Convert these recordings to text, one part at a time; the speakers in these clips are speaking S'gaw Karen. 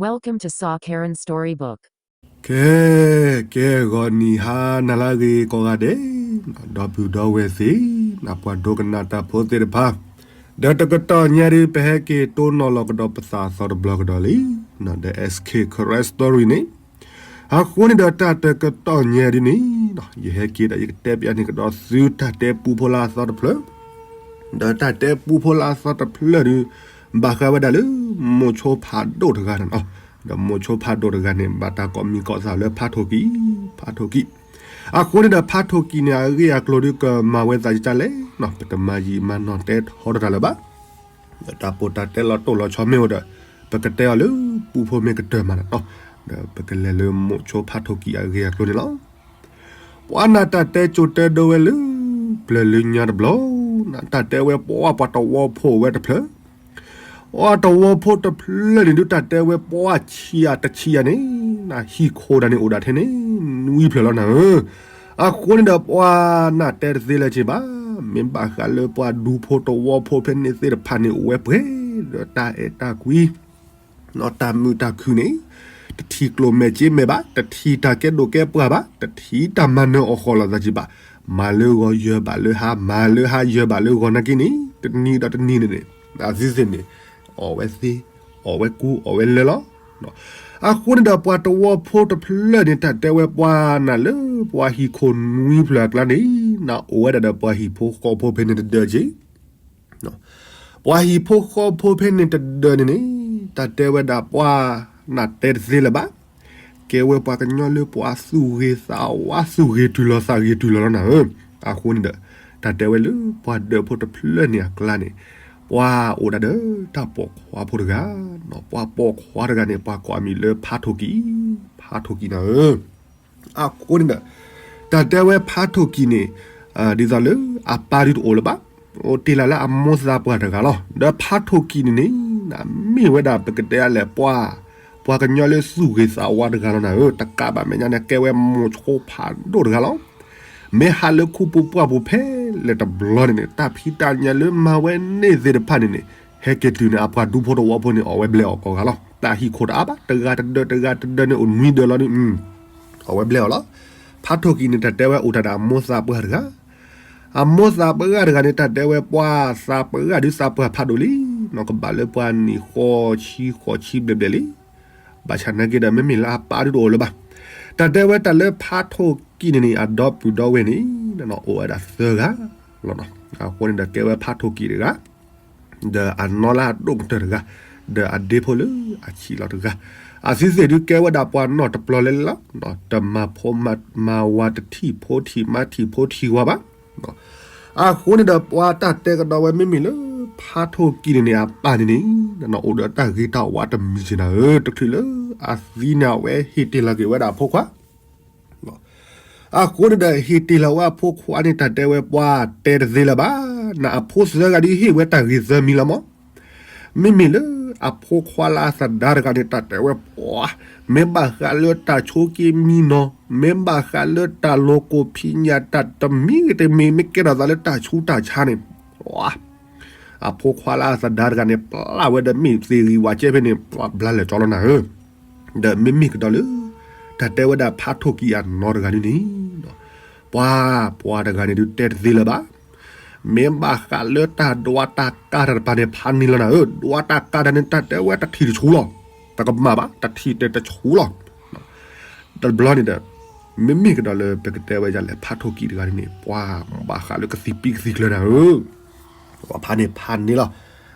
Welcome to Saw Karen Storybook. ကဲ, ကဲဂီၤနံၤဟါနၤလၢအဂ့ၤကိးဂၤဒဲး, ဒီပုၢ်ဒီဝဲၢ်သ့ၣ်, ပှၤဒိကနၣ်တၢ်ဖိသ့ၣ်တဖၣ်, ဒီးတကတီၢ်ညါဒုး ပဟဲက့ၤတိၢ်နီၣ်လီၤကဒီးပသးအသီတဘျီကဒီးလံ, ဒီး S K Karen Story န့ၣ်, အဃိန့ၣ်ဒီးတၢ်တကတီၢ်ညါဒုးန့ၣ်, ယဟဲက့ၤဒီးယကတဲပျးန့ၢ်ကဒီးသုတၢ်တဲပူဖိလၢအသီတဖျၢၣ် ဒီးတၢ်တဲပူဖိလၢအသီတဖျၢၣ်ဒုး, ဘၣ်ဃးဝဲဒၣ်လၢ မိၤဆိဖးဒိၣ်တဂၤန့ၣ်လီၤ. ဒီးမိၤဆိဖးဒိၣ်တဂၤန့ၣ် ဘၣ်တၢ်ကိးမံၤကိးသးလၢဖးထိၣ်ကံၣ်, ဖးထိၣ်ကံၣ်. အဃိန့ၣ်ဒီးဖးထိၣ်ကံၣ်န့ၣ် အဂ့ၢ်အကျိၤဒုးကမၤဝဲသးကၢ်လဲၣ်, ပတမၤယံာ်မၤနီၢ်တဲထီတၢ်လၢၤဘၣ်. ဒီးတၢ်ပိၢ်တၢ်တဲလီၤတိၢ်လီၤဆီမ့ၢ်အိၣ်ဒီး, ပကတဲအီၤလၢပူဖိမ့ၢ်ကတၢၢ်မးန့ၣ်လီၤ. ဒီးပကလဲၤလၢမိၤဆိဖးထိၣ်ကံၣ်အဂ့ၢ်အကျိၤန့ၣ်လီၤ. ပှၤနၢ်တၢ်တဲကိၤတဲဒိဝဲလၢ ပျၢၤလၢညါတဘျီ, နၢ်တၢ်တဲဝဲပှၤပှၤတဝီဖိဝဲတဖျၢၣ်, ပှၤတဝီဖိတဖျၢၣ်န့ၣ်ဒုး တၢ်တဲဝဲပှၤဆံးယၤတဆံးယၤန့ၣ်, နၢ်ဟံၣ်ခိၣ်ဒၣ်န့ၣ်အိၣ်ဒၣ်ထဲန့ၣ်, နွံဖျၢၣ်လီၤနၤဧၢ. အဃိန့ၣ်ဒီးပှၤနၢ်တဲတသ့လၢၤက့ၤဘၣ်, မ့ၢ်ဘၣ်ဃးလၢပှၤဒူဖိတဝီဖိဖဲန့ၣ်သ့ၣ်တဖၣ်န့ၣ် အိၣ်ဝဲပှဲၤဒီးတၢ်အဲၣ်တၢ်ကွံ တၢ်မုာ်တၢ်ခုၣ်န့ၣ်, တထံၣ်ကျိၣ်မဲာ်စ့မဲာ်ဘၣ်, တထံၣ်တၢ်ကဲဒိၣ်ကဲပှၢ်ဘၣ်, တထံၣ်တၢ်မၤနၢၤအီၣ်ဃီလီၤသးက့ၤဘၣ်, မၤလၢဂီၤယၢၤဘၣ်လၢဟါ, မၤလၢဟါယၢၤဘၣ်လၢဂီၤနာ်က့န့ၣ်, တနံၤဒီးတနံၤန့ၣ်န့ၣ်, အသုသ့ၣ်န့ၣ်, အီၣ်ဝဲသ့, အီၣ်ဝဲကူအီၣ်ဝဲလၢလီၤ. အဃိန့ၣ်ဒီးပှၤတဝီဖိတဖျၢၣ်န့ၣ် တၢ်တဲဝဲပှၤနၢ်လၢပှၤဟံၣ်ခိၣ်နွံဖျၢၣ်အကျါန့ၣ်, နၢ်အိၣ်ဝဲဒၣ်ဒီးပှၤဟံၣ်ဖိဃီဖိဖဲန့ၣ်တဒၢက့ၤ ပှၤဟံၣ်ဖိဃီဖိဖဲန့ၣ်တဒၢန့ၣ်န့ၣ်, တၢ်တဲဝဲဒၣ်ပှၤနၢ်တဲတသ့လၢၤဘၣ်, ကဲဝဲပှၤကညီလၢပှၤသူၣ်ဂ့ၤသးဝါသူၣ်ဂ့ၤတုၤလီၤသးဂ့ၤတုၤလီၤလီၤနၤဧၢ. အဃိန့ၣ်ဒီး, တၢ်တဲဝဲလၢပှၤဒၢးဖိတဖျၢၣ်န့ၣ်အကျါန့ၣ်, ပှၤအိၣ်ဒၣ်ဒီးတၢ်ပိာ်ခွါဖိတဂၤ, ပှၤပိာ်ခွါတဂၤန့ၣ် ပှၤကိးအမံၤလၢဖးထိၣ်ကံၣ်, ဖးထိၣ်ကံၣ်နၤဧၢ. အဃိန့ၣ်ဒီး, တၢ်တဲဝဲဖးထိၣ်ကံၣ်န့ၣ်, ဒ်သိးလၢအပၢ်ဒုးတအိၣ်လၢၤဘၣ်, အိၣ်တ့ၢ်လၢ်လၢအမိၢ်သးပှၢ်တဂၤလီၤ. ဒီးဖးထိၣ်ကံၣ်န့ၣ်န့ၣ်, မ့ၢ်ဝဲဒၣ်ပကတဲအလဲၣ်ပှၤ, ပှၤကညီလၢသူၣ်ဂ့ၤသးဝါတဂၤလီၤနၤဧၢ, တကးဘၣ်မဲာ်ညါန့ၣ် ကဲဝဲမိၤဆိဖးဒိၣ်တဂၤလီၤ. မ့ၢ်ဟးလၢခူပူၤပှၢ်ပူၤဖဲလဲၣ်တဘျီန့ၣ်န့ၣ်, တၢ်ဖံးတၢ်ညၣ်လၢမၤဝဲန့ၣ်သ့ၣ်တဖၣ်န့ၣ်န့ၣ်, ဟဲက့ၤတုၤန့ၣ် အပှၤဒူဖိတဝီဖိန့ၣ် အီၣ်ဝဲဘျဲးအီၣ်ကိးဂၤလီၤ. တၢ်ဟံၣ်ခိၣ်တအါဘၣ်, တဂၤတဒၢတဂၤတဒၢန့ၣ်အိၣ်နွံဒၢလီၤဒုး, အီၣ်ဝဲဘျဲးအီၣ်လီၤ. ဖးထိၣ်ကံၣ်န့ၣ် တၢ်တဲဝဲအိၣ်တၢ်ဒီးအမိၢ်သးပှၢ်တဂၤ, အမိၢ်သးပှၢ်တဂၤန့ၣ် တၢ်တဲဝဲပှၤသးပှၢ်ဒုးသးပှၢ်ဖးဒိၣ်လံ, နီၢ်ကဘၣ်လၢပှၤနံၣ်ဃိးဆံဃိးဆံဘျဲၣ်ဘျဲၣ်လံ. ဘၣ်ဆၣ်နာ်က့ဒီး မ့မ့ၢ်လၢအပၢ်ဒုးတအိၣ်လၢၤဘၣ်. တၢ်တဲဝဲတၢ်လၢဖးထိၣ်ကံၣ်န့ၣ်န့ၣ် အဒီပုၢ်ဒီဝဲၢ်န့ၣ်, အိၣ်ဝဲဒၣ်သၢဂၤလီၤ. အဃိန့ၣ်ဒီးကဲဝဲဖးထိၣ်ကံၣ်တဂၤ, ဒီးအနီၢ်လၢအဒိၣ်ကတၢၢ်တဂၤ, ဒီးအဒ့ဖိလၢအဆံးလီၤတဂၤ, အသုသ့ၣ်ဒုးကဲဝဲဒၣ်ပှၤနီၢ်တပျီၤလဲၣ်လဲၣ်လီၤ. တမၤဖိမၤဝၤ တထံၣ်ဖိထံၣ်မါထံၣ်ဖိထံၣ်ဝၤဘၣ်. အဃိန့ၣ်ဒီးပှၤတၢ်တဲကဒီးဝဲမ့မ့ၢ်လၢ ဖးထိၣ်ကံၣ်န့ၣ်န့ၣ် အပၢ်န့ၣ်န့ၣ်, အိၣ်ဒီးတၢ်ဂ့ၤတၢ်ဝါတမံၤစ့ၢ်နၤဧၢ, တချုးလၢအသံန့ၣ် အဝဲဟ့ၣ်တ့ၢ်လီၤက့ၤဝဲဒၣ်အဖိခွါ အဃိန့ၣ်ဒီး ဟ့ၣ်တ့ၢ်လီၤဝဲအဖိခွါန့ၣ် တၢ်တဲဝဲပှၤတဲတသ့လၢၤဘၣ်, နအဖိသၢဂၤဒုးဟ့ၣ်ဝဲတၢ်ဂ့ၤသၢမံၤလီၤမး. မ့မ့ၢ်လၢအဖိခွါလၢအသဒါတဂၤန့ၣ် တၢ်တဲဝဲပှၤ, မ့ၢ်ဘၣ်ဃးလၢတၢ်ဆိးက့မံနီၤ, မ့ၢ်ဘၣ်ဃးလၢတၢ်လိၤကိၢ်ဖံးညၣ်တၢ်တမံၤဂ့ၤတမံၤ မ့ၢ်ကဲထီၣ်သးလၢတၢ်ဆူးတၢ်ဆါန့ၣ်, အဖိခွါလၢအသဒါတဂၤန့ၣ် ပျၢ်ဝဲဒီးမ့ၢ်သ့ၣ်ဂံၢ်ဝးကဲဖဲန့ၣ် ပျၢ်ဘျါလဲၤကၠီလီၤနၤဧၢ. ဒီးမ့မ့ၢ်ကဒီးလၢ တၢ်တဲဝဲဒၣ်ဖးထိၣ်ကံၣ်အနီၢ်တဂၤန့ၣ်န့ၣ်, ပှၤ, ပှၤတဂၤန့ၣ်ဒုးတဲတသ့လၢၤဘၣ်. မ့ၢ်ဘၣ်ဃးလၢတၢ်ဒွးတၢ်ကါတၢ်တပၤန့ၣ် ဖးန့ၢ်လီၤနၤဧၢ, ဒွးတၢ်ကါတၢ်န့ၣ် တၢ်တဲဝဲတထံၣ်တဆူလီၤ. တကမၣ်ဘၣ်, တထံၣ်တဲတဆူလီၤ. တဘျီန့ၣ်ဒီး, မ့မ့ၢ်ကဒီးလၢပကတဲဝဲဒ်လဲၣ် ဖးထိၣ်ကံၣ်တဂၤန့ၣ်န့ၣ် ပှၤဘၣ်ဃးလၢကသံၣ်ပံကသံၣ်ကျၢၤနၤဧၢ. ပှၤဖးန့ၢ်ဖးန့ၢ်လီၤ.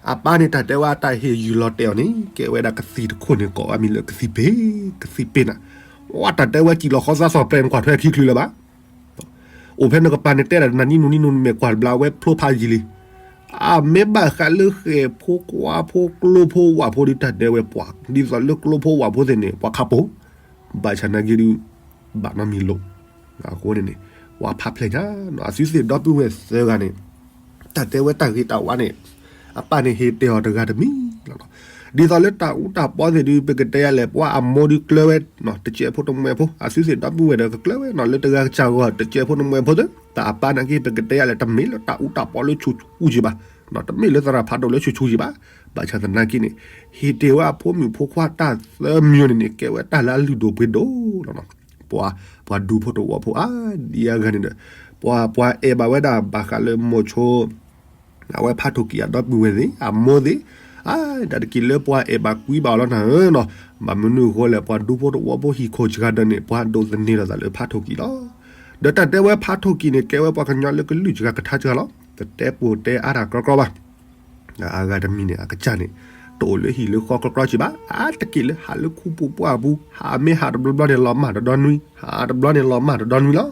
အပၢ်န့ၣ်တၢ်တဲဝဲတၢ်ဟ့ၣ်ယုၢ်လီၤတဲာ်အီၤန့ၣ် ကဲဝဲဒၣ်ကသံၣ်တခိၣ်န့ၣ် ကိးအမံၤလၢကသံၣ်ပ့ၤ, ကသံၣ်ပ့ၤနၤ. ဝဲတၢ်တဲဝဲစံၣ်လီၤဃီသးစီၤပျဲၢ်န့ၣ် ကွၢ်ထွဲခံချုးလၢၤဘၣ်. အိၣ်ဖဲနကပၤန့ၣ်တဲဒၣ်နၤနံၣ်နူနံၣ်နူ နမဲာ်ကွၢ်တဘျီဝဲဖျိဖးယံာ်လံ. အမ့ၢ်ဘၣ်ဃးလၢဃဲၣ်ဖိခွါဖိကျိဖိဝၣ်ဖိဒုးတၢ်တဲဝဲပှၤ, ဒ်သိးလၢကျိဖိဝၣ်ဖိသ့ၣ်န့ၣ် ပှၤခးပိာ်, ဘၣ်ဆၣ်နာ်က့ဒုး ဘၣ်နီတမံၤလိာ်. အဃိန့ၣ်န့ၣ်, ပှၤဖးဖျဲၣ်ညါ, အသုသ့ၣ်ဒီပုၢ်ဝဲၢ်သၢဂၤန့ၣ်, တၢ်တဲဝဲတၢ်ဂ့ၤတၢ်ဝါန့ၣ်, အပၢ်န့ၣ်ဟ့ၣ်တဲာ်အီၤတဂၤတမံၤလီၤ. ဒ်သိးလၢတၢ်အူတၢ်ပီသ့ၣ်ဒုး ပကတဲယၤလဲၣ် ပှၤအမိၢ်ဒုးကျၢၤဝဲ, တစဲးဖိတမှဲၤဖိ, အသုသ့ၣ်ဒီပုၢ်ဝဲၢ်ဒီးကကျၢၤဝဲ လၢတဂၤကစၢ်ဂီၤ တစဲးဖိတမှဲၤဖိသ့ၣ်, တၢ်အပၢ်နာ်က့ ပကတဲယၤလဲၣ် တမ့ၢ်လၢတၢ်အူတၢ်ပီလၢဆူးဆူးကံဘၣ် တမ့ၢ်လၢသရၣ်ဖးဒိၣ်လၢဆူၣ်ဆူၣ်ယံၤဘၣ်. ဘၣ်ဆၣ်သနာ်က့န့ၣ် ဟ့ၣ်တ့ၢ်ဝဲအဖိမုၣ်ဖိခွါတၢ်သၢမံၤန့ၣ်န့ၣ် ကဲဝဲတၢ်လၢအလုၢ်ဒိၣ်ပှ့ၤဒိၣ်လီၤ. ပှၤ ပှၤဒူဖိတဝီဖိအါဒံအါဂၤန့ၣ်ဒီး ပှၤ ပှၤအဲၣ်ဘၣ်ဝဲဒၣ်ဘၣ်ဃးလၢမိၤဆိ အဝဲဖးထိၣ်ကံၢ်အဒီပုၢ်ဝဲၢ်သ့ၣ် အမိၢ်သ့ၣ်, အါ တၢ်တက့ၢ်လၢပှၤအဲၣ်ဘၣ်ကွံဘၣ်အီၤလီၤနၤဧၢ, ဘၣ်မနုၤအဃိလဲၣ် ပှၤဒူဖိတဝီဖိဟံၣ်ခိၣ်စှၤဒီးန့ၣ် ပှၤဒိးသန့ၤလိာ်သးလၢဖးထိၣ်ကံၢ်လီၤ. ဒီးတၢ်တဲဝဲဖးထိၣ်ကံၢ်န့ၣ် ကဲဝဲပှၤကညီလၢကလုၢ်စှၤကထါစှၤလီၤ. တတဲပူၤတဲအါတၢ်ကြီကြီဘၣ်. အဂၤတမံၤန့ၣ် အကစၢ်န့ၣ် တအိၣ်လၢဟံၣ်လၢဃီကြီကြီစ့ၢ်ဘၣ်, အါတက့ၢ်လၢဟးလၢခူပူၤပှၢ်ပူၤ, ဟးမ့ၢ်ဟးတဘျီဘျီန့ၣ်လီၤမၢ်တဒီနွံ, ဟးတဘျီန့ၣ်လီၤမၢ်တဒီနွံလီၤ.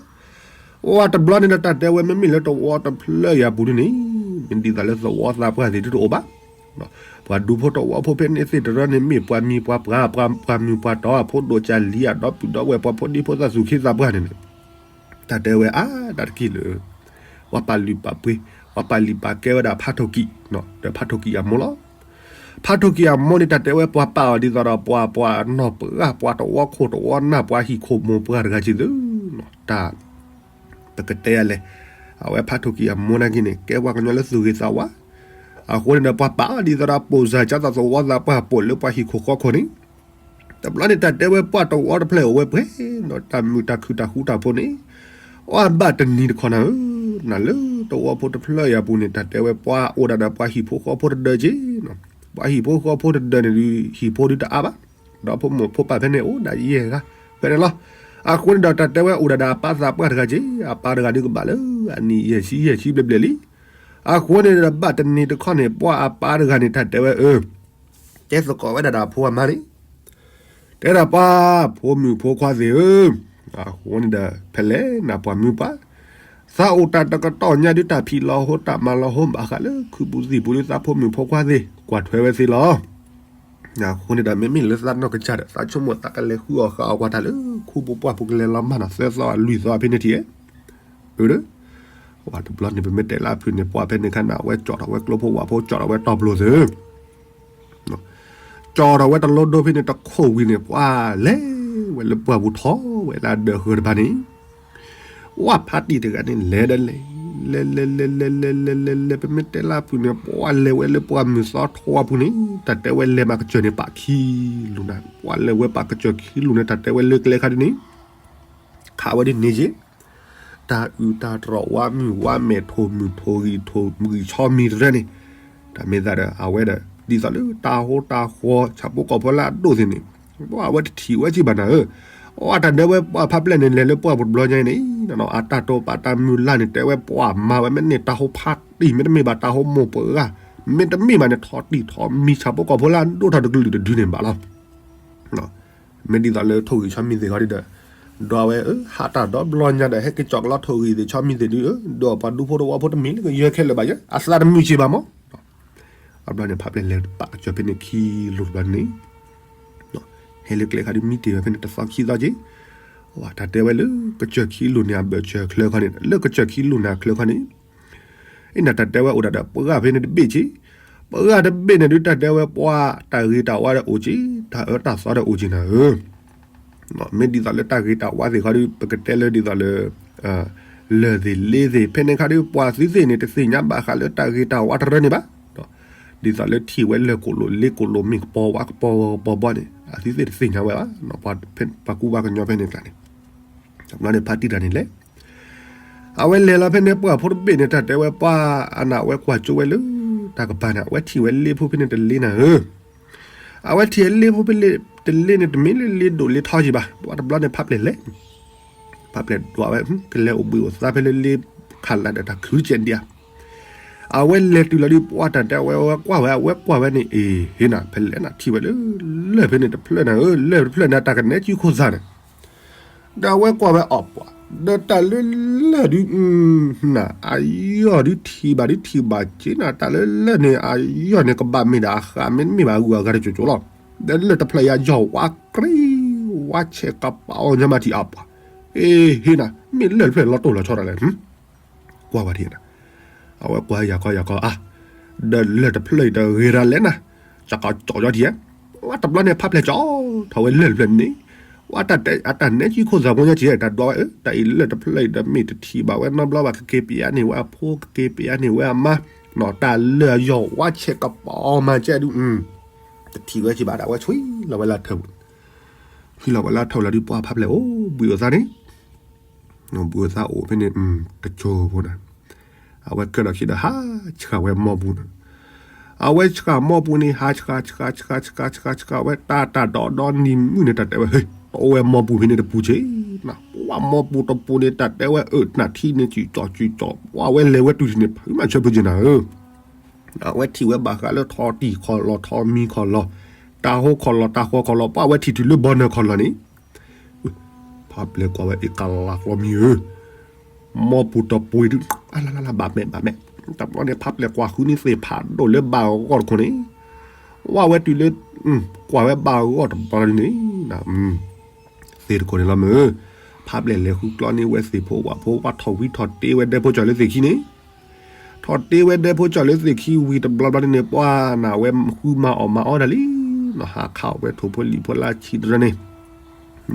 အိၣ်တဘျီန့ၣ်ဒီးတၢ်တဲဝဲမ့မ့ၢ်လၢတဝီတဖျၢၣ်အံၤအပူၤဒ်န့ၣ် မ့ၢ်ဒ်သိးလၢသဝီသးပှၢ်သ့ၣ်ဒုတအိၣ်ဘၣ်. ပှၤဒူဖိတဝီဖိဖဲန့ၣ်သ့ၣ်တရၢန့ၣ်မ့ၢ်ပှၤမံၤပှၤပှၢ်, ပှၤမုၣ်ပှၤတီၤအဖိဒိၣ်ကၢ်လံၤအဒီပုၢ်ဒီဝဲၢ်ပှၤဖိဒံဖိသၣ်သူၣ်က့သးပှၢ်န့ၣ်န့ၣ် တၢ်တဲဝဲအါတၢ်တက့ၢ်လၢ ပှၤပာ်လုၢ်ပာ်ပှ့ၤ, ပှၤပာ်လုၢ်ပာ်ပှ့ၤဝဲဒၣ်ဖးထိၣ်ကံၢ်, ဒီးဖးထိၣ်ကံၢ်အမိၢ်လီၤ. ဖးထိၣ်ကံၢ်အမိၢ်န့ၣ် တၢ်တဲဝဲပှၤပာ်အီၤဒ်သိးဒီး ပှၤ ပှၤနီၢ်ပှၢ် ပှၤတဝီခိၣ်တဝီနၢ် ပှၤဟံၣ်ခိၣ်မိၢ်ပှၢ်တဂၤက့ၤသု, တၢ် ပကတဲယၤလဲၣ်, အဝဲဖးထိၣ်ကံၢ်အမိၢ်နာ်က့န့ၣ် ကဲပှၤကညီလၢသူၣ်ဂ့ၤသးဝါ, အဃိန့ၣ်ဒီးပှၤပာ်အီၤဒ်သိးဒီးပိာ်စၢၤကၢ်သးသဝီသးပှၢ်ပိာ်လၢပှၤဟံၣ်ခိၣ်ဃီခိၣ်န့ၣ် တဘျီန့ၣ် တၢ်တဲဝဲပှၤတဝီတဖျၢၣ်အိၣ်ဝဲပှဲၤဒီးတၢ်မုာ်တၢ်ခုၣ်တၢ်ဃူတၢ်ဖိးန့ၣ်, အီၣ်ဘၣ်တနံၤတခီနၤဧၢ, နၤလၢတဝီဖိတဖျၢၣ်အံၤအပူၤန့ၣ် တၢ်တဲဝဲပှၤအိၣ်ဒၣ်ဒီးပှၤဟံၣ်ဖိဃီဖိတဒၢက့ၤ, ပှၤဟံၣ်ဖိဃီဖိတဒၢန့ၣ်ဒုး ဟံၣ်ဖိဒုးတအါဘၣ်, ဒီးဖိမိၢ်ဖိပၢ်ဖဲန့ၣ်အိၣ်ဒၣ်ယဲၢ်ဂၤဖဲန့ၣ်လီၤ. အဃိန့ၣ်ဒီးတၢ်တဲဝဲအိၣ်ဒၣ်ဒီးအပၢ်သးပှၢ်တဂၤက့ၤ, အပၢ်တဂၤဒုးကဘၣ်လၢအနံၣ်ယဲၢ်ဆံယဲၢ်ဆံဘျဲၣ်ဘျဲၣ်လံ. အဃိန့ၣ်ဒီးဘၣ်တနံၤတခီန့ၣ် ပှၤအပၢ်တဂၤန့ၣ် တၢ်တဲဝဲအၢ တဲသကိးဝဲဒၣ်ဒီးအဖိအမါန့ၣ်, တဲဒၣ်ပှၤဖိမုၣ်ဖိခွါသ့ၣ်ဧၢ, အဃိန့ၣ်ဒီး ဖဲလဲၣ်နၤပှၤမုၢ်ပှၢ်, သးအိၣ်တၢ်တကတီၢ်ညါဒုး တၢ်ဖံးလီၤဟိတၢ်မၤလီၤဟိဘၣ်ဃးလၢခုပူၤသံၣ်ပူၤဒုး သးဖိမုၣ်ဖိခွါသ့ၣ် ကွၢ်ထွဲဝဲသ့လီၤ. အဃိန့ၣ်ဒီး မ့မ့ၢ်လၢသးနီၢ်ကစၢ်ဒီး သးဆိကမိၣ်သးကလဲၤဃုအီၣ်ဃုအီပှၤတၢ်လၢ ခူပူၤပှၢ်ပူၤကလဲၤလီၤမၢ်နီၤ သၢသီအလွံၢ်သီဖဲန့ၣ်ထံၣ်, အၢ, ဝဲတဘျီန့ၣ် ပမ့ၢ်တဲလၢအဖုၣ်န့ၣ် ပှၤဖဲန့ၣ်ခါန့ၣ် အဝဲကၠီၣ်ထီၣ်ဝဲကျိဖိဝၣ်ဖိ ကၠီၣ်ထီၣ်ဝဲတီၢ်ပျိၤသ့ၣ် ကၠီၣ်ထီၣ်ဝဲတလိဒိဖဲန့ၣ် တခိၣ်ဝံၤန့ၣ် ပှၤလဲၤဝဲလၢပှၢ်ပူၤထီၣ်ဝဲလၢအဒၢးဃၢၤတဖၣ်န့ၣ်, ဝၣ်ဖးတံၢ်တဂၤန့ၣ် လဲၤဒီးလဲၤ, လဲၤလဲၤလဲၤလဲၤလဲၤလဲၤလဲၤလဲၤ ပမ့ၢ်တဲလၢအဖုၣ်န့ၣ် ပှၤလဲၤဝဲလၢပှၢ်မုၢ်သီထီအပူၤန့ၣ် တၢ်တဲဝဲလဲၤမးကစၢၢ်န့ၣ်ပာ်ခံလူၤနၤ, ပှၤလဲၤဝဲပာ်ကစၢၢ်ခံလူၤန့ၣ် တၢ်တဲဝဲလၢကျဲခါဒ်န့ၣ် ခးဝဲဒ်န့ၣ်က့ၤ တၢ်အုၣ်တၢ်တြီၣ်ဝါမုၢ်ဝါမဲာ် ထိၣ်မုၢ်ထိၣ်ဂံၢ် ထိၣ်မုၢ်ဂံၢ်ဆီမံၤတရၢန့ၣ်, တၢ်မ့ၢ်သးဒီး အဝဲဒီး ဒ်သိးလၢတၢ်ဟိတၢ်ဃီ ဆၣ်ဖိကီၢ်ဖိလၢအဒိၣ်သ့ၣ်န့ၣ်, ပှၤအဝဲတထံၣ်ဝဲက့ၤဘၣ်နၤဧၢ, အတၢ်ဒၢဝဲပှၤဖးပျဲၢ်န့ၣ် လဲၤလၢပှၢ်ပူၤတဘျီညါအံၤန့ၣ်, အတၢ်တိာ်ပာ်တၢ်မုၢ်လၢ်န့ၣ် တဲဝဲပှၤမၤဝဲမ့ၢ်န့ၢ်တၢ်ဟိဖးတံၢ် မ့တမ့ၢ်ဘၣ်တၢ်ဟိမိၢ်ပှၢ်, မ့တမ့ၢ်ဘၣ်န့ၣ် ထိၣ်တံၢ်ထိၣ်မံၤ ဆၣ်ဖိကီၢ်ဖိလၢအဒိၣ်ထီၣ်တကလုာ်တဒုန့ၣ်ဘၣ်လီၤ. မ့ၢ်ဒ်သိးလၢထိၣ်ဂံၢ်ဆီမံၤသ့ၣ်ဃီဒီး, ဒွးဝဲအၢ ဟးတၢ်ဒီဘျီညါဒီး ဟဲက့ၤကၠီၣ်ကလီထိၣ်ဂံၢ်သ့ၣ်ဆီမံၤသ့ၣ်ဒုးအၢ, ဒီးပှၤဒူဖိတဝီဖိတမ့ၢ်လၢကယၢခဲလၢာ်ဘၣ်ယဲ, အသးတမုာ်က့ၤဘၣ်မး, အဘျီန့ၣ် ဖးပျဲၢ်လဲၤပာ်ကစၢၢ်ဖဲန့ၣ်ခံလိၤတဘျီန့ၣ်, ဟဲလၢကျဲခါဒုးမံတ့ၢ်ဝဲဖဲန့ၣ်တသီခံသီက့ၤ, တၢ်တဲဝဲလၢကစၢၢ်ခံလိၤန့ၣ် အဘၢၣ်စၢၢ်ချၢခီန့ၣ် လၢကစၢၢ်ခံလိၤန့ၣ်အချၢခီန့ၣ် အ့ၣ်နၤတၢ်တဲဝဲအိၣ်ဒၣ်ဒီးပှၢ်ဖဲန့ၣ်တဘ့ၣ်က့ၤ, ပှၢ်တဘ့ၣ်န့ၣ်ဒုးတၢ်တဲဝဲပှၤတၢ်ဂ့ၤတၢ်ဝါဒီးအိၣ်က့ၤ, တၢ်အၢတၢ်သီဒီးအိၣ်က့ၤနၤဧၢ, မ့ၢ်ဒ်သိးလၢတၢ်ဂ့ၤတၢ်ဝါသ့ၣ်ဃီဒီး ပကတဲလၢဒ်သိးလၢ လၢၢ်သ့ၣ်လ့သ့ၣ် ဖဲန့ၣ်ခါဒီး ပှၤသုသ့ၣ်န့ၣ် တသ့ၣ်ညါဘၣ်ဃးလၢတၢ်ဂ့ၤတၢ်ဝါတရၢန့ၣ်ဘၣ်, ဒ်သိးလၢထံၣ်ဝဲလၢၢ်ကိၣ်လိာ်လ့ကိၣ်လိာ် မ့ၢ်ကပီၤဝါကပီၤဝါကပီၤဘီန့ၣ် အသုသ့ၣ်တသ့ၣ်ညါဝဲဘၣ်, ပှၤကူပှၤကညီဖဲန့ၣ်ကျါန့ၣ်, တဘျီန့ၣ်ဖးတံၢ်တၢ်န့ၣ်လဲၣ် အဝဲလဲၤလီၤဖဲန့ၣ်ပှၢ်ဖိတဘ့ၣ်န့ၣ် တၢ်တဲဝဲပှၢ်အနၢ် အဝဲကွၢ်ကၠိဝဲလၢ တၢ်ကပၤန့ၣ် အဝဲထံၣ်ဝဲလ့ဖိဖဲန့ၣ်တလ့နၤဧၢ, အဝဲထံၣ်လ့ဖိဖဲန့ၣ်တလ့န့ၣ် တမ့ၢ်လၢလ့ဒိၣ်လ့ထီက့ၤဘၣ်, ပှၢ်တဘျီန့ၣ်ဖးပျဲၢ်လဲၤ ဖးပျဲၢ်ဒွးဝဲ ကလဲၤအိၣ်ဘှံးအိၣ်သါဖဲလၢလ့ခးလၢ်ဒီးတၢ်ခုကဲးဒံးဧါ, အဝဲလဲၤတုၤလီၤဒုးပှၢ်တၢ်တဲဝဲ ဝဲကွၢ်ဝဲ အဝဲကွၢ်ဝဲန့ၣ် အ့ၣ် ဟ့ၣ်နၤ ဖဲလဲၣ်နၤ ထံၣ်ဝဲလၢ လၢၢ်ဖဲန့ၣ်တဖျၢၣ်နၤဧၢ လၢၢ်တဖျၢၣ်န့ၣ် တၢ်ကနဲကံၢ်ခိၣ်သးန့ၣ် ဒီးအဝဲကွၢ်ဝဲအီၤပှၤ ဒီးတၢ်လၢလၢၢ်ဒုး နၤ အယီၢ်ဒုးထံၣ်ဘၣ်ဒုးထံၣ်ဘၣ်က့ၤနၤ တၢ်လၢလၢၢ်န့ၣ် အယီၢ်န့ၣ် ကဘၣ်မ့ၢ်ဒၣ်အဃၣ် မ့တမ့ၢ်ဘၣ်အဂုၤအဂၤတကၠိၤကၠိၤလီၤ. ဒီးလၢၢ်တဖျၢၣ်အံၤ အယီၢ်ဝါကြ့ ဝါဆဲးကပၤအီၤညါမးထံၣ်အီၤပှၤ အ့ၣ် ဟ့ၣ်နၤ မ့ၢ်လၢၢ်တဖျၢၣ်လီၤတိၢ်လီၤဆီတၢ်လဲၣ် ကွၢ်ဝဲထံၣ်နၤ အဝဲကွၢ်ယၤကီယၤကီ အါ ဒီးလၢၢ်တဖျၢၣ်အံၤဒီးဂ့ၤဒၣ်လဲၣ်နၤ ကကီကၠီကၠီထံၣ်ဧါ ဝဲတဘျီန့ၣ်ဖးပျဲၢ်ကၠီထီၣ်ဝဲလၢၢ်တဖျၢၣ်န့ၣ် ဝဲတၢ်တဲအတၢ်နဲကံၢ်ခိၣ်သးဖိညါက့ တၢ်ဒွးဝဲအၢ တၢ်အံၤလၢၢ်တဖျၢၣ်အံၤဒီးမ့ၢ်တထံၣ်ဘၣ်ဝဲနီတဘျီဘၣ် ကက့ၤပျးန့ၢ်ဝဲအဖိ ကက့ၤပျးန့ၢ်ဝဲအမါ တၢ်လၢာ်အယီၤဝါဆဲးကပီၤမၤကဲဒုး, တထံၣ်ဝဲက့ၤဘၣ်ဒီး အဝဲဆွံလီၤဝဲလၢထၢၣ်ပူၤ, ဆွံလီၤဝဲလၢထၢၣ်ပူၤလီၤဒုး ပှၢ်ဖးဖျဲၣ်အိၣ်ဘှံးအိၣ်သါန့ၣ်, ဘှံးအိၣ်သါအိၣ်ဖဲန့ၣ် တစိၢ်ဖိန့ၣ်, အဝဲကၢၢ်လီၤခံဒီးဟးဆှၣ်ဝဲမီၢ်ပူၤန့ၣ်, အဝဲဆှၣ်မီၢ်ပူၤန့ၣ် ဟးဆှၣ်ဆှၣ်ဆှၣ်ဆှၣ်ဆှၣ်ဆှၣ် ဆှၣ်ဝဲတၢ်တၢ်ဒီးဒီနံၤမုၢ်န့ၣ် တၢ်တဲဝဲ ဟဲ တအိၣ်ဝဲမီၢ်ပူၤဖဲန့ၣ်တပူၤက့ၤ, ပှၢ်မီၢ်ပူၤတပူၤန့ၣ် တၢ်တဲဝဲအၢၣ်နၢ်ထံန့ၣ် စုၣ်ကၠီၣ်စုၣ်ကၠီၣ် ပှၢ်ဝဲလဲၤဝဲတုၤန့ၣ် ဖုမၤဆၢဖုက့ၤနၤဧၢ, အဝဲထံၣ်ဝဲဘၣ်ဃးလၢထီတံၢ်ခီၣ်လီၢ် ထီမံၤခီၣ်လီၢ် တၢ်ဟိခီၣ်လီၢ် တၢ်ဃီခီၣ်လီၢ် ပှၢ်ဝဲထံၣ်တုၤလၢဘီနၢၤခီၣ်လီၢ်န့ၣ်, ဖးဖျဲၣ်ကွၢ်ဝဲအံၤကလးကျီမံၤဧၢ, မီၢ်ပူၤတပူၤအံၤဒုး အလလလဘၣ်မဲာ်ဘၣ်မဲာ်, တဘျီန့ၣ် ဖးဖျဲၣ်ကွၢ်ဃုန့ၢ်သ့ၣ်ဖးဒိၣ်လၢဘၣ်အဂီၢ်တခိၣ်န့ၣ်, ဝဲဝဲတုၤလၢ ကွၢ်ဝဲဘၣ်အဂီၢ်တဘျီဒုးန့ၣ် သ့ၣ်တခိၣ်န့ၣ်လီၤမ့ၢ်, ဖးဖျဲၣ်လဲၤဃုကျီန့ၢ်ဝဲသ့ၣ်ဖိဝၣ်ဖိ ဝဲထီၣ်ဝံထီၣ်တ့ဝဲဒဲဖိကၠီၤလၢသ့ၣ်ခံန့ၣ်, ထီၣ်တ့ဝဲဒဲဖိကၠီၤလၢသ့ၣ်ခံဝံၤတဘျီဘျီန့ၣ် ပှၢ်နၤဝဲဃုမၤအီၣ်မၤအီဒၣ်လံ, နီၢ်ဟးခးအီၣ်ဝဲထိၣ်ဖိလံၤဖိလၢဆံတရၢန့ၣ်,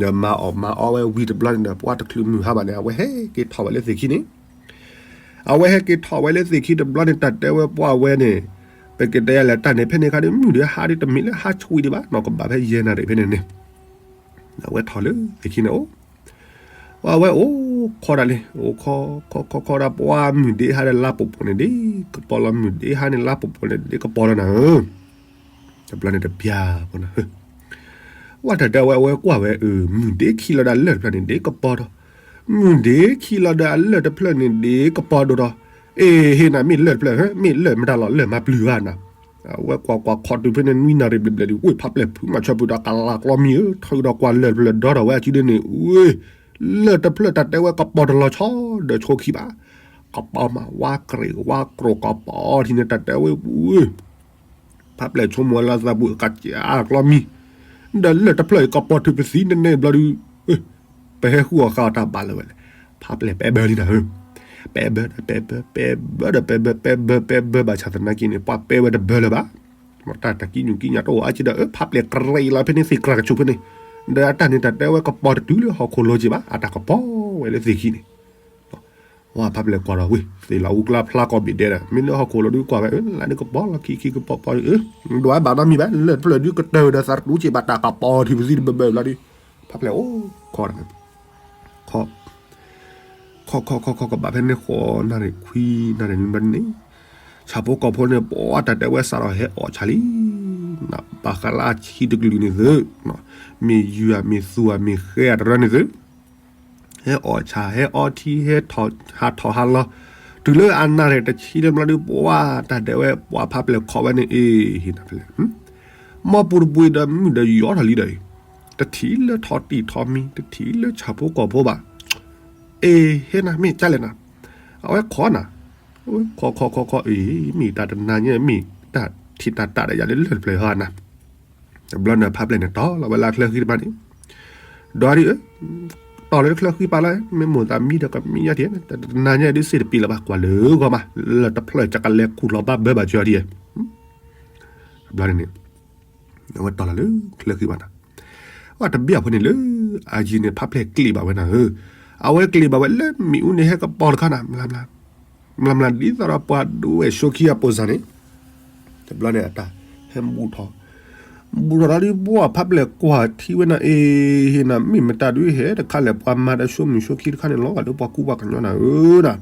ဒီးမၤအီၣ်မၤအီဝဲဝံၤတဘျီန့ၣ်ဒီး ပှၢ်တချုးမုၢ်ဟါဘၣ်န့ၣ် အဝဲဟဲက့ၤထီၣ်ဝဲလၢသ့ၣ်ခံန့ၣ် အဝဲဟဲက့ၤထီၣ်ဝဲလၢသ့ၣ်ခံတဘျီန့ၣ် တၢ်တဲဝဲပှၢ်ဝဲန့ၣ်, ပကတဲယၤလဲၣ်တၢ်န့ၣ် ဖဲန့ၣ်ခါဒီး မုၢ်ဒီးဟါဒ်တမ့ၢ်လၢဟါဆူၣ်ဝံၤဒံးဘၣ်နီၤ ကဘၣ်ဖဲယဲၢ်နၣ်ရံၣ်ဖဲန့ၣ်န့ၣ်, အဝဲထီၣ်လၢသ့ၣ်ခံန့ၣ်အိၣ်, ပှၢ်ဝဲအိၣ်ခီဒၣ်လံ, အိၣ်ခီခီခီခီဒၣ် ပှၢ်မုၢ်ဒ့ဟါဒီးလါပှဲၤပှဲၤန့ၣ် ဒ်ကပီၤလီၤ မုၢ်ဒ့ဟါန့ၣ် လါပှဲၤပှဲၤန့ၣ် ဒ်ကပီၤလီၤနၤဧၢ, တဘျီန့ၣ်တပျၢ်ဖိန့ၣ် ဝဲတၢ်တဲဝဲ အဝဲကွၢ်ဝဲ မုၢ်ဒ့ခံလီၤဒီးအလၢၢ်တဖျၢၣ်န့ၣ် ဒ်ကပီၤဒီး, မုၢ်ဒ့ခံလီၤဒီးအလၢၢ်တဖျၢၣ်န့ၣ် ဒ်ကပီၤဒိၣ်ဒီး, အ့ ဟ့ၣ်နၤ မ့ၢ်လၢၢ်တဖျၢၣ်ဧၢ, မ့ၢ်လၢၢ်မတၤလီၤ လၢၢ်မၤပျုၤဘၣ်နၤ, အဝဲကွၢ်ကွၢ်ခီတုၤဖဲန့ၣ် နွံနၣ်ရံၣ်ဘျဲၣ်ဘျဲၣ်ဒုး ဝ့ၢ်ဖးဖျဲၣ်ဖုမၤဆၢဖုဒီးကလးကျီမံၤဧၢ, ထုးဒီးကွၢ်လၢၢ်တဖျၢၣ်ဒီဒီးဝဲအစုဒ်န့ၣ် ဝ့ၢ် လၢၢ်တဖျၢၣ်တၢ်တဲဝဲကပီၤတလီၤဆီဒီးဆိခံဘၣ်, ကပီၤမးဝါကြ့ၢ်ဝါကြိၢ်ကပီၤထံန့ၣ် တၢ်တဲဝဲဝ့ၢ် ဖးဖျဲၣ်ဆိကမိၣ်ဝဲလၢသးပူၤ ကစၢ်ကျီမံၤ, ဒီးလၢၢ်တဖျၢၣ်အံၤကပီၤထုးပသံန့ၣ်န့ၣ်ဘျီဒုး, ပဟဲဃုအီၣ်ဃာ်အီၣ်တၢ်ဘၣ်လၢၤဝဲလဲၣ်, ဖးဖျဲၣ်ပဲဘၢလံနၤဧၢ, ပဲဘၢဒီးပဲဘၢ ပဲဘၢဒီးပဲဘၢ ပဲဘၢပဲဘၢဘၣ်ဆၣ်သနာ်က့န့ၣ် ပှၢ်ပဲဝဲတဘၢလၢၤဘၣ်, တၢ်တၢ်ကံညူၣ်ကံညၣ်တအိၣ်အါက့ဒီး ဖးဖျဲၣ်ကြ့ၢ်လီၤဖဲန့ၣ် သ့ၣ်ကြၢ်ကဆိးဖဲန့ၣ်, ဒီးအတၢ်န့ၣ်တၢ်တဲဝဲကပီၤတတုၤလၢဟီၣ်ခိၣ်လိၤက့ဘၣ် အတၢ်ကပီၤဝဲလၢသ့ၣ်ခံန့ၣ် ဝဲဖးဖျဲၣ်ကွၢ်ဒီးဝ့ၢ် သ့ၣ်လီၤအူကျါဖျါကီၢ်ဘ့ၣ်ဒဲဒီး မ့ၢ်လၢဟီၣ်ခိၣ်လိၤဒုးကွၢ်ဝဲ လၢဒုးကပီၤလီၤခံခံကပီၤပီၤဒုး ဒွးဘၣ်နီတမံၤဘၣ် လၢၢ်တဖျၢၣ်ဒုးကတၢၢ်ဒီးသးတတူၢ်က့ဘၣ်တၢ်ကပီၤထံပသံတဘၢဘၢလီၤဒုး ဖးဖျဲၣ်အိၣ်ခီ ခီ ခီခီခီခီကဘၣ်ဖဲန့ၣ်ဃိးနၣ်ရံၣ်ခွံနၣ်ရံၣ်နွံဘျီန့ၣ် ဆၣ်ဖိကီၢ်ဖိန့ၣ် ပှၤတၢ်တဲဝဲစးထီၣ်ဟဲအီၣ်ဆၣ်လံ နဘၣ်ဃးလၢအဆံတကလုာ်န့ၣ်သု မ့ၢ်ယုၢ်ဧါ မ့ၢ်သူဧါ မ့ၢ်ဃဲဧါတရၢန့ၣ်သု ဟဲအီၣ်ဆၣ် ဟဲအီထံ ဟဲထီၣ်ဟးထီၣ်ဟးလီၤ တုၤလၢအနၣ်ရံၣ်တဆံလၢဘျီဒုး ပှၤတၢ်တဲဝဲ ပှၤဖးဖျဲၣ်ခိးဝဲန့ၣ် အ့ၣ် ဟ့ၣ်နၤဖဲလဲၣ် မီၢ်ပူၤတပူၤအံၤဒီး မုၢ်ဒီးယီၤထီၣ်လံဒီးအံၤ တထံၣ်လၢထီၣ်တံၢ်ထီၣ်မံၤ တထံၣ်လၢဆၣ်ဖိကီၢ်ဖိဘၣ် အ့ၣ် ဟ့ၣ်နၤ မ့ၢ်ကၢ်လဲၣ်နၤ အဝဲခိးနၤ ခိးခိးခိးခိး အ့ၣ် မ့ၢ်တၢ်တနၤညါ မ့ၢ်တၢ်ထံၣ်တၢ်တၢ်ဒီးယၤလၢလၢၢ်တဖျၢၣ်ဟါနၤ တဘျီန့ၣ်ဖးဖျဲၣ်န့ၣ် တီၢ်လီၤဝဲလၢချၢဃံတဖၣ်န့ၣ် ဒီးဒ်အၢ တီၢ်လၢချၢဃံပာ်လီၤ မ့ၢ်မိၢ်သးမံဒီးကမံညါထံၣ် တနၤညါဒ်စ့ၢ်တပံၤလၢၤဘၣ် ကွၢ်လၢဂီၢ်မး လၢတဖျၢၣ်ကကလဲၤခူၣ်လီၤဘၣ်ဘၢဘၣ်ကၢၤဒ်အံၤ တဘျီန့ၣ် အဝဲတီၢ်လီၤလၢချၢဃံဘၣ်နၤ အဝဲတဘျီအဖိန့ၣ်လၢ အယံၤန့ၣ် ဖးဖျဲၣ်ကျ့းဘၣ်ဝဲနၤဧၢ အဝဲကျ့းဘၣ်ဝဲလၢမ့ၣ်အူန့ၣ်ဟဲကပီၤတခါနၤ မျၢ်မျၢ် ဒ်သိးဒီးပှၤဒိဝဲၢ်ဆိခံအပိၢ်စၢ်န့ၣ် တဘျီန့ၣ်အတၢ်ဟဲဘူၣ်ထီၣ် ဘူၣ်ထီၣ်ဒီးဒ်ပှၤဖးဖျဲၣ်ကွၢ်ထံဝဲနၤ အ့ၣ် ဟ့ၣ်နၤ မ့ၢ်မတၤဒုးဟဲတခါလဲၣ် ပှၤမၤဒီးဆိမုၢ်ဆိခံတခါန့ၣ်လီၤ လၢပှၤကူပှၤကညီနၤဧၢနၤ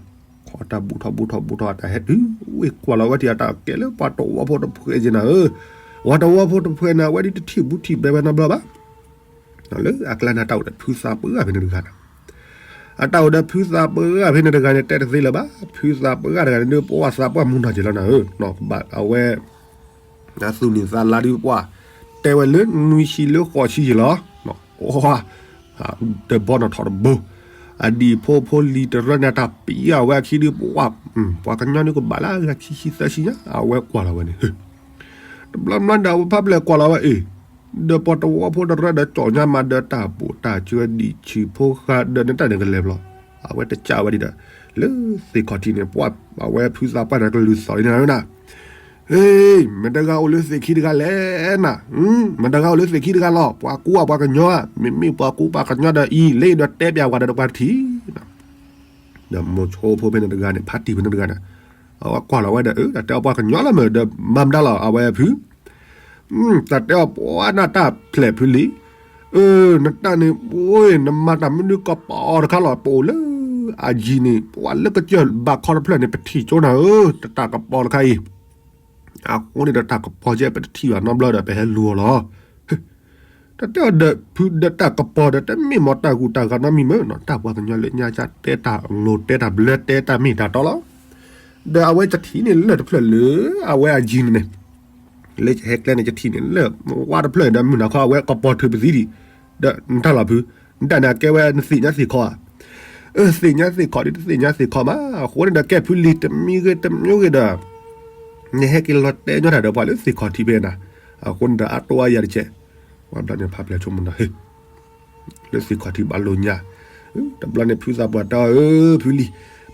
ခီတၢ်ဘူၣ်ထီၣ်ဘူၣ်ထီၣ်ဘူၣ်ထီၣ် အတၢ်ဟဲတုၤဝ့ၢ်ကွၢ်လီၤဝဲဒ်အတၢ်ကဲလၢပှၤတဝီဖိတဖှဲးက့နၤဧၢ ပှၤတဝီဖိတဖှဲးန့ၣ် အဝဲဒ်တထံၣ်ဘူးထံၣ်ဘဲဝဲနီတဘျီဘၣ် လၢအကျါန့ၣ် အတၢ်အိၣ်ဒီးဖုသးပှၢ်ဖဲန့ၣ်တဂၤန့ၣ် အတၢ်အိၣ်ဒီးဖုသးပှၢ်ဖဲန့ၣ်တဂၤန့ၣ် တဲတသ့လၢၤဘၣ် ဖုသးပှၢ်တဂၤန့ၣ်ဒုး ပှၤသးပှၢ်မူနီၢ်က့ၤလီၤနၤဧၢ ဘၣ်အဝဲ အသူၣ်န့ၢ်သးလါဒုးပှၤ တဲဝဲလၢနွံဆံလၢဃိးဆံယံၤလီၤ ပှၤ တဘီနီၢ်ထီၣ်တဘိ အဒံၣ်ဖိဖိလံၤတရၢန့ၣ် တၢ်ပံအဝဲအခံဒုးပှၤ ပှၤကညီဒုးကဘၣ်လၢအဂၤခံဆံသၢဆံညါ အဝဲကွၢ်လီၤဝဲန့ၣ် တဘျီဘျီဒီးအဝဲဖးဖျဲၣ်ကွၢ်လီၤဝဲအံၤ ဒီးပှၤတဝီဖိတရၢဒီးကၠီၣ်ညါမးဒီးတၢ်ဘူၣ်တၢ်စၢဒံၣ်ဆံးဖိဃာ်ဒီး နတၢ်န့ၣ်ကလဲၤဘျီ အဝဲတကးဝဲဒ်ဒီး လၢသ့ၣ်ခီၣ်ထံးန့ၣ် ပှၤ အဝဲဖုသးပှၢ်န့ၣ်ကလုၢ်သီၣ်လံနၤနၤ ဟ့ မတဂၤအိၣ်လၢသ့ၣ်ခံတဂၤလဲၣ်နၤ မတဂၤအိၣ်လၢသ့ၣ်ခံတဂၤလီၤ ပှၤကူပှၤကညီ မ့မ့ၢ်ပှၤကူပှၤကညီဒီးအံၤ လၢဒီးတဲပျးဝဲဒီးပှၤတထံၣ် ဒီးမိၤဆိဖိဖဲန့ၣ်တဂၤန့ၣ် ဖါတံၢ်ဖဲန့ၣ်တဂၤန့ၣ် အဝဲကွၢ်လီၤဝဲဒီး အၢ တၢ်တဲအီၤပှၤကညီလီၤမ့ၢ်ဒီး မၤမတၤလီၤ အဝဲဖု တၢ်တဲအီၤပှၤနတၢ်ဖျဲးဖုလံ, အၢ နတၢ်န့ၣ် နမၤတၢ်မနုၤကပီၤတခါလီၤ ပအိၣ်လၢ အယံၤန့ၣ် ပှၤလၢကစၢၢ်ဘၣ်ခီတဖျၢၣ်န့ၣ် ပထံၣ်ကၠိနၤဧၢ တၢ်ကပီၤတခါအံၤ, အဃိန့ၣ်ဒီးတၢ်ကပီၤကဲ ပတထံၣ်ဘၣ်နီတဘျီဒီး ပဟဲလူၤအီၤလီၤ. တၢ်တဲအီၤဒီးဖုဒီးတၢ်ကပီၤဒီး တမ့ၢ်မ့ၢ်တၢ်ဂူာ်တၢ်ဂၤနီတမံၤမ့ၢ်နီၤ တၢ်ပှၤကညီလၢညါကၢ်တဲတၢ်လိၤတဲတၢ်ဘျၢတဲတၢ်မ့ၢ်တၢ်တီလီၤ. ဒီးအဝဲကထံၣ်န့ၢ်လၢၢ်တဖျၢၣ်လၢ အဝဲအယံၤန့ၣ်န့ၣ် လၢဟဲကျဲန့ၣ် ကထံၣ်န့ၢ်လၢၢ်ဝါတဖျၢၣ်န့ၣ်ဒီး မုၢ်နၤခီအဝဲကပီၤထုးပသံဒံး, ဒီးနတၢ်လီၤဖု, နတၢ်န့ၣ်ကဲဝဲနသ့ၣ်ညါသ့ၣ်ခီဧါ, အၢ သ့ၣ်ညါသ့ၣ်ခီဒ်တသ့ၣ်ညါသ့ၣ်ခီမး အဃိန့ၣ်ဒီးကဲဖုလံၤတမံၤဂ့ၤတမံၤဂ့ၤဒီး နဟဲက့ၤလီၤတဲညီတၢ်ဒီးပှၤလၢသ့ၣ်ခီထံဖဲနၤ, အဃိန့ၣ်ဒီးအတိအယၤတကဲး, ပှၤဘျီန့ၣ်ဖးဖျဲးဆိကမိၣ်ဒီး ဟ့ၣ် လၢသ့ၣ်ခီထံဘၣ်လိာ်ညါ, တဘျီန့ၣ်ဖုသးပှၢ်တဲအီၤ အၢ ဖုလံၤ,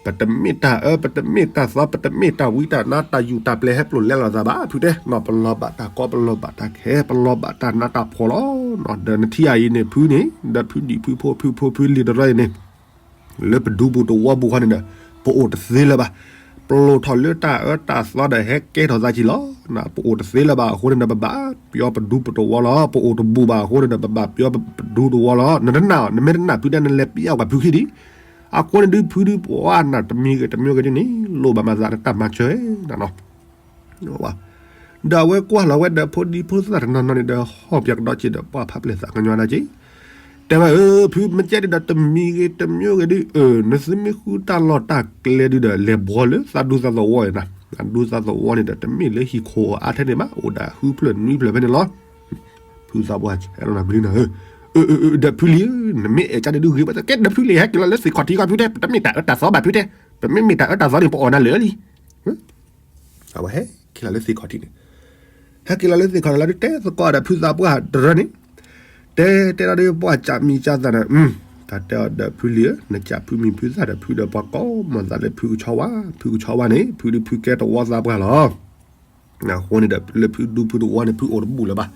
ပတမ့ၢ်တၢ်အၢ ပတမ့ၢ်တၢ်သီ ပတမ့ၢ်တၢ်ဝံတၢ်နါ တၢ်ယူၢ်တၢ်ပျဲၤဟဲပျိာ်လဲလီၤသးဘၣ် ဖုတဲ, နီၢ်ပလီၢ်ဘၣ်တၢ်ကီ ပလီၢ်ဘၣ်တၢ်ခဲ ပလီၢ်ဘၣ်တၢ်နးတၢ်ဖှီၣ်လီၤ. ဒီးနထံၣ်အံၤန့ၣ် ဖုန့ၣ် ဒီးဖုဒံၣ်ဖုဖိ ဖုဖိဖုလံၤတရၢအံၤန့ၣ် လၢပဒူပူၤတဝီပူၤခီန့ၣ်ဒီး ပအိၣ်တသ့လၢၤဘၣ်. ပလိၣ်ထီၣ်လၢတၢ်အၢတၢ်သီဒီးဟဲကဲထီၣ်သးကံလီၤ. ပအိၣ်တသ့လၢၤဘၣ်အဃိန့ၣ်ဒီး ပဘၣ်ပျီပဒူပူၤတဝီလီၤ. ပအိၣ်တဘူးဘၣ်အဃိန့ၣ်ဒီး ပဘၣ်ပျီပဒူတဝီလီၤ. နတနာ်အီၤ နမ့ၢ်တနာ်ဖုတဲ နလဲၤပျီကွၢ်ဖုခံဒံး. အဃိန့ၣ်ဒုးဖုဒုးပှၤနၢ်တမံၤဂ့ၤတမံၤဂ့ၤဒ်န့ၣ် လိၣ်ဘၣ်မၤသးနတၢ်မၤစၢၤနၤနီၤ ဒီးအဝဲကွၢ်လီၤဝဲဒီးဖိဒံဖိသၣ်တနီၤနီၤန့ၣ်ဒီး ဟီၣ်ပၠးကဒီးက့ၤဒီးပှၤဖးပျဲၢ်သးကညီနၤက့ၤ, တဲဝဲ အၢ ဖုမ့ၢ်ကဲဒ်ဒီးတမံၤဂ့ၤတမံၤဂ့ၤဒုး အၢ နသုမ့ၢ်ဃုတၢ်လီၢ်တၢ်ကျဲဒုးဒီး လဲၤဘှီလၢသးဒူသးသဝီအံၤနၤ, သးဒူသးသဝီန့ၣ်ဒီး တမ့ၢ်လၢဟံၣ်ခိၣ်အါထဲန့ၣ်ဘၣ် အိၣ်ဒၣ်ဃုဖျၢၣ်နွံဖျၢၣ်ဖဲန့ၣ်လီၤ. ဖုသးပှၢ်ဆဲးလီၤနၤကလုၢ်နၤဧၢ, အၢ အၢ အၢ ဒီးဖုလံၤဧၢ နမ့ၢ်အဲၣ်ကါန့ၣ်ဒုးဂ့ၤဘၣ် ကဲဒီးဖုလံၤဟဲက့ၤလီၤလၢသ့ၣ်ခီၣ်ထံးခီဖုတဲ ပတမ့ၢ်တၢ်အၢတၢ်သီဘၣ်ဖုတဲ, ပမ့ၢ်မ့ၢ်တၢ်အၢတၢ်သီန့ၣ် ပအီၣ်နၤလၢာ်လံ အဝဲဟဲက့ၤလီၤလၢသ့ၣ်ခီၣ်ထံးန့ၣ်, ဟဲက့ၤလီၤလၢသ့ၣ်ခီၣ်ထံးလီၤဒုး တဲသကိးဒီးဖုသးပှၢ်တရၢန့ၣ်, တဲတဲဒၣ်ဒီးပှၤကးမံၤကးသးန့ၣ်, တၢ်တဲအီၤဒီးဖုလံၤဧၢ နကးဖုမံၤဖုသၣ်ဒီးဖုဒီးပှၤကိးမီၤသးလၢဖုကဆီဝါ, ဖုကဆီဝါန့ၣ် ဖုဒုးဖုကဲတဝီသးပှၢ်လီၤ. အဃိန့ၣ်ဒီး လၢဖုဒူဖုတဝီန့ၣ် ဖုအိၣ်တဘူၣ်လၢၤဘၣ်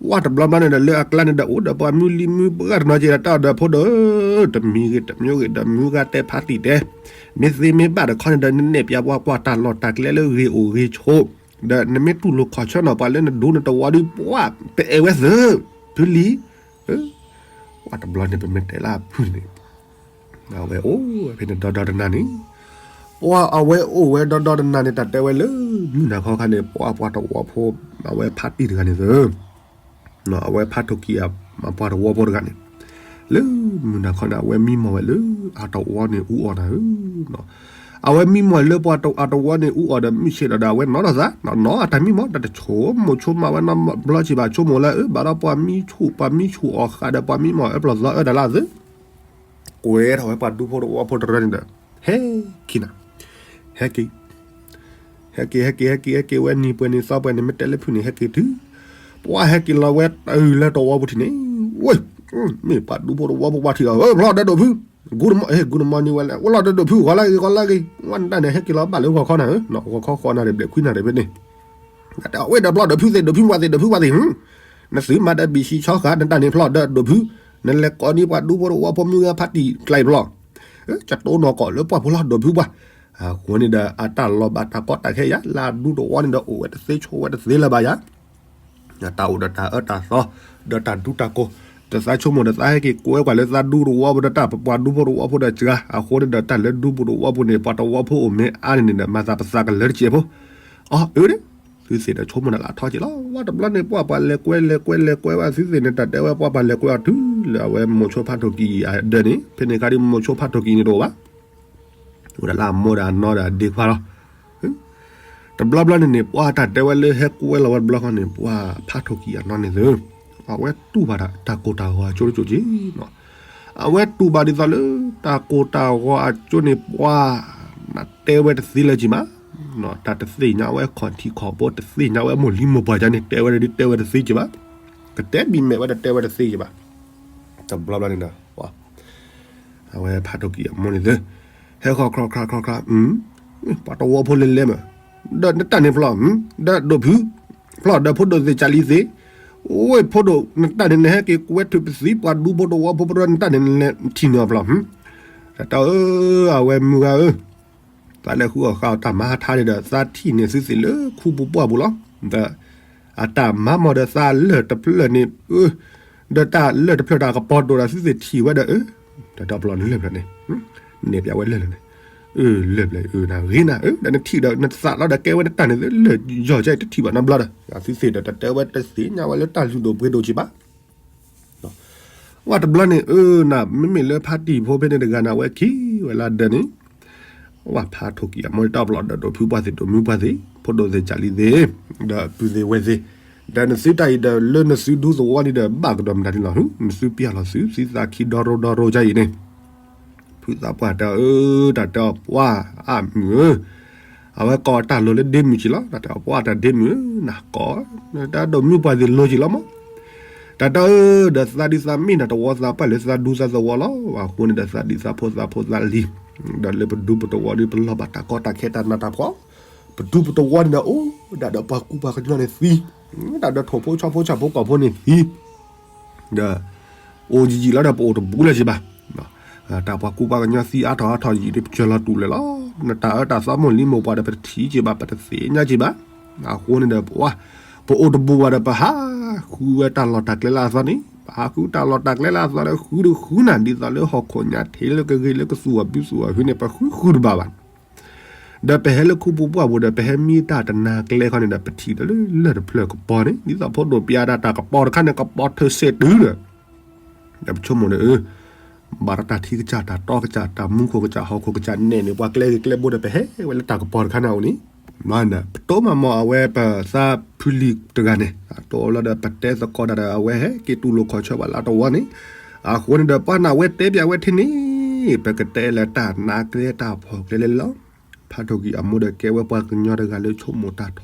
ဝဲတဘျီဘျီန့ၣ်ဒီး လၢအကျါန့ၣ်ဒီး အိၣ်ဒီးပှၤမုၢ်လံၤမုၢ်ပှၢ်တနီၤက့ၤဒီး တၢ်အီၤဒီးဖိဒိၣ်ဧၢ, တမံၤဂ့ၤတမံၤဂ့ၤဒီး မုၢ်ဂၤတဲဖးတံၢ်တဲ, မ့ၢ်သ့မ့ၢ်ဘၣ်တခီန့ၣ်ဒီး နနဲၣ်ပျဲပှၤကွၢ်တၢ်လီၢ်တၢ်ကျဲလၢဂ့ၤအိၣ်ဂ့ၤဆိး, ဒီးနမ့ၢ်တူၢ်လိာ်ခီၣ်ဆၢနီၤပှၤလၢနဒူနတဝီဒုး ပှၤပအဲၣ်ဝဲသ့, ဖုလံၤ, ဝဲတဘျီန့ၣ် ပမ့ၢ်တဲလၢအဖုန့ၣ် အဝဲအိၣ်ဝဲဖဲန့ၣ်ဒီဒီတနၤန့ၣ်, ပှၤအဝဲအိၣ်ဝဲဒီဒီတနၤန့ၣ် တၢ်တဲဝဲလၢ မုၢ်နၤခီခါန့ၣ် ပှၤပှၤတဝီဖိ အဝဲဖးတံၢ်တဂၤန့ၣ်သ့, အဝဲဖးထိၣ်ကံၢ်အပှၤတဝီဖိတဂၤန့ၣ်, လၢမုၢ်နၤခီန့ၣ် အဝဲမံမီၢ်ဝဲလၢအတဝီန့ၣ်အူအီၣ်နၤဧၢ, အဝဲမံမီၢ်လၢပှၤအတဝီန့ၣ်အူအီၣ်ဒီး မုၢ်ဆ့ၣ်ဒီးဒီး အဝဲနီၢ်ထီၣ်သး နီၢ်အတၢ်မံမီၢ် တၢ်တဆိကမိၣ်ဆိကမးဝဲနီတဘျီက့ၤဘၣ် ဆိကမိၣ်လၢအၢ ဘၣ်ဒီးပှၤမံဆူၣ် ပှၤမံဆူၣ်အီၣ်ဃာ်ဒီး ပှၤမံမီၢ်အၢပျီၢ်သီအၢတၢ်လၢအသ့, ကွဲထီၣ်ဝဲပှၤဒူဖိတဝီဖိတရၢန့ၣ်ဒီး ဟဲက့ၤနၤ, ဟဲက့ၤ ဟဲက့ၤ ဟဲက့ၤ ဟဲက့ၤ ဟဲက့ၤဝဲနံၤပှဲၤနံၤသီပှဲၤန့ၣ် မ့ၢ်တဲလၢဖုန့ၣ် ဟဲက့ၤတုၤ, ပှၤဟဲက့ၤလီၤဝဲတုၤလၢတဝီပူၤထံးန့ၣ်, ဝဲ, မ့ၢ်ပှၤဒူဖိတဝီဖိပှၤထံၣ်အီၤ ဖျီၣ်ဒီးဒိၣ်ဖု, ဂူတမီၢ် ဂူတမီၢ်နံၤဝဲလဲၣ် ဝဲလီၤဒီးဒိၣ်ဖု ဂီၤလၢဂ့ၤ ဂီၤလၢဂ့ၤ ဝဲနတၢ်န့ၣ် ဟဲက့ၤလီၤဘၣ်လၢဂီၤခီနၤဧၢ, ဂီၤခီဃီနၤဒီး ဘျဲးခွံနၤဒီးဖဲန့ၣ် အဝဲဒီးဖျီၣ်ဒီးဖုသ့ၣ်ဒိၣ်ဖုမၤသ့ၣ်ဒိၣ်ဖုမၤသ့ၣ်, နသုမၤဒီးဘံၣ်ဆံးဆီဃာ် နတၢ်န့ၣ်ဖျီၣ်ဒီးဒိၣ်ဖု, နလဲၤကိးန့ၢ်ပှၤဒူဖိတဝီဖိမုၢ်ဂၤဖးတံၢ်ကျဲဖျီၣ်, ကတိၤနီၢ်ကီၢ်လၢပှၢ်ဖိလီၤဒိၣ်ဖုပှၢ်, အဃိန့ၣ်ဒီး အတၢ်လီၤဘၣ်တၢ်ကီတၢ်ခဲယၤ လၢအဒူတဝီန့ၣ်ဒီးအိၣ်ဝဲတသ့ဆိးဝဲတသ့လၢၤဘၣ်ယၤ တၢ်အိၣ်ဒီးတၢ်အၢတၢ်သီ, ဒီးတၢ်ဒူတၢ်ကိၢ်, ဒီးသးဆိကမိၣ်ဒီးသးဟဲက့ၤကွဲကွၢ်လၢသးဒူတဝီဖိဒီးတၢ်ပှၤဒူဖိတဝီဖိဒီးစှၤ, အဃိန့ၣ်ဒီးတၢ်လၢဒူပူၤတဝီဖိန့ၣ် ပှၤတဝီဖိအိၣ်မ့ၢ်အါန့ၣ်န့ၣ်ဒီး မၤသးပသးကလၢတစဲးဖိ, အီၤအၢန့ၣ်, သုသ့ၣ်ဒီးဆိကမိၣ်ဒီးလၢအထီက့ၤလီၤ, ဝဲတဘျီန့ၣ် ပှၤပှၤလဲၤကွဲလဲၤကွဲလဲၤကွဲဝဲသုသ့ၣ်န့ၣ် တၢ်တဲဝဲပှၤပှၤလဲၤကွဲအီၤတုၤလၢအဝဲ မိၤဆိဖးထိၣ်ကံၢ်အဒၢးန့ၣ်, ဖဲန့ၣ်ခါဒ်မိၤဆိဖးထိၣ်ကံၢ်န့ၣ်တအိၣ်ဘၣ် အိၣ်ဒီးလၢအမိၢ်ဒီးအနီၢ်ဒီးအဒ့ခွါလီၤ. တဘျီဘျီန့ၣ်န့ၣ် ပှၤတၢ်တဲဝဲလၢဟဲကွဲလီၤဝဲတဘျီဃီန့ၣ် ပှၤဖးထိၣ်ကံၢ်အနီၢ်န့ၣ်သ့, အဝဲတူၢ်ဘၣ်တၢ်ကိၢ်တၢ်ဂီၤအကၠိတကၠိက့ၤ, အဝဲတူၢ်ဘၣ်ဒ်သိးလၢ တၢ်ကိၢ်တၢ်ဂီၤအကၠိန့ၣ် ပှၤနတဲဝဲတသ့လၢၤက့ၤမး, တၢ်တသ့ၣ်ညါဝဲခီၣ်ထံးခီၣ်ဘိ တသ့ၣ်ညါဝဲမိၢ်လံမိၢ်ပှၢ်ကန့ၣ် တဲဝဲဒ်တဲဝဲတသ့က့ၤဘၣ်, ကတဲဘံၣ်မဲာ်ဝဲဒီးတဲဝဲတသ့က့ၤဘၣ်, တဘျီဘျီန့ၣ်ဒီး အဝဲဖးထိၣ်ကံၢ်အမိၢ်န့ၣ်သ့, ဟဲဃီၤခီခီခီခီ, ပှၤတဝီဖိလဲၤလဲၤမး, ဒီးနတၢ်န့ၣ်ဖျီၣ်, ဒီးဒိၣ်ဖု, ဖျီၣ်ဒီးဖိဒိၣ်သ့ၣ်ကၢ်လံသ့, ဝဲဖိဒိၣ်နတၢ်န့ၣ် နဟဲက့ၤကွဲထုးပသံ ပှၤဒူဖိတဝီဖိပရၢနတၢ်န့ၣ် နလဲၤထံၣ်န့ၢ်အီၤဖျီၣ်, တၢ်တၢ်ဧၢ, အဝဲမုၢ်ဂၤဧၢ, သးလဲၤဃုအီၣ်ဃုအီတၢ်မၤဟးထါန့ၣ်ဒီး သးထံၣ်န့ၢ်သုသ့ၣ်လၢခူပူၤပှၢ်ပူၤလီၤ. ဒီးအတၢ်မၤမီၢ်ဒီးသးလၢၢ်တဖျၢၣ်န့ၣ် အၢ ဒီးတၢ်လၢၢ်တဖျၢၣ်တၢ်ကပီၤဒိၣ်ဒီးသုသ့ၣ်ထံၣ်ဝဲဒီး အၢ တၢ်တဘျီန့ၣ်လၢၢ်ဖျၢၣ်န့ၣ် နဲၣ်ပျးဝဲလၢၢ်လၢၢ်န့ၣ် အၢ လၢၢ်ဖျၢၣ်အၢ နဂ့ၤနၤ အၢ ဒီးနထံၣ်ဒီးနသးလီၤဒီးကဲဝဲနတၢ်န့ၣ် လၢၢ်ယီၢ်ကဲတထံၣ်ဘၣ်နီတဘျီဒီး သုသ့ၣ်ဒီးတတဲဝဲတသ့ၣ်ညါဝဲလၢတၢ်လုၢ်ဒိၣ်ပှ့ၤဒိၣ်က့ၤဘၣ် ဝဲတဘျီန့ၣ် အၢ နၤ မ့မ့ၢ်လၢဖါတံၢ်ဖိဖဲန့ၣ်တဂၤန့ၣ် အဝဲခံဝဲလၢဒၢးန့ၣ် ဝဲဖါထိၣ်ကံၢ်အမိၢ်တၢ်ပျီၢ်ဒီးဒိၣ်ဖုပှၢ်သ့ၣ်ဒိၣ်မုၢ်ပှၢ်သ့ၣ် ဖိဒိၣ်သ့ၣ်ကၢ်လံသ့ၣ် ဒီးပုၢ်သ့ၣ်ဝဲၢ်သ့ၣ် ဒီးနသုတၢ်အံၤဒီးလၢနသုဒူသဝီန့ၣ်ဒီးဘၣ်ကဒီးမတၤန့ၣ်လီၤ. နသုပျၢ်လီၤသု သုသးခံဒီရိဒီရိကါအံၤန့ၣ် ဖုသးပှၢ်တဲအၢ တၢ်တဲအီၤပှၢ်အါမုၢ်ဧၢ အဝဲကိးတၢ်လိၤလၢဒ့မုၢ်က့ၤလီၤ. တၢ်တဲအီၤပှၢ်တၢ်ဒ့မုၢ်ဧၢ နၤကိး တၢ်ဒိၣ်မုၢ်ပှၢ်သ့ၣ်လိၤက့ၤလီၤမး တၢ်တဲအၢ ဒီးသးဒုးသးမ့ၢ်နၤတဝီသးပှၢ်လၢသးဒူသးသဝီလီၤ. အဃိန့ၣ်ဒီးသးဒံးသးဖိသးဖိသးလံၤ ဒီးလၢပဒူပတဝီဒီးပလီၢ်ဘၣ်တၢ်ကီတၢ်ခဲတၢ်နးတၢ်ဖှီၣ် ပဒူပတဝီန့ၣ်ဒီးအိၣ်ဒၣ်ဒီးပှၤကူပှၤကညီန့ၣ်သံ ဒၣ်ဒီးထိၣ်ဖိဆီဖိဆၣ်ဖိကီၢ်ဖိန့ၣ်သံ ဒီး အိၣ်ယံာ်ယံာ်လီၤဒီးပအိၣ်တဘူးလၢၤက့ၤဘၣ်. တၢ်ပှၤကူပှၤကညီသံအါထီၣ်အါထီၣ်ယံာ်ဒီးပစၢၤလီၤတူၢ်လၢာ်လီၤ. နတၢ်အၢတၢ်သီမိၢ်လံမိၢ်ပှၢ်ဒီးပတထံၣ်က့ၤဘၣ် ပတသ့ၣ်ညါက့ၤဘၣ်. အဃိန့ၣ်ဒီး ပဝဲ ပအိၣ်တဘူးဘၣ်ဒီးပဟးဃုဝဲတၢ်လီၢ်တၢ်ကျဲလၢအသီန့ၣ် ပဟးဃုတၢ်လီၢ်တၢ်ကျဲလၢအသီဒီးဃုတဃုနၤ ဒ်သိးလၢဟီၣ်ခိၣ်ညါထံးလၢကဂ့ၤလၢကသူၣ်အီၤဘုသူၣ်အီၤဟုန့ၣ် ပဃုဃုတဘၣ်ဘၣ် ဒီးပဟဲလၢခူပူၤပှၢ်ပူၤဒီး ပဟဲမံတၢ်တနၤကျဲခီန့ၣ်ဒီး ပထံၣ်ဒီးလၢလၢၢ်တဖျၢၣ်ကပီၤန့ၣ် ဒ်သိးဖိဒိၣ်ပျးဒၣ်တၢ်ကပီၤတခါန့ၣ် ကပီၤထၢၣ်စဲးတုၤဒီး ဒီးပဆိကမိၣ်ဒီး အၢ ဘၣ်ဒီးတၢ်ထံကစၢ် တၢ်တီကစၢ် တၢ်မူခိၣ်ကစၢ် ဟီၣ်ခိၣ်ကစၢ်နဲၣ်န့ၣ် ပှၤကျဲဂ့ၤကျဲဘိဒီး ပဟဲဝဲလၢတၢ်ကပီၤတခါန့ၣ်အအိၣ်န့ၣ် ပတိၢ်မၤမီၢ်အဝဲပသးဖုလံၤတဂၤန့ၣ် အတိၢ်လီၤဒီးပတဲသကိးတၢ်ဒီးအဝဲဟဲက့ၤတူၢ်လိာ်ခီၣ်ဆၢဘၣ်လၢတဝီန့ၣ် အဃိန့ၣ်ဒီးပှၤန့ၣ်အဝဲတဲပၠးဝဲထဲန့ၣ် ပကတဲလၢတၢ်နါကျဲတၢ်ဖီၣ်ကျဲလဲၣ်လီၤ. ဖါထိၣ်ကံၢ်အမိၢ်ဒီးကဲဝဲပှၤကညီတဂၤလၢဆိကမိၣ်တၢ်ထီ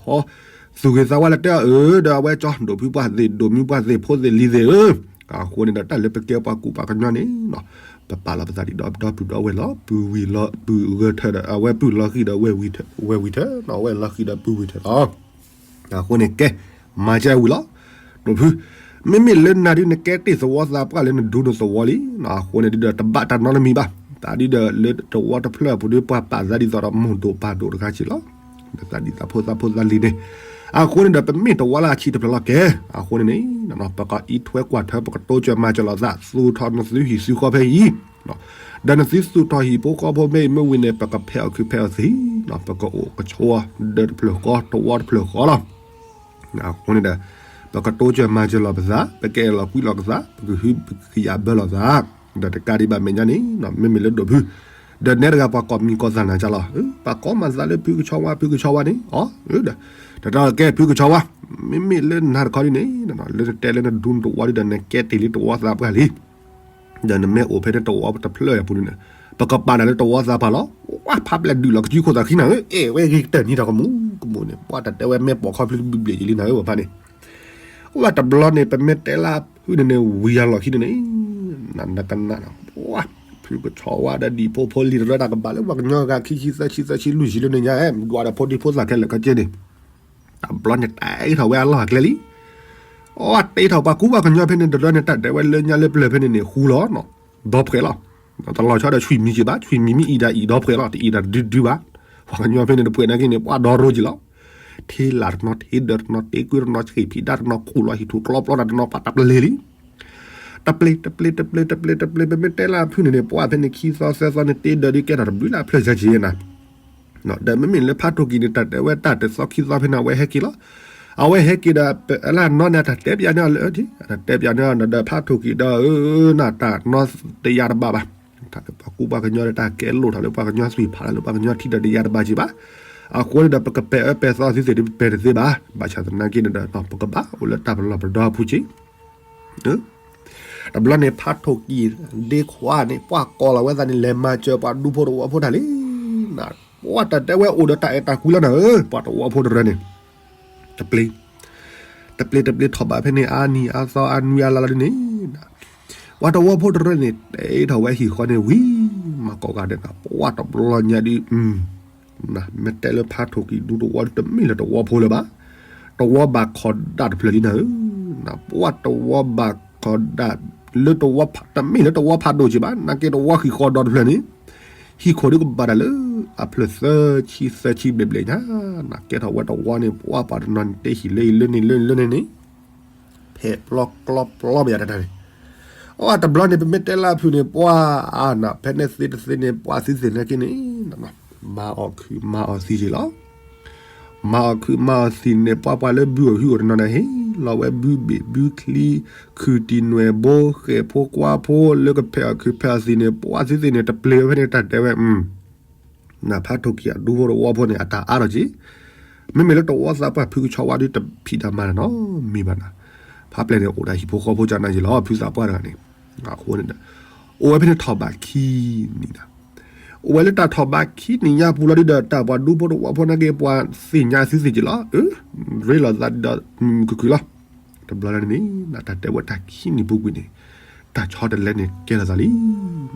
သူၣ်ဂ့ၤသးဝါလၢတဲအီၤအၢ ဒီးအဝဲကၠီ ဒိၣ်ဖုပှၢ်သ့ၣ် ဒိၣ်မုၢ်ပှၢ်သ့ၣ် ဖိသ့ၣ်လံၤသ့ၣ်ဧၢ, အဃိန့ၣ်ဒီး တၢ်လၢပကဲပှၤကူပှၤကညီန့ၣ် ပပာ်လီၤပသးဒ်ဒီပုၢ်ဒီဝဲၢ်လီၤ. ပုၢ်ဝံၤလီၤ ပုၢ်ဂၢၢ်ထၢၣ်ဒီး အဝဲပုၢ်လီၤဃံၤဒီးဝဲၢ်ဝံၤထၢၣ် ဝဲၢ်ဝံၤထၢၣ် အဝဲလီၤဃံၤဒီးပုၢ်ဝံၤထၢၣ်လီၤ. အဃိန့ၣ်ကဲ မၤကဲဝံၤလီၤ. ဒိၣ်ဖု မ့မ့ၢ်လၢနၤဒုးနကဲတ့ၢ်သဝီသးပှၢ်လၢနဒူနသဝီလံ, အဃိန့ၣ်ဒုးဒီးတဘၣ်တၢ်နီတမံၤဘၣ်. တၢ်ဒုးဒီးလၢတဝီတဖျၢၣ်အပူၤဒုး ပှၤပာ်သးဒ်သိးဒီးမိၢ်ဒိၣ်ပၢ်ဒိၣ်တဂၤက့လီၤ. ဒီးသးဒ်သးဖိသးဖိသးလံၤန့ၣ်, အဃိန့ၣ်ဒီးပမ့ၢ်တဝီလၢအဆံးတဖျၢၣ်လီၤကဲ, အဃိန့ၣ်န့ၣ် ပကအံးထွဲကွၢ်ထွဲ ပကတိစၢၤမၤစၢၤလိာ်သး သူၣ်ထီၣ်နသုဟံၣ်သုဃီဖဲအံၤ, ဒီးနသုသူၣ်ထီၣ်ဟံၣ်ဖိဃီဖိမ့ၢ်အံၤမ့ၢ်ဝံၤန့ၣ် ပကဖဲးအီၣ်ခုးဖဲးအီၣ်သံ, ပကအိၣ်ကဆိးဒၢးတဖျၢၣ်ဃီ တဝီတဖျၢၣ်ဃီလီၤ. အဃိန့ၣ်ဒီး ပကတိစၢၤမၤစၢၤလိာ်ပသး, ပကအဲၣ်လီၤကွံလိာ်ပသး, ပကဟုပကယာ်ဘၢလိာ်သး, ဒီးတကးဒံးဘၣ်မဲာ်ညါန့ၣ် မ့မ့ၢ်လၢဒိၣ်ဖု ဒီးနဲတဂၤပှၤကိးမံၤကိးသၣ်နၤကလီၤ. ပှၤကိးမၤသးလၢဖုကဆီဝါ ဖုကဆီဝါန့ၣ်, အဒီး တတီကဲဖုကဆီဝါ, မ့မ့ၢ်လၢနၤတခီဒ်န့ၣ်, လၢနတဲလၢနဒူနတဝီဒ်ဒီး နကဲတ့ၢ်လံတဝီသးပှၢ်လံ ဒီးနမ့ၢ်အိၣ်ဖဲန့ၣ်တဝီတဖျၢၣ်အပူၤန့ၣ်, ပကပာ်နၤလၢတဝီသးပှၢ်လီၤ. ဝဲဖးပျဲၢ်ဒုးလီၤကစုခိၣ်သးခံနၤဧၢ, အဲၣ်ဝဲဂ့ၤကတၢၢ်နံၤတၢ်ကမူၤကမူၤန့ၣ်, ပှၤတတဲဝဲမ့ၢ်ပိာ်ခီဖျိတဘျုးဘျဲၣ်ယံၤလံနၤဧၢ ပှၤဖးန့ၣ်, ဝဲတဘျီန့ၣ် ပမ့ၢ်တဲလၢဖုန့ၣ်န့ၣ် ဝံၤအလီၢ်ခံန့ၣ်န့ၣ်, နကနၣ်, ဖုကဆီဝါဒီးဒံၣ်ဖိဖိလံၤတရၢတၢ်ကဘၣ်လၢပှၤကညီဂၤ ခံဆံသၢဆံသၢဆံလွံၢ်ဆံလၢန့ၣ်ညါ, ဒွးဒီးဖိဒံဖိသၣ်ခဲလၢာ်ခဲဆ့န့ၣ် တဘျီန့ၣ်တၢ်အ့ၣ်ထီၣ်ဝဲအလီၢ်အကျဲလံ. အတ့ထီၣ်ပှၤကူပှၤကညီဖဲန့ၣ်တရၢန့ၣ် တၢ်တဲဝဲလၢညါလၢပျၢၤဖဲန့ၣ်န့ၣ် ဃူလီၤ, ဒီဖှဲးလီၤ. တလီၤဆီဒီးဆွံမံၤက့ၤဘၣ်, ဆွံမံၤမ့ၢ်အံၤဒၣ်အံၤဒီဖှဲးလီၤ, တအံၤဒၣ်တဒုဒုဘၣ်. ပှၤကညီဖဲန့ၣ်တဖှဲးနာ်က့န့ၣ် ပှၤဒီရိက့ၤလီၤ. ထ့လာ်တနီၤ ထ့ဒၢးတနီၤ တ့ကွံတနီၤ ဆံးဖံးဒၣ်တနီၤ ခူၣ်လီၤဟံၣ်ထူၣ်ကျီပျီတၢ်တနီၤ ပှၤတပျ့ၤလံ. တပျ့ၤ တပျ့ၤ တပျ့ၤ တပျ့ၤ တပျ့ၤ ပမ့ၢ်တဲလၢဖုန့ၣ်န့ၣ် ပှၤဖဲန့ၣ်ခံသီသၢသီန့ၣ် တ့ဒၢးဒ်ကဲထီၣ်တဘျုးလၢအဖျၢၣ်စၢ်က့ၤနၤ ဒီးမ့မ့ၢ်လၢဖးထိၣ်ကံၢ်န့ၣ် တၢ်တဲဝဲတၢ်တသီခံသီဖဲန့ၣ် အဝဲဟဲက့ၤလီၤ. အဝဲဟဲက့ၤဒီး လၢအနီၢ်န့ၣ် တၢ်တဲပၠးန့ၢ်အီၤလၢ တၢ်တဲပၠးန့ၢ်အီၤဒီးဖးထိၣ်ကံၢ်ဒီး နတၢ်နီတယၤတဘၣ်ဘၣ်. တၢ်လၢပှၤကူပှၤကညီဒီးတၢ်ကဲလိာ်ထီၣ်လၢပှၤကညီသွံၣ်ဖးလၢပှၤကညီထံဒီးတယၤတဘၣ်က့ၤဘၣ်. အဃိန့ၣ်ဒီး ပကပဲာ်အၢပဲာ်သီသုသ့ၣ်ဒုး ပပဲာ်တသ့ဘၣ်. ဘၣ်ဆၣ်သနာ်က့န့ၣ်ဒီး ပကဘၣ်အိၣ်လၢတၢ်ပလီၢ်ပဒီအပူၤက့ၤ တဘျီန့ၣ် ဖးထိၣ်ကံၢ်ဒ့ခွါန့ၣ် ပှၤကိးလီၤဝဲသးန့ၣ် လဲၤမၤစၢၤပှၤဒူဖိတဝီဖိတၢ်လံ. ပှၤတၢ်တဲဝဲအိၣ်ဒီးတၢ်အဲၣ်တၢ်ကွံလီၤနၤဧၢ, ပှၤတဝီဖိတရၢန့ၣ် တပျ့ၤ တပျ့ၤတပျ့ၤထီၣ်ဘးဖဲန့ၣ် အါနံၤအါသီအါနွံအါလါလီၤဒ်န့ၣ်, ပှၤတဝီဖိတရၢန့ၣ် တဲထီၣ်ဝဲဟံၣ်ဃီန့ၣ်ဝံၤ မၤကိးဂၤဒဲးနၤ ပှၤတဘျီညါဒ် မ့ၢ်တဲလၢဖးထိၣ်ကံၢ်ဒူတဝီဒ်တမ့ၢ်လၢတဝီဖိလၢၤဘၣ်. တဝီဘၣ်ခီဒၣ်တဖျၢၣ်လံနၤဧၢ, ပှၤတဝီဘၣ်ခီဒၣ် လၢတဝီဖး တမ့ၢ်လၢတဝီဖးဒိၣ်က့ၤဘၣ်, နာ်က့တဝီဃံးဃီဒီတဖျၢၣ်န့ၣ် ဟံၣ်ခိၣ်ဒုးကဘၣ်တၢ်လၢ အဖျၢၣ်သၢဆံသၢဆံဘျဲၣ်ဘျဲၣ်ညါ, ကဲထီၣ်ဝဲတဝီန့ၣ် ပှၤပှၤတနီၤန့ၣ် တဲဟံၣ်လၢအံၤလၢန့ၣ်လၢန့ၣ်လၢန့ၣ်န့ၣ် ဖဲးပျီကျီပျီဘၣ်ယၤတၢ်န့ၣ်, အတဘျီန့ၣ် ပမ့ၢ်တဲလၢအဖုၣ်န့ၣ် ပှၤအါနး ဖဲန့ၣ်သ့တသ့န့ၣ် ပှၤသ့သ့ၣ်နာ်က့န့ၣ် မၤအီၣ်ခုးမၤအီၣ်သံက့ၤလီၤ. မၤအီၣ်ခုးမၤအီၣ်သံန့ၣ် ပှၤပှၤလၢဘုအိၣ်ဟုအိၣ်တနီၤန့ၣ် ဟ့ၣ်လီၤဝဲဘုဘ့ၣ်ဘုချံ ခုၣ်တံၢ်နွဲၣ်ဘိ ဃဲၣ်ဖိကွါဖိ လၢကဖဲးအီၣ်ခုးဖဲးအီၣ်သံန့ၣ် ပှၤသ့သ့ၣ်န့ၣ် တပျ့ၤဝဲဖဲန့ၣ် တၢ်တဲဝဲ နဖးထိၣ်ကံၢ်အဒူဖိတဝီဖိန့ၣ် အတၢ်အါထီၣ်က့ၤ, မ့မ့ၢ်လၢတဝီသးပှၢ်ဖုကဆီဝါဒုတဖံးတၢ်မၤတၢ်နီတမံၤဘၣ်နၤ, ဖးပျဲၢ်န့ၣ်အိၣ်ဒီးဟံၣ်ဖိဃီဖိကနၣ်ယ့ၢ်လီၤ ဖုသးပှၢ်တဂၤန့ၣ်, အဃိန့ၣ်ဒီး အိၣ်ဝဲဖဲန့ၣ်ထီၣ်ဘးခံနံၣ်နၤ, အိၣ်ဝဲလၢတၢ်ထီၣ်ဘးခံနံၣ်ညါပူၤလီၤဒုဒီး တၢ်ပှၤဒူဖိတဝီဖိနာ်က့ ပှၤသ့ၣ်ညါသုသ့ၣ်က့ၤလီၤ, ရ့လိာ်သးဒီး ခုၣ်ခုၣ်လီၤ, တဘျီလၢ်န့ၣ် တၢ်တဲဝဲတၢ်ခံနံၣ်ပူၤကွံာ်န့ၣ် တၢ်ဆီတလဲန့ၣ်ကဲထီၣ်သး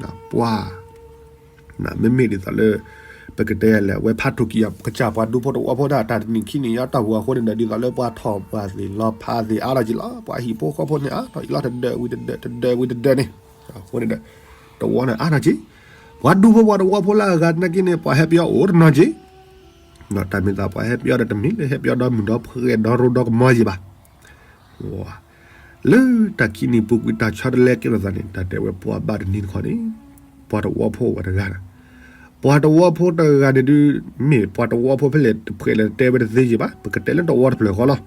လံ, ပှၤ မ့မ့ၢ်ဒ်သိးလၢ ပကတဲလဲၣ် အဝဲဖးထိၣ်ကံၢ်အကစၢ်ပှၤဒူဖိတဝီဖိဒၣ် တၢ်တနံၣ်ခံနံၣ်ညါတၢ်ပူၤအဃိန့ၣ်ဒီး ဒ်သိးလၢပှၤထီၣ်ပှၤသ့ၣ်လီၤဖးသ့ၣ်အါထီၣ်က့ၤလီၤ, ပှၤဟံၣ်ဖိဃီဖိန့ၣ်အါထီၣ်က့ၤလီၤ တဒၢးဝံၤတဒၢး တဒၢးဝံၤတဒၢးန့ၣ်, အဃိန့ၣ်ဒီး တဝီန့ၣ်အါထီၣ်က့ၤ, ပှၤဒူဖိပှၤတဝီဖိလၢအဂၤနာ်က့န့ၣ် ပှၤဟဲပယီၤအိၣ်တနီၤက့ၤ တၢ်မ့ၢ်သးပှၤဟဲပယီၤဒီး တမ့ၢ်လၢဟဲပယီၤဒီးမုၢ်ဒီဖှဲးဒီရိဒီကမီၤယံၤဘၣ်, လၢတၢ်ခံနံၣ်ပူၤကွံာ်တၢ်ဆီတလဲကဲထီၣ်သးန့ၣ် တၢ်တဲဝဲပှၤဘၣ်တနံၤတခီန့ၣ် ပှၤတဝီဖိဝဲတဂၤ, ပှၤတဝီဖိတဂၤန့ၣ်ဒုး မ့ၢ်ပှၤတဝီဖိဖဲလဲၣ်တဖှဲးလဲၣ်တဲဝဲတသ့ယံၤဘၣ် ပကတဲလၢတဝီတဖျၢၣ်ဃီလီၤ.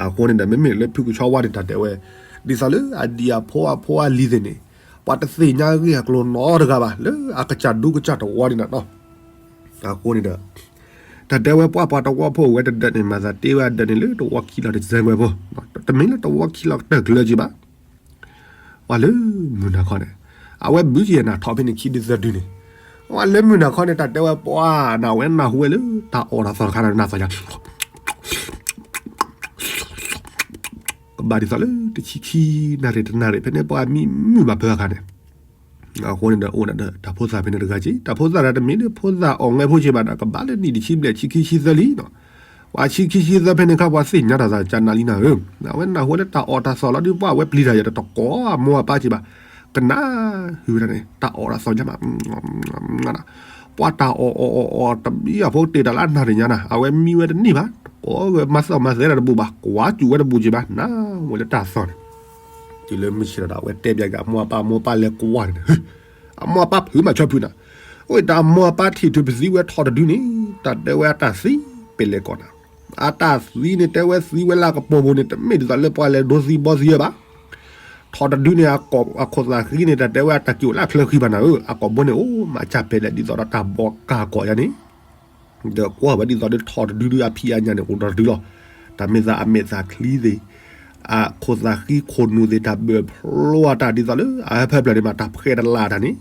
အဃိန့ၣ်ဒီး မ့မ့ၢ်လၢဖုကဆီဝါန့ၣ် တၢ်တဲဝဲ ဒ်သိးလၢအဒံၣ်အဖိအဖိအလံၤသ့ၣ်န့ၣ် ပှၤတသ့ၣ်ညါဂ့ၢ်အကျိၤနီတဂၤဘၣ် လၢအကစၢ်ဒူကစၢ်တဝီန့ၣ်နၤနီၤ, အဃိန့ၣ်ဒီး တၢ်တဲဝဲပှၤပှၤတဝီဖိဝဲတဒၢးန့ၣ် မၤသးတ့ဝဲအဒၢးန့ၣ်လၢတဝီခံလီၤတစဲးဝဲဖိ, တမ့ၢ်လၢတဝီခံလီၤကတၢၢ်ကျၢၤက့ၤဘၣ်, ပှၤလၢမုၢ်နၤခီန့ၣ် အဝဲဘုက့ၤနၤထီၣ်ဖဲန့ၣ်ခံဒုသၢဒုန့ၣ်, ပှၤလၢမုၢ်နၤခီန့ၣ် တၢ်တဲဝဲပှၤနဝဲနၢ်ဟူဝဲလၢ တၢ်အီၣ်တၢ်သီတခါန့ၣ် နၢ်သီညါ ကဘၣ်ဒ်သိးလၢတဆံခံနၣ်ရံၣ်တနၣ်ရံၣ် ဖဲန့ၣ်ပှၤမံမုာ်ဘၣ်ဖၢအခါန့ၣ်, အဃိန့ၣ်ဒီးအိၣ်ဒီးတၢ်ဖိသၣ်ဖဲန့ၣ်တဂၤက့ၤ, တၢ်ဖိသၣ်တဂၤတမ့ၢ်လၢဖိသၣ်အီၣ်ငဲဖိက့ၤဘၣ်ဒီး ကဘၣ်လၢနံၣ်တဆံဘျဲၣ်ဆံခံဆံသၢလံနီၤ, ပှၤဆံခံဆံသၢဖဲန့ၣ်ခါ ပှၤသ့ၣ်ညါတၢ်သးကနၣ်လံနၤဧၢ, အဝဲနၢ်ဟူဝဲလၢတၢ်အီၣ်တၢ်သီလီၤဒုး ပှၤအဝဲပျံၤတၢ်ယဲၢ်တတကိးအမိၢ်အပၢ်က့ၤဘၣ်, ကနၣ် ဟုဝဲဒၣ်န့ၣ် တၢ်အီၣ်တၢ်သီညါမး ပှၤတၢ်အီၣ်အီၣ်အီၣ်အီၣ်တဘျီအဖိကတ့ၢ်တၢ်လၢအနၢ်တညါနၤ အဝဲမံဝဲတန့ၢ်ဘၣ် တကိးဂဲၤမၤသီၣ်မၤသဲတၢ်တဘူးဘၣ် ကွၢ်စူၣ်ဝဲတဘူးက့ၤဘၣ် နၢ်ဝဲလၢတၢ်သီန့ၣ်, တုၤလၢမုၢ်ဆ့ၣ်ဒီး အဝဲတဲဘၣ်က့ၤအမိၢ်အပၢ် အမိၢ်အပၢ်လဲၤကွၢ်န့ၣ်, အမိၢ်အပၢ်ဖုးမၤဆီဖုးနၤ, အိၣ်တၢ်အမိၢ်အပၢ်ထံၣ်ထုးပသံဝဲထီၣ်တဒုန့ၣ် တၢ်တဲဝဲအတၢ်သံပ့ၤလဲၤကီးနၤ, အတၢ်သံန့ၣ်တဲဝဲသံဝဲလၢအကပိာ်ပူၤန့ၣ် တမ့ၢ်ဒ်သိးလၢပှၤလဲၤဒိသံဘီသံဝဲဘၣ် ထီၣ်တဒုန့ၣ် အခိၣ်သးဃံန့ၣ် တၢ်တဲဝဲအတၢ်က့ၤအိၣ်လၢအချၢဃံဘၣ်နၤဧၢ, အကိာ်ဘိန့ၣ် အိၣ်မးကၢ်ပဲလဲၣ်ဒ်သိးဒီးတၢ်ဘီကၢ်ကိးယါန့ၣ်, ဒီးကွၢ်ဝဲဒ်သိးဒီးထီၣ်တဒုဒုအဖံးအညၣ်န့ၣ် အိၣ်ဒီးတဒုလီၤ, တၢ်မ့ၢ်သးအမဲာ်သးချံသ့ၣ်, အခိၣ်သးဃံခိၣ်နူာ်သ့ၣ် တၢ်ဘၢၣ်ဖျိအတၢ်ဒ်သိးလၢအဟၢဖၢဖျၢၣ်န့ၣ်မး တၢ်ဖှဲးတလၢ်တၢ်န့ၣ်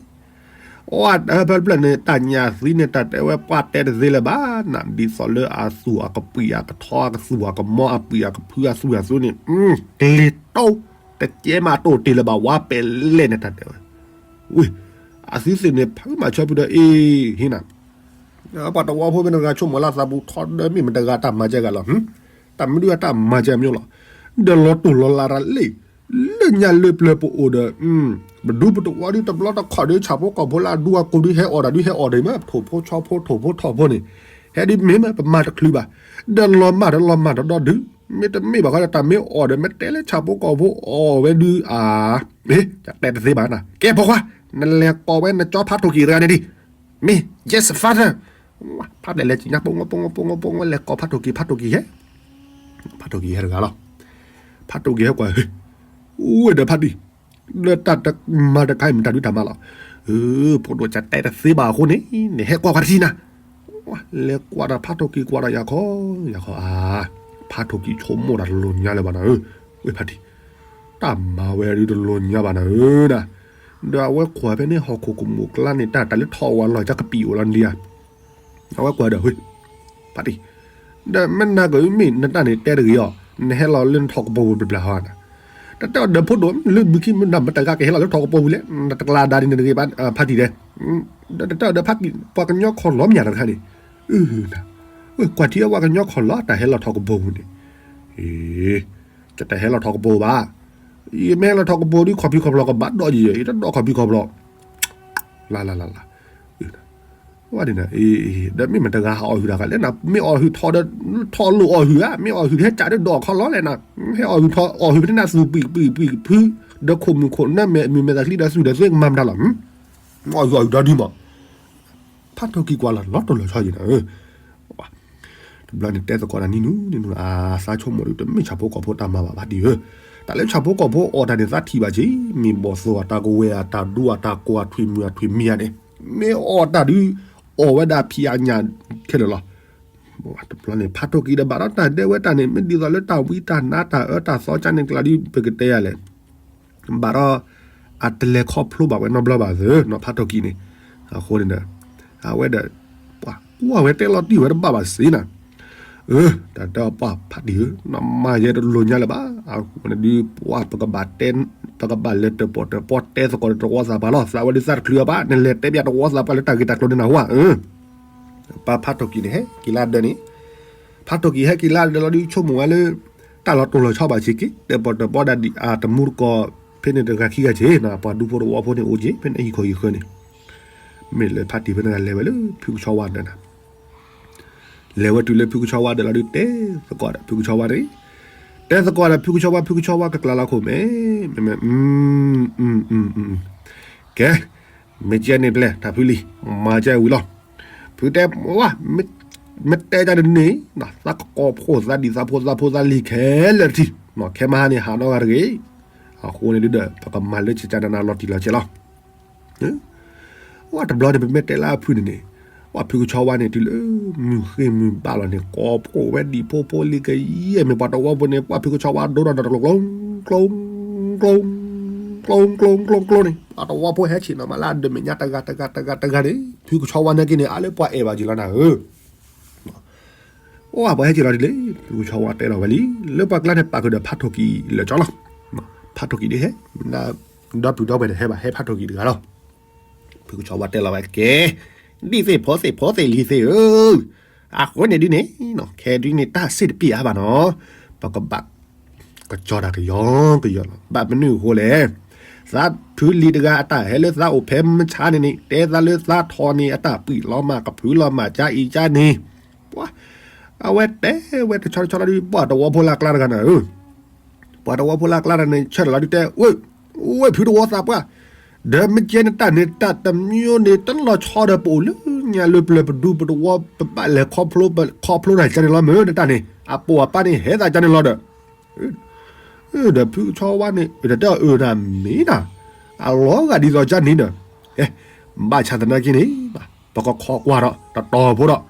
အတၢ်ဟၢဖၢတဖျၢၣ်န့ၣ် တၢ်ညၣ်သံန့ၣ် တၢ်တဲဝဲပှၤတဲတသ့လၢၤဘၣ်နၤ ဒ်သိးလၢအသူၣ်အကပှံာ်အကထီ အကသူၣ်အကမီ အပှံာ်အကဖုအသူၣ်အသူန့ၣ် ကလ့ၤတိ တကဲမးတိၢ်တ့ၢ်လၢၤဘၣ် ဝါပဲလဲၣ်န့ၣ် တၢ်တဲဝဲ, ဝ့ၢ် အသံသ့ၣ်န့ၣ် ဖုးမၤဆီဖုးဒီး အ့ ဟ့ၣ်နၤ ပှၤတဝီဖိဖဲန့ၣ်တဂၤဆိကမိၣ်လၢသးပူၤထီဒီး မ့ၢ်မတၤတဂၤတၢ်မၤစၢၤဂၤလီၤ, တၢ်မနုၤအတၢ်မၤစၢၤမ့ၢ်လီၤ, ဒီးလီၤတိၢ်လီၤလးတၢ်လၢ လၢညါလၢပျၢၤပအိၣ်ဒီး ပဒူပတဝီဒုတဘျီတခီၣ်ဒု ဆၣ်ဖိကီၢ်ဖိလၢအဒူအကိာ်ဒု ဟဲအီၣ်တၢ်ဒု ဟဲအီၣ်တၢ်မ့ၢ် ထိၣ်ဖိဆီဖိ ထိၣ်ဖိထီၣ်ဖိန့ၣ် ဟဲဒုမ့ၢ်မ့ၢ် ပမၤတချုးဘၣ်, ဒီးလီၤမၢ်ဒီးလီၤမၢ်ဒီးဒီဒု မ့တမ့ၢ်ဘၣ်ဃီဒီး တၢ်မ့ၢ်အီၣ်ဒီး မ့ၢ်တဲလၢဆၣ်ဖိကီၢ်ဖိအီၣ်ဝဲဒု အ့ တၢ်တဲတသ့ဘၣ်နၤ, ကဲဖိခွါ နလဲၤကိးဝဲနကၠီဖးထိၣ်ကံၢ်တဂၤန့ၣ်ဒံး မ့ၢ် yes father, ဖးဒဲးလဲၤကညါ ပိာ်ငီပိာ်ငီပိာ်ငီပိာ်ငီ လဲၤကိးဖးထိၣ်ကံၢ် ဖးထိၣ်ကံၢ်ဟဲ, ဖးထိၣ်ကံၢ်ဟဲတဂၤလီၤ, ဖးထိၣ်ကံၢ်ဟဲကွၢ် ဝဲဒီးဖးဒံၣ်, လၢတၢ်တမၤတခါအံၤ မ့ၢ်တၢ်ဒုးတၢ်မၤလီၤ, ဖိဒိၣ်ကတဲတသ့ဘၣ်အဃိန့ၣ် နဟဲကွၢ်ကွၢ်တထံၣ်နၤ, လဲၤကွၢ်ဒီးဖးထိၣ်ကံၢ်ကွၢ်ဒီးယၤခီ, ယၤခီအါ, ဖးထိၣ်ကံၢ်ဆိကမိၣ်တၢ်တလိၤညါလၢၤဘၣ်နၤဧၢ, ဝဲဖးဒံၣ် တၢ်မၤဝဲဒုတလိၤညါဘၣ်နၤဧၢဒၣ်, ဒီးအဝဲကွၢ်ဖဲန့ၣ်ဟီၣ်ခိၣ်ကမူၣ်ကျါန့ၣ် တၢ်တၢ်လၢထီၣ်ဝဲလီၤ ကကပံာ်အိၣ်လီၤဒံးဧါ, အဝဲကွၢ်ဒီး ဝ့ၢ် ဖးတံၢ်, ဒီးမ့ၢ်နၤကမ့ၢ်နတၢ်န့ၣ်တဲတဂ့ၤအီၤ, နဟဲလီၤလၢနထီၣ်ကပီၤပူၤဘျးဘျးဟီနၤ, တၢ်တဲအီၤဒီးဖိဒိၣ် လၢဘုခ့မ့ၢ်နမတဂၤကဟဲလီၤလၢထီၣ်ကပီၤပူၤလဲၣ်, နတကျါဒါဒ်န့ၣ်တဂ့ၤဘၣ် ဖးတံၢ်တဲ, ဒီးတၢ်တဲအီၤဒီးဖးတံၢ် ပှၤကညီခီၣ်လီၤမ့ၢ်တခါန့ၣ်, ကွၢ်ထံအပှၤကညီခီၣ်လီၤ တၢ်ဟဲလီၤထီၣ်ကပီၤပူၤန့ၣ်, အ့ ကတၢၢ်ဟဲလီၤထီၣ်ကပီၤဘၣ်, ယမ့ၢ်ဟဲလီၤထီၣ်ကပီၤဒ်ခီၣ်ဖံးခီၣ်ဖျီၣ်ကဘၣ်ဒီးယဲ ယတဒီးခီၣ်ဖံးခီၣ်ဖျီၣ်, လၢ်လၢ်လၢ်လၢ်, ဝဲဒ်န့ၣ်, ဒီးမ့ၢ်မတၤတဂၤဟးအီၣ်ဟုၣ်တၢ်ဃါလဲၣ်နၤ, မ့ၢ်အီၣ်ဟုၣ်ထီၣ်ဒီး ထီၣ်လိၣ်အီၣ်ဟုၣ်ဧါ, မ့ၢ်အီၣ်ဟုၣ်ဟဲကးဒီးဒိးခီလီၤလဲၣ်နၤ, ဟဲအီၣ်ဟုၣ်ထီၣ်အီၣ်ဟုၣ်ဖဲန့ၣ်နၤသူၣ်ပံာ်ပံာ်ပံာ်ဖု, ဒီးခိၣ်မုၣ်ခိၣ်နၢမဲာ်မုာ်မဲာ်သးချံဒီးသူၣ်ဒီးသ့ကမၤမတၤလီၤ, အီၣ်ဟုၣ်အီၣ်ဟုၣ်ဒီဒုမး, ဖးထီၣ်ကံကွၢ်လီၤလီၤတိၢ်လီၤဆီယံၤနၤဧၢ တဘျီန့ၣ် တဲသကိးတၢ်နံၤနုၤနံၤနုၤ အသးဆိကမိၣ်ဒုး တမ့ၢ်ဆၣ်ဖိကီၢ်ဖိတၢ်မၤဘၣ်ဘၣ်ဒ်ဧၢ, တၢ်လၢဆၣ်ဖိကီၢ်ဖိအီၣ်တၢ်န့ၣ် သးထံၣ်ဘၣ်က့ၤ, မ့ၢ်ဘီၣ်သိၣ်အတၢ်ကဝဲၢ်အတၢ်ဒူအတၢ်ကိၢ်အထွံၣ်မုၢ်အထွံၣ်မံၤဧါန့ၣ်, မ့ၢ်အီၣ်တၢ်ဒုး အီၣ်ဝဲဒၣ်ဖံးအညၣ်ခဲလၢာ်လီၤ. တဘျီန့ၣ် ဖးထီၣ်ကံဒီးဘၣ်ဒီးတၢ်ဒဲဝဲတၢ်န့ၣ် မ့ၢ်ဒ်သိးလၢတၢ်ဝံတၢ်နါတၢ်အၢတၢ်သီကၢ်န့ၣ်ကျါဒုး ပကတဲယၤလဲၣ် ဘၣ်ဒီး အတလဲၤခီဖျိဘၣ်ဝဲနီတဘျီဘၣ်သ့ၣ်နီၤ ဖးထီၣ်ကံန့ၣ်, အဃိန့ၣ်ဒီး အဝဲဒီး ပှၤကွၢ်ဝဲတဲလီၤတံၢ်ဝဲတဘၣ်ဘၣ်စ့ၢ်နၤ, အၢ တၢ်တဲပှၤဖးတံၢ်ဧၢ, နမၤယဲတလိၤညါလၢၤဘၣ်, အဃိန့ၣ်ဒုး ပှၤပကဘၣ်တဲ ပကဘၣ်လဲၤတၢၣ်ပီၣ်တၢၣ်ပီတဲသကိးဒီးတဝီသးပှၢ်လီၤ, သးဝဲဒုးသးတချုးအီၤဘၣ်, နလဲၤတဲပျးတဝီသးပှၢ်လၢတၢ်ဂ့ၢ်တၢ်ကျိၤန့ၣ်နၢ်ဟူဧါ, အၢ ပှၤဖးထီၣ်ကံန့ၣ် ဟဲက့ၤလၢဒၢးန့ၣ်, ဖးထီၣ်ကံဟဲက့ၤလၢဒၢးလီၤဒုး ဆိကမိၣ်ဝဲလၢ တၢ်လီၤတိၢ်လီၤဆီဘၣ်ဆ့က့, တၢၣ်ပီၣ်တၢၣ်ပီဒၣ်ဒံး အတမူတကိး ဖဲန့ၣ်တဂၤခံဂၤဆ့ၣ်နီၤ, ပှၤဒူဖိတဝီဖိန့ၣ်အိၣ်က့ၤ ဖဲန့ၣ်ဟံၣ်ခိၣ်ဟံၣ်ဃၢၤန့ၣ်, မ့ၢ်လၢဖးတံၢ်ဖဲန့ၣ်လဲၤဝဲလၢဖုကဆီဝါဒၢးနၤ လဲၤဝဲတုၤလၢဖုကဆီဝါဒၢးလီၤဒုး တဲသကိးဒီးဖုကဆီဝါန့ၣ်, တဲသကိးဒီးဖုကဆီဝါ, ဖုကဆီဝါကကျါလီၤခိၣ်မဲ, မ့မ့ၢ် ကဲ, မ့ၢ်ကဲန့ၣ်ပျဲၢ် တၢ်ဖုလံၤ, မၤကဲဝံၤလီၤ, ဖုတဲဝဲ, မ့ၢ်တဲဒ်န့ၣ်န့ၣ်, သးကကိးဖှိၣ်သးဒံးသးဖိသးဖိသးလံၤခဲလၢာ်တထံၣ်, ခဲမဟါန့ၣ်ဟးနီတဂၤတဂ့ၤ, အဃိန့ၣ်ဒုးဒီး ပကမၤလၢကကနနလီၤတံၢ်လီၤဆဲးလီၤ ဝဲတဘျီန့ၣ် ပမ့ၢ်တဲလၢအဖုန့ၣ်န့ၣ်, ပှၤဖုကဆီဝါန့ၣ် တုၤလၢမုၢ်ဃ့ၢ်မုၢ်ဘၣ်လီၤန့ၣ် ကိးဖှိၣ်ဝဲဒံးဖိဖိလံၤကယဲၢ်မ့ၢ်ပှၤတဝီဖိန့ၣ် ပှၤဖုကဆီဝါဒိဒီးတကျိၤကျိၤ ကျိၤ ကျိၤ ကျိၤ ကျိၤ ကျိၤ ကျိၤန့ၣ် ပှၤတဝီဖိဟဲဆ့ၣ်နီၤမးလၢအဒၢးမဲာ်ညါတဂၤတဂၤတဂၤတဂၤန့ၣ် ဖုကဆီဝါနာ်က့န့ၣ် အါလၢပှၤအဲၣ်ဘၣ်က့ၤလီၤနၤဧၢ အိၣ်ပှၤဟဲက့ၤလီၤဒ်လဲၣ် ဖုကဆီဝါတဲလီၤဝဲလံ, လၢပှၤကျါန့ၣ် ပာ်ဃုာ်ဒီးဖးထီၣ်ကံလၢာ်ကၠီလီၤ. ဖးထီၣ်ကံဒ်ဟဲ, ဒီပုၢ်ဒီဝဲၢ်တဟဲဘၣ် ဟဲဖးထီၣ်ကံတဂၤလီၤ. ဖုကဆီဝါတဲလီၤဝဲကဲ, ဒ်သ့ၣ်ဖိသ့ၣ်ဖိသ့ၣ်လံၤသ့ၣ်ဧၢ, အဃိန့ၣ်ဒ်န့ၣ်, ခဲဒ်န့ၣ် တၢ်စ့ၣ်တပ့ၢ်အါဘၣ်နီၤ, ပကဘၣ် ကစီၤတၢ်ကယီကယီလီၤ. ဘၣ်မနုၤအဃိလဲၣ်, သးဖုလံၤတဂၤအတၢ်ဟဲလၢသးအိၣ်ဖဲမဆါန့ၣ်န့ၣ် တဲသးလၢသးထီၣ်န့ၣ်အတၢ်ပှံၢ်လီၤမၢ်ကဖုလီၤမၢ်ကၠါအံၤကၠါန့ၣ်, ပှၤ, အဝဲတဲဝဲတဆီတဆီလီၤဒုး ပှၤတဝီဖိလၢအကျါတဂၤန့ၣ်ဧၢ, ပှၤတဝီဖိလၢအကျါတဂၤန့ၣ် ဆၢထၢၣ်လီၤဒုးတဲ, ဝဲၢ်ဖုတဝီသးပှၢ်, ဒီးမ့ၢ်ကဲနတၢ်န့ၣ် တၢ်တမံၤန့ၣ် တလီၤဆီဒီးပအိၣ်လၢညါလၢပျၢၤပဒူပတဝီ ပဘၣ်လဲၤခီဖျိ ခီဖျိတၢ်ကၢန့ၣ်လီၤမ့ၢ် နတၢ်န့ၣ် အပိာ်အပၢ်န့ၣ် ဟဲသးကၢန့ၣ်လီၤဒီး ဒီးဖုကဆီဝါန့ၣ် တတဲအီၤအၢနၤမ့ၢ်နၤ, အလီၤဂာ်ဒ်သိးကၢန့ၣ်ဒီး, ဘၣ်ဆၣ်သနာ်က့န့ၣ်, ပကခိးကွၢ်ဒီး တတီၤဖိဒီး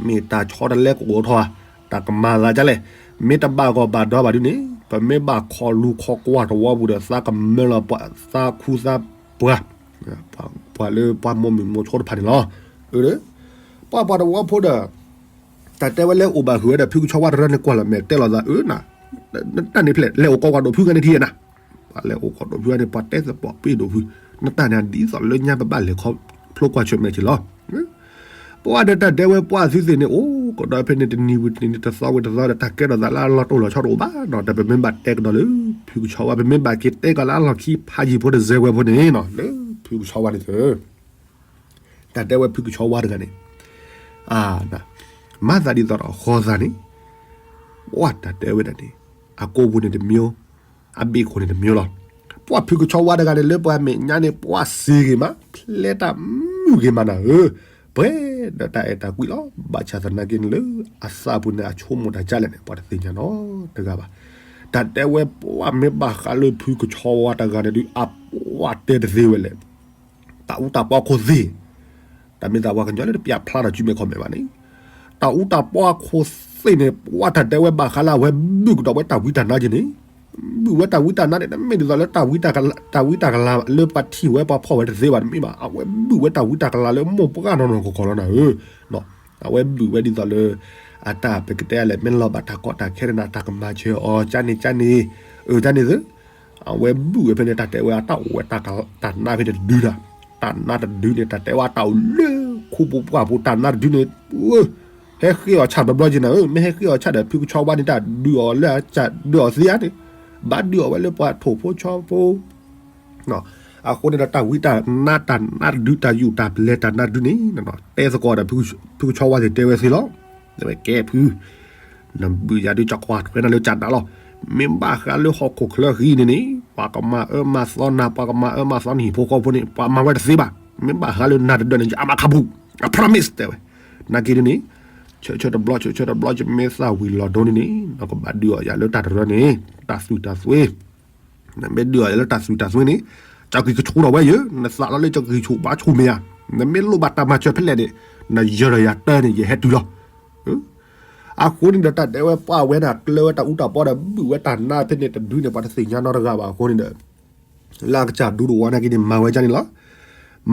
မ့ၢ်တၢ်ဆီတလဲကအိၣ်ထီၣ်ဧါ, တၢ်ကမၤသးဒ်လဲၣ်, မ့ၢ်တဘၣ်ဂီၢ်ဘၣ်ဒီဘၣ်ဒ်န့ၣ် ပမ့ၢ်ဘၣ်ခိးလူၤခိးကွၢ်တဝီပူၤဒီး သးကမၢလီၤပှၤသးခူသးပှၤ, ပှၤလၢပှၤမိၢ်မုၣ်မိၢ်ဆိတဖၣ်န့ၣ်လီၤ. အၢ, ပှၤပှၤတဝီဖိဒီး တၢ်တဲဝဲလၢအိၣ်ဘၣ်ဟုၣ်ဝဲဒီး ဖုကဆီဝါတရၢန့ၣ်ကွၢ်လီၤမဲာ်တဲလီၤသးအၢနၤ, နတၢ်န့ၣ်ဖျဲၣ် လဲၤအိၣ်ကိးကွၢ်ဒိၣ်ဖုဂၤန့ၣ်ထံၣ်နၤ, ပှၤလဲၤအိၣ်ကိးဒိၣ်ဖုဂၤန့ၣ် ပှၤတဲသပှၢ်ပ့ၢ်ဒိၣ်ဖု, နတၢ်န့ၣ်ဒ်သိးလၢညါပဘၣ်လဲၤခီဖျိကွၢ်ဆၢၣ်မဲာ်က့ၤလီၤ. ပှၤဒီးတၢ်ဒဲဝဲပှၤသုသ့ၣ်န့ၣ် အိၣ်ကဒီးဖဲန့ၣ်တနံၤဝံၤတနံၤ တသီဝံၤတသီဒီး တၢ်ကဲထီၣ်သးလၢအလီၤတိၢ်လီၤဆီတအိၣ်ဘၣ်နီၤ, ဒီးပမ့ၢ်ဘၣ်တဲကဒီးလၢ ဖုကဆီဝါ ပမ့ၢ်ဘၣ်က့ၤတဲကဒီးလၢအလီၢ်ခံဖးယံၤဖိတစဲးဝဲဖိန့ၣ်နီၤ, လၢဖုကဆီဝါန့ၣ်သၢ တၢ်တဲဝဲဖုကဆီဝါတဂၤန့ၣ်, မၤသးဒ်သိးဒီးဃီသးန့ၣ်, ပှၤတၢ်တဲဝဲဒၣ်န့ၣ်, အကိာ်ပူၤန့ၣ်တမံၤ, အဘ့ၣ်ခိၣ်န့ၣ်တမံၤလီၤ. ပှၤဖုကဆီဝါတဂၤန့ၣ် လၢပှၤမဲာ်ညါန့ၣ် ပှၤစ့ဂ့ၤမး, ဖျဲတၢ်မုာ်ဂ့ၤမးနၤဧၢ, ပှဲၤဒီးတၢ်အဲၣ်တၢ်ကွံလီၤ. ဘၣ်ဆၣ်သနာ်က့န့ၣ်လၢ အသးပူၤန့ၣ် အဆိကမိၣ်တၢ်ကၢလဲၣ်န့ၣ် ပှၤတသ့ၣ်ညါနီတဂၤဘၣ်. တၢ်တဲဝဲပှၤမ့ၢ်ဘၣ်ဃးလၢဖုကဆီဝါတဂၤန့ၣ်ဒုး အပှၤတဲတသ့ဝဲလဲၣ် တၢ်အူတၢ်ပီအခိၣ်သ့ၣ်, တၢ်မ့ၢ်သးပှၤကညီလၢတပျၢ်ဖျါထီၣ်စုမဲာ်ခီၣ်မဲာ်ဘၣ်န့ၣ်, တၢ်အူတၢ်ပီအခိၣ်သ့ၣ်န့ၣ် ပှၤတၢ်တဲဝဲဘၣ်ဃးလၢအဝဲဘုၣ်ကဒီးဝဲတၢ်ဝံတၢ်နါက့န့ၣ်, ဘုၣ်ဝဲတၢ်ဝံတၢ်နါန့ၣ် တမ့ၢ်ဒ်သိးလၢ တၢ်ဝံတၢ်ကလၤလၢပှၤထံၣ်ဝဲပှၤဖီၣ်ဝဲတသ့ဘၣ်တမ့ၢ်ဘၣ်, အဝဲဘုၣ်ဝဲတၢ်ဝံတၢ်ကလၤလၢမိၢ်ပှၢ်နီၢ်နီၢ်ကီၢ်ကီၢ်လီၤနၤဧၢ, အဝဲဘုၣ်ဝဲဒ်သိးလၢ အတၢ်ပကတဲလဲၣ် မ့ၢ်လီၤဘၣ်တၢ်ကီတၢ်ခဲန့ၣ် တၢ်ကမၤစၢၤအီၤ ကၢန့ၣ်ကၢန့ၣ်, အၢ ကၢန့ၣ်သ့ အဝဲဘုၣ်ဝဲဖဲန့ၣ် တၢ်တဲဝဲအတၢ်အိၣ်ဝဲ တၢ်နါဖဲန့ၣ်တဒုနၤ, တၢ်နါတဒုန့ၣ် တၢ်တဲဝဲအတၢ်အိၣ်လၢခူပူၤပှၢ်ပူၤ တၢ်နါတဒုန့ၣ်, ဟဲဃ့အီၤဆၣ်ဘျီဘျီက့နၤဧၢ, မ့ၢ်ဟဲဃ့အီၤဆၣ်ဒီး ဖုကဆီဝါန့ၣ် တၢ်ဒုးအီၤလၢအကၢ်ဒုးအီၤသ့ဧါန့ၣ်, ဘၣ်ဒုးအီၤဝဲလၢပှၤထိၣ်ဖိဆီဖိ နီၤ, အဃိန့ၣ်ဒီးတၢ်ဝံတၢ်နါတၢ်နါတဒု တၢ်ယူၢ်တၢ်ပျဲၤတၢ်နါတဒုန့ၣ် တဲသကိးဒီး ဖုကဆီဝါသ့ၣ်တဲဝဲသ့လီၤ. ဝဲကဲဖု နဘုးယၤဒုးကကွၢ်ထွဲနၤလၢကနးလီၤ. မ့ၢ်ဘၣ်ဃးလၢဟီၣ်ခိၣ်ချၢဃံန့ၣ်န့ၣ် ပှၤကမၤအၢမၤသီနၤ ပှၤကမၤအၢမၤသီနဟံၣ်ဖိဃီဖိန့ၣ် ပှၤမၤဝဲတသ့ဘၣ်. မ့ၢ်ဘၣ်ဃးလၢနၤတဒၢန့ၣ် ယအမၤခးပူၤ I promise တဲဝဲ. နာ်က့ဒ်န့ၣ် ဆၢဆၢတဘျီ ဆၢဆၢတဘျီ ယမ့ၢ်သၣ်ဝံၤလီၤဒိန့ၣ်န့ၣ် နကဘၣ်ဒုးအီၣ်ယၤလၢတၢ်တရၢန့ၣ် တၢ်သွံၣ်တၢ်သွ့ နမ့ၢ်ဒုးအီၣ်ယၤလၢတၢ်သွံၣ်တၢ်သွ့န့ၣ် ကဂံၢ်ကဆူၣ်ထီၣ်ဝဲယၤ နသးလီၤလၢကဂံၢ်ဆူၣ်ဘါဆူၣ်မ့ၢ်ဧါ. နမ့ၢ်လိၣ်ဘၣ်တၢ်မၤစၢၤဖဲလဲၣ်န့ၣ် နယၢၤဒီးယၤတၢ်န့ၣ် ယဟဲတုၤလီၤ. အဃိန့ၣ်ဒီးတၢ်တဲဝဲပှၤဝဲဒၣ် ကျၢဝဲတၢ်အူတၢ်ပီဒီး ဘုၣ်ဝဲတၢ်နါဖဲန့ၣ်တဒုန့ၣ် ပှၤတသ့ၣ်ညါနီတဂၤဘၣ်အဃိန့ၣ်ဒီး လၢအကစၢ်ဒူတဝီနာ်က့န့ၣ် မၤဝဲဒ်န့ၣ်လီၤ.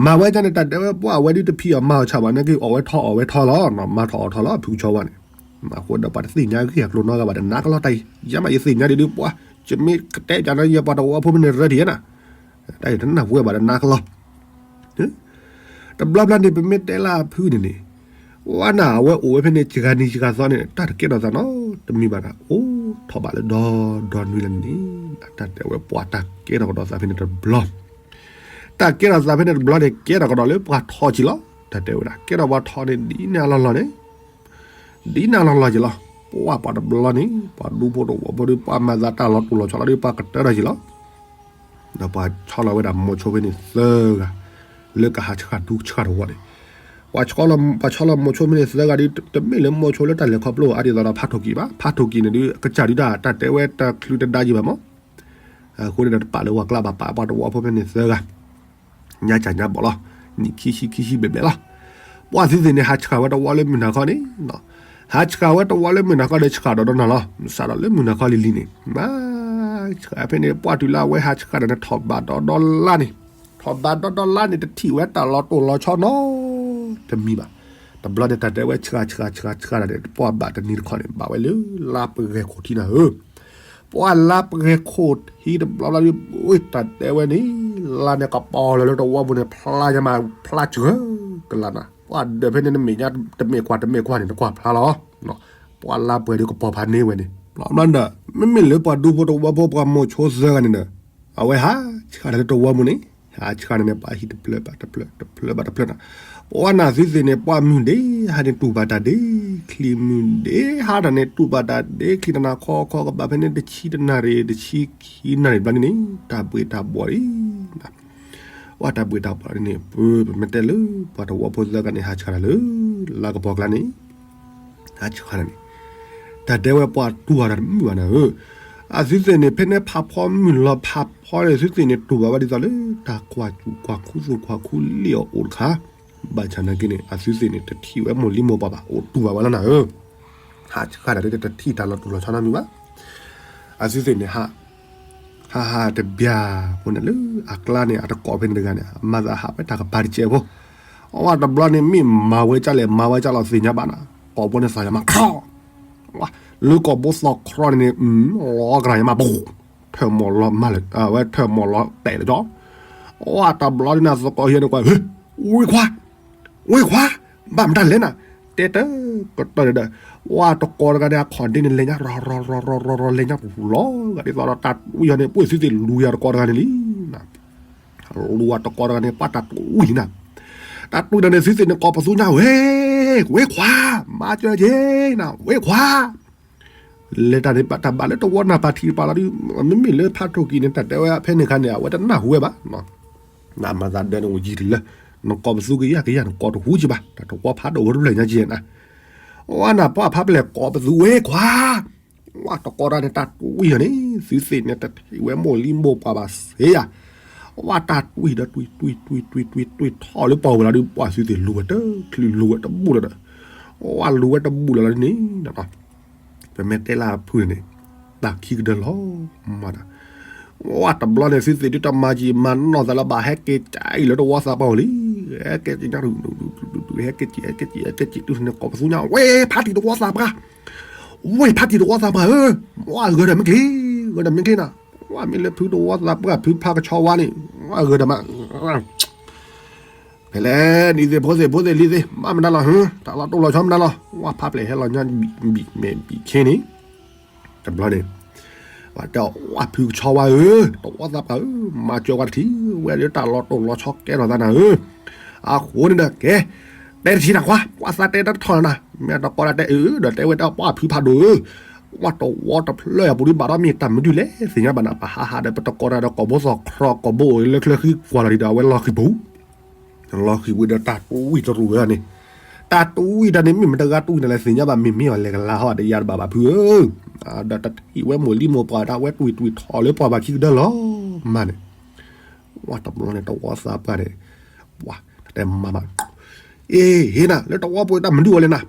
မၤဝဲဒ်န့ၣ် တၢ်တဲဝဲပှၤဝဲဒုးတဖံးအီၣ်မၤအီၣ်ဆၣ်ဘၣ်နာ်က့ အီၣ်ဝဲထီၣ်အီၣ်ဝဲထီၣ်လီၤ မၤထီၣ်အီၣ်ထီၣ်လီၤ ဖုကဆီဝါန့ၣ်. အဃိဒီးပှၤတသ့ၣ်ညါဂ့ၢ်အကျိၤနီတဂၤဘၣ် တနာ်ကလီၤတၢ်အံၤ ယဲမးယသ့ၣ်ညါဒ်ဒုးပှၤ ယမ့ၢ်ကတဲပၠးနီၤ ယပှၤတဝီဖိဖဲန့ၣ်ရၢတယဲနၤ တၢ်အံၤတနၢ်ပဝဲဘၣ်တနာ်ကလီၤ တဘျီဘျီန့ၣ် ပမ့ၢ်တဲလၢအဖုန့ၣ်န့ၣ် ဝဲနၤအဝဲအိၣ်ဝဲဖဲန့ၣ် စှၤနံၤစှၤသီန့ၣ် တၢ်တကဲထီၣ်သးနီတမံၤဘၣ်နၤ အိၣ်ထီၣ်ဘၣ်လၢဒီဒီနွံလၢန့ၣ် တၢ်တဲဝဲပှၤတၢ်ကဲထီၣ်ကဒီးသးဖဲန့ၣ်တဘျီ တၢ်ကဲထီၣ်သးဖဲန့ၣ်တဘျီန့ၣ် ကဲထီၣ်ကဒီးလၢပှၤထီကံလီၤ. တၢ်တဲဝဲဒၣ် ကဲထီၣ်ပှၤထီန့ၣ် ဒ်န့ၣ်အလီၢ်လီၢ်န့ၣ် ဒ်န့ၣ်အလီၢ်လီၢ်က့ၤလီၤ. ပှၤပှၤတဘျီန့ၣ် ပှၤဒူဖိတဝီဖိဒီး ပှၤမၤသးတၢ်လီၤတူာ်လီၤဆီလီၤဒီး ပှၤကတၢၢ်ထီၣ်က့ၤလီၤ. ဒီးပှၤဆီလီၤဝဲဒၣ်မိၤဆိဖဲန့ၣ်သၢဂၤ လၢကဟးဆှၣ်ဒူဆှၣ်တဝီန့ၣ် ပှၤဆီလီၤမိၤဆိဖဲန့ၣ်သၢဂၤဒီး တမ့ၢ်လၢမိၤဆိလၢတၢ်လဲၤခီဖျိအါဒ်သိးဒီးဖးထိၣ်ကံဘၣ်. ဖးထိၣ်ကံန့ၣ်ဒီး ကစၢ်ဒုးတၢ်တၢ်တဲဝဲတချုးတဒါယံၤဘၣ်မး. အဃိန့ၣ်ဒီးတပာ်လၢပှၤကျါဘၣ် ပာ်ပှၤတဝီဖိဖဲန့ၣ်သၢဂၤ ညါကၢ်ညါဘီၣ်လီၤ. နံၣ်ခံဆံခံဆံဘျဲၣ်ဘျဲၣ်လီၤ. ပှၤသုသ့ၣ်န့ၣ် ဟးဆှၣ်ဝဲတဝီလၢမုၢ်နၤခီန့ၣ် ဟးဆှၣ်ဝဲတဝီလၢမုၢ်နၤခီဒီး ဆှၣ်ဒီးဒီးနၤလီၤ. စးဒီးလၢမုၢ်နၤခီလံၤလံၤန့ၣ် မၤဆှၣ်ဖဲန့ၣ် ပှၤတုၤလၢအဝဲဟးဆှၣ်ဒီးန့ၣ် ထီၣ်ဘးဒီးဒီလါန့ၣ် ထီၣ်ဘးဒီးဒီလါန့ၣ် တထံၣ်ဝဲတၢ်လီၤတူာ်လီၤဆီနီတမံၤဘၣ်. တဘျီန့ၣ် တၢ်တဲဝဲဆှၣ်ဆှၣ်ဆှၣ်ဆှၣ်ဒၣ်န့ၣ် ပှၤဘၣ်တနံၤတခီန့ၣ် ဘၣ်ဝဲလၢလါပဂဲၤခိၣ်ထံနၤဧၢ ပှၤလါပဂဲၤခိၣ်ထံတဘျီဘျီဒီး တၢ်တဲဝဲန့ၣ် လါန့ၣ်ကပီၤလီၤလၢတဝီပူၤန့ၣ် ဖျါညါမး ဖျါစှၤကလါနၤ ပှၤဒၢးဖဲန့ၣ်နမဲာ်ညါ တမဲာ်ကွၢ်တမဲာ်ကွၢ်န့ၣ် နကွၢ်ဖျါလီၤ. ပှၤလါပှဲၤဒီးကပီၤဖးန့ၢ်ဝဲန့ၣ် ဘျီဘျီဒီး မ့မ့ၢ်လၢပှၤဒူဖိတဝီဖိပှၤမိၤဆိသၢဂၤန့ၣ်ဒီး အဝဲဟးဆှၣ်တၢ်လၢတဝီပူၤန့ၣ် ဟးဆှၣ်န့ၣ်န့ၣ် ပှၤဟံၣ်တဖျၢၣ်ဘၣ်တဖျၢၣ် တဖျၢၣ်ဘၣ်တဖျၢၣ်နၤ ပှၤနၤသုသ့ၣ်န့ၣ် ပှၤမုၢ်ဒ့ဟါန့ၣ်တူၢ်ဘၣ်တၢ်ဒ့ ချံမုၢ်ဒ့ဟါတၢ်န့ၣ် တူၢ်ဘၣ်တၢ်ဒ့ ချံတနၤခီခီကဘၣ်ဖဲန့ၣ် တဆံတနၣ်ရံၣ် တဆံခံနၣ်ရံၣ်ဘျီန့ၣ်န့ၣ် တၢ်ဘှ့ၣ်တၢ်ဘှီၣ်လံ ပှၤတၢ်ဘှ့ၣ်တၢ်ဘှီၣ်န့ၣ် ပမ့ၢ်တဲလၢ ပှၤတဝီဖိသၢဂၤန့ၣ် ဟးဆှၣ်တၢ်လၢ လါကပီၤကျါန့ၣ် ဟးဆှၣ်တၢ်န့ၣ် တၢ်တဲဝဲပှၤတူၢ်ဘၣ်တၢ်တမုာ်ဘၣ်နၤဧၢ အသုသ့ၣ်န့ၣ် ဖဲန့ၣ်ဖးဖီမုၢ်လီၤဖးဖီန့ၣ် သုသ့ၣ်န့ၣ်တူၢ်ဘၣ်ဝဲဒ်သိးလၢ တၢ်ကွၢ်စူၣ်ကွၢ်ခူသူၣ်ကွၢ်ခူလံၣ်အီၤအိၣ်တခါ ဘၣ်ဆၣ်နာ်က့န့ၣ် အသုသ့ၣ်န့ၣ် တထံၣ်ဝဲမိၢ်လံမိၢ်ပၢ်ဘၣ် အိၣ်တူၢ်ဘၣ်ဝဲလီၤနၤဧၢ ဟးဆှၣ်တၢ်ဒ်တထံၣ်တၢ်လီၤတူာ်လီၤဆီနီတမံၤဘၣ် အသုသ့ၣ်န့ၣ် ဟးဟးတဘျီဖိန့ၣ်လၢအကျါန့ၣ် အတကိးဖဲန့ၣ်တဂၤန့ၣ် အမၤသးဟးဝဲတၢ်ကပၤတစဲးဖိ အဝဲတဘျီန့ၣ် မ့ၢ်မၤဝဲဒ်လဲၣ် မၤဝဲဒ်လဲၣ်သ့ၣ်ညါဘၣ်နၤ ကိာ်ဘိန့ၣ်သီၣ်ယၤမး လၢကိာ်ဘိသီၣ်ချီန့ၣ်န့ၣ် လီၤကရၢ်ယၤမး ပူၤ ထၢၣ်မီၢ်လီၤမးလၢ အဝဲထၢၣ်မီၢ်လီၤတဲာ်လၢကၠီ အဝဲတဘျီန့ၣ် သကိးဟံးန့ၢ်ကွၢ် ဝ့ၢ်ခွါ ဝ့ၢ်ခွါ ဘၣ်မတၤလဲၣ်နၤ တဲတၢ်ကတၢၢ်ဒီး ဝဲတကိးတဂၤန့ၣ် အခီၣ်ဒ့န့ၣ်လဲၤညါ ရီၤရီၤရီၤရီၤရီၤ လဲၤညါပူၤပူၤလီၤ ဂၤဒ်သိးဒီးတၢ်ဝံၣ်အီၤန့ၣ် ပှ့ၢ်သုသ့ၣ်လူၤယၤတကိးတဂၤန့ၣ်လံ လူၤအတကိးတဂၤန့ၣ် ပှၤတၢ်တွံၢ်လံနၤ တၢ်တွံၢ်တၢ်န့ၣ် သုသ့ၣ်န့ၣ် ကိးပသူညါ ဝ့ၢ် ဝ့ၢ်ခွါ မၤစၢၤက့ၤနၤ ဝ့ၢ်ခွါ လဲၤတၢ်န့ၣ် တၢ်ဘၣ်လၢတဝီနၢ်ပၢ်ထံးတပၤလီၤဒုး မ့မ့ၢ်လၢဖးထိၣ်ကံၤန့ၣ် တၢ်တဲဝဲဖဲန့ၣ်အခါန့ၣ် အဝဲတနၢ်ဟူဝဲဘၣ် နမၤသးဒၢန့ၣ်အိၣ်ယံာ်တလၢ နကိးပသူကယၢ်ကယၢ် နကိးတဟူက့ၤဘၣ် တၢ်တဝီဖးဒိၣ်ဝဲတဖျၢၣ်ညါက့ၤနၤ ဝဲနၢ်ပၢ်ဖးပျဲၢ်ကိးပသူ ဝ့ၢ်ခွါ ဝဲတကိးတၢ်န့ၣ် တၢ်တွံၢ်အီၤန့ၣ် သုသ့ၣ်န့ၣ် တထံၣ်ဝဲမိၢ်လံမိၢ်ပှၢ်ဘၣ်သ့ယၤ ဝဲတၢ်တွံၢ်ဒီးတွံၢ်တွံၢ်တွံၢ်တွံၢ်တွံၢ်တွံၢ်ထီၣ်လၢပှၢ်ဝဲလီၤဒုး ပှၤသုသ့ၣ်လူၤဝဲတချုး လူၤဝဲတဘူၣ်လီၤဒီး ဝဲလူၤဝဲတဘူၣ်လီၤလီၤဒ်န့ၣ် ပမ့ၢ်တဲလၢအဖုန့ၣ်န့ၣ် တၢ်ခံကတၢၢ်လီၤမးတၢ် ဝဲတဘျီန့ၣ် သုသ့ၣ်ဒုးတမၤကံၤမၤနီၢ်သးလၢဘၣ် ဟဲက့ၤကၠီအံၤလၢတဝီသးပှၢ်အိၣ်လံ ဟဲက့ၤက့ၤညါ ဟဲက့ၤက့ၤ ဟဲက့ၤက့ၤ တုၤန့ၣ်ကိးပသူညါ ဝ့ၢ်ဖးထံးတဝီသးပှၢ် ဝ့ၢ်ဖးထံးတဝီသးပှၢ်ဧၢ ဝဲဂဲၤဒီးမ့ၢ်ချ့ ဂဲၤဒီးမ့ၢ်ချ့နၤ ဝဲမ့ၢ်လၢဖုတဝီသးပှၢ် ဖုဖးကဆီဝါန့ၣ် ဝဲဂဲၤဒီးမး ဖဲလဲၣ် နံၤသ့ၣ်ဖိသ့ၣ်ဖိသ့ၣ်လံၤသ့ၣ် ဘၣ်မတၤလီၤ တၢ်လီၤတိၢ်လီၤဆီမတၤလီၤ ဝဲဖးပျဲၢ်ဟဲလီၤညါ ဘံၣ်မဲာ်ဘံၣ်ခ့န့ၣ် တဘျီန့ၣ် တဲအီၤ ဝါဖုကဆီဝါဧၢ, တဝီသးပှၢ်ဧၢ, မၤစၢၤဝဲတထံၣ်, ဝဲလၢတၢ်လီၤတိၢ်လီၤဆီကဲထီၣ်သးနၤဧၢ. အဃိန့ၣ်ဒီးကဲ, တဲတထံၣ်နၤခွါ, ပှၤသးတဲတၢ်တထီၣ်နၤ, မ့ၢ်တကိးတၢ်တဲအၢ ဒီးတဲဝဲတၢ်ပှၢ်ဖုဖးဒိၣ်ဧၢ, ဝါတဝီတဖျၢၣ်အပူၤဒုးဘၣ်ဒီးမ့ၢ်တၢ်မနုၤလဲၣ်သ့ၣ်ညါဘၣ်နၤ, ပဟးဟးဒီးပတကိးတၢ်ဒီးကိာ်ဘိသီၣ်ခြီၣ် ကိာ်ဘိအိၣ်လၢချၢဃံကွၢ်လီၤဒံးဒီးအဝဲလီၤဃံၤပူၤ လီၤဃံၤဝံၤဒီးတၢ်တူၢ်ဝံၣ်တရူးဝဲန့ၣ်, တၢ်တူၢ်ဝံၣ်တၢ်န့ၣ် မ့ၢ်မတဂၤတူၢ်ဝံၣ်နၤလဲၣ်သ့ၣ်ညါဘၣ် မ့မ့ၢ်အီၤလဲၤကလၤဟီၣ်တယၤတဘၣ်ဘၣ်ဖုဧၢ, ဒီးတထံၣ်ဝဲမိၢ်လံမိၢ်ပှၢ်ဒီးအဝဲတွံၢ်တွံၢ်ထီၣ်လၢပှၢ်ဘၣ်ခံကတၢၢ်လီၤမးန့ၣ်, ဝါတဘျီန့ၣ်တဝီသးပှၢ်န့ၣ်, ပှၤတဲမၤမး အ့ ဟ့ၣ်နၤလၢတဝီပူၤတၢ်မနုၤအီၤလဲၣ်နၤ,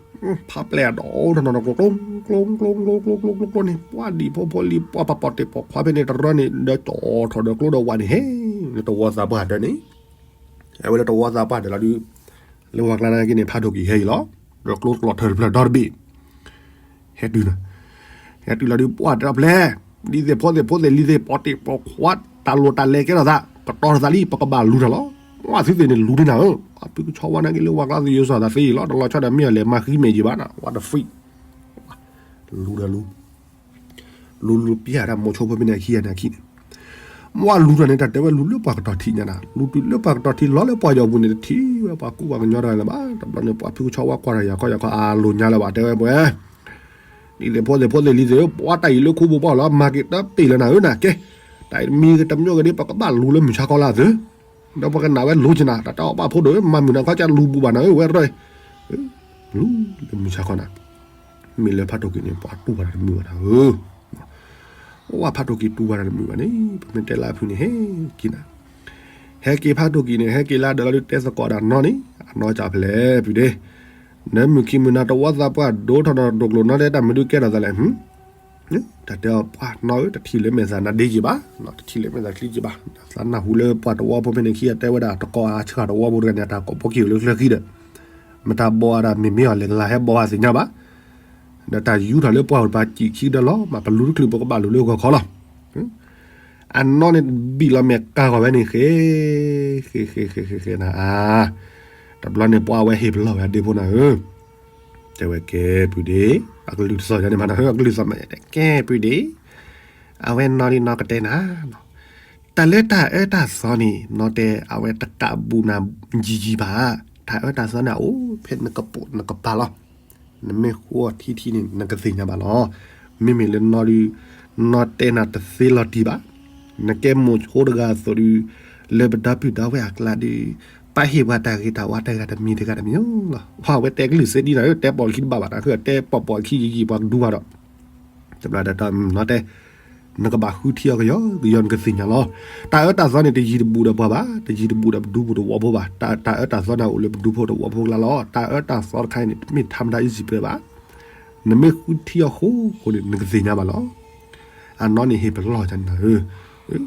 ဖးပျဲၢ်အဒီးတနီၤနီၤကျိကျိကျိကျိကျိကျိန့ၣ် ပှၤဒံၣ်ဖိဖိလံၤပှၤပှၤပိာ်တ့ၢ်ပိာ်ခွါဖဲန့ၣ် တရၢန့ၣ် ဒီးကၠီထီၣ်ဒီးကျိဒီးဝးန့ၣ် ဟဲလၢတဝီသးပှၢ်ဒၢန့ၣ်, ဟဲဝဲလၢတဝီသးပှၢ်ဒၢလီၤဒုး, လၢဝၤကျါနာ်က့န့ၣ် ဖးဒိၣ်ကံၤဟဲအံၤလီၤ, ဒီးကျိကျီထၢၣ်တဖျၢၣ်ဒီတဘ့ၣ် ဟဲတုၤနၤ, ဟဲတုၤလီၤဒုး ပှၤတဲအီၤဖျဲၣ်, ဒ်သ့ၣ်ဖိသ့ၣ်ဖိသ့ၣ်လံၤသ့ၣ် ပိာ်တ့ၢ်ပိာ်ခွါ တၢ်လိၣ်တၢ်လဲၤကဲထီၣ်သး ကတီၤထီၣ်သးလံ ပကဘၣ်လူၤတၢ်လီၤ, ပှၤသုသ့ၣ်န့ၣ်လူၤန့ၢ်နၤဧၢ, ပှၤဖုကဆီဝါနာ်က့လၢဝၤကျါသယိၤစီၤသးသ့အံၤလီၤ, တလီၤဆီဒီးမ့ၢ်အီၤလဲၤမၤဃံမဲာ်ယံၤဘၣ်နၤ, what the freak, လူၤဒီးလူၤ လူၤလူၤပျၢ်တၢ်မိၤဆိဖိဖဲန့ၣ်အခံဂၤန့ၣ်အခံန့ၣ်, မ့ၢ်လူၤတၢ်န့ၣ် တၢ်တဲဝဲလူၤလၢပှၤကတီၤထံးညါနၤ, လူၤတုၤလၢပှၤကတီၤထံးလီၤလၢပှၤယီၤပူၤန့ၣ် တထံၣ်ဝဲပှၤကူပှၤကညီတဂၤလၢၤဘၣ်, တဘျီန့ၣ် ပှၤဖုကဆီဝါကွၢ်တၢ်ယၤခီယၤခီအလိၤညါလၢၤဘၣ် တဲဝဲပှဲၤ ဒ်သ့ၣ်ဖိသ့ၣ်ဖိသ့ၣ်လံၤသ့ၣ်ဧၢ, ပှၤတၢ်အံၤလၢခိပူၤပှၢ်လီၤ မၤက့ၤတပ့ၢ်လၢနၤဧၢနၤကဲ, တၢ်အံၤတမံၤကတမံၤကဒ့ ပကဘၣ်လူၤလၢမုၢ်ဆါခီလၢအသု, ဒီးပကနၣ်ဝဲလူၤက့ၤနၤ တၢ်တဲအီၤပှၢ်ဖိဒိၣ်ဧၢ, မၤမုာ်နၤခီကလူၤဘူးဘၣ်နၤဧၢ ဝဲရၢၢ်, လူၤလၢမုၢ်ဆါခီနၤ, မ့ၢ်လၢဖးဒိၣ်ကံၤန့ၣ် ပှၤတူၢ်ဘၣ်တၢ်တမုာ်ဘၣ်နၤဧၢ ဝဲဖးဒိၣ်ကံၤတူၢ်ဘၣ်တၢ်တမုာ်ဘၣ်န့ၣ် ပမ့ၢ်တဲလၢအဖုန့ၣ် ဟဲက့ၤနၤ, ဟဲက့ၤဖးဒိၣ်ကံၤန့ၣ် ဟဲက့ၤလၢဒၢးလီၤဒုး တဲသကိးဒၣ်နီၢ်န့ၣ် အနီၢ်ကၢ်ဖျဲးပုၢ်ဒ့, နမုၢ်ခံမုၢ်နၤတဝီသးပှၢ်ဒိၣ်ထီၣ်ဒီးဒိၣ်ကျိၤနီၢ်တဲတၢ်မနုၤကဲထီၣ်သးလဲၣ်, တၢ်တဲအီၤပှၢ်နီၢ်ဧၢ တထံၣ်လၢမဲာ်သးနါဒ့က့ၤဘၣ်, တထံၣ်လၢမဲာ်သးချံက့ၤဘၣ်, သးနၢ်ဟူလၢပှၤတဝီဖိဖဲန့ၣ်ခံဂၤတဲဝဲဒၣ် တကိးအဆှၢတဝီဖိတဂၤန့ၣ် တၢ်ကိးဘီက့ၤအိၣ်လၢချၢဃံဒီး မတၤဘီအတၢ်မ့မ့ၢ်အီၤ လဲၤကလၤဟဲဘီအသ့ၣ်ညါဘၣ်, ဒီးတၢ်ယူထီၣ်လၢပှၢ်ပူၤတပၤစံးခံကတၢၢ်လီၤ မ့ၢ်ပလူၤတချုးပကဘၣ်လူၤလၢဂီၤခီလီၤ, အနီၢ်န့ၣ်ဘံၣ်လီၤမဲာ်ကၤဂီၤဝဲန့ၣ် ဃ့ ဃ့ ဃ့ ဃ့ ဃ့ ဃ့ ဃ့နၤ, တဘျီန့ၣ်ပှၤဝဲဟ့ၣ်ပလီၢ်ဝဲဒ့ဖိနၤဧၢ, တဲဝဲကဲပုၢ်ဒ့, အကလုၢ်တသီၣ်ယၤန့ၣ်မးနၤဧၢ အကလုၢ်သီၣ်မးတဲကဲပုၢ်ဒ့, အဝဲနီၢ်ဒ်နီၢ်ကတဲနၤ တၢ်လၢတၢ်အၢတၢ်သီန့ၣ် နီၢ်တဲအဝဲတကးဘူးနၤယံာ်ယံာ်ဘၣ်, တၢ်အၢတၢ်သီန့ၣ် အိၣ်ဖဲနကပိာ်နကပၤလီၤ, နမ့ၢ်ဃိထံထံန့ၣ် နကသ့ၣ်ညါဘၣ်လီၤ, မ့မ့ၢ်လၢနီၢ်ဒုး, နီၢ်တဲနၤတသ့လီၤတံၢ်ဘၣ်, နကဲမိၤဆိတဂၤအသိးဒုး, လၢပဒီပုၢ်ဒီဝဲၢ်အကျါဒုး, ပာ်ဟ့ၣ်ပှၤတၢ်ဂ့ၤတၢ်ဝါတဂၤတမံၤတဂၤတမံၤလီၤ, ပှၤဝဲတဲကလုၢ်သ့ဒ်နၤဧၢ တဲပိာ်ခံတဘၣ်ဘၣ်နၤ တဲပိာ်ပိာ်ခံယံာ်ယံာ်ပှၤကဒူဘၣ်ဒီး တဘျီဒီးနီၢ်တဲ, နကဘၣ်ဃုထံအီၤကယီကယီနကသ့ၣ်ညါလီၤ, တၢ်အၢတၢ်သီန့ၣ် တယံၤတဘူးဒီးပှၤဘၣ်, တယံၤတဘူးဒီးပဒူဖိတဝီဖိဘၣ်, တၢ်အၢတၢ်သီန့ၣ်အိၣ်လၢပဒူဖိတဝီဖိကျါလီၤ, တၢ်အၢတၢ်သီတခါအံၤန့ၣ် တမ့ၢ်ထါမတၤအံၤစံးပှဲၤဘၣ်, နမ့ၢ်ဃုထံအီၤဃိဃိန့ၣ် နကသ့ၣ်ညါဘၣ်လီၤ, အနီၢ်န့ၣ်ဟ့ၣ်ပလီၢ်ကန့ၣ်ဧၢ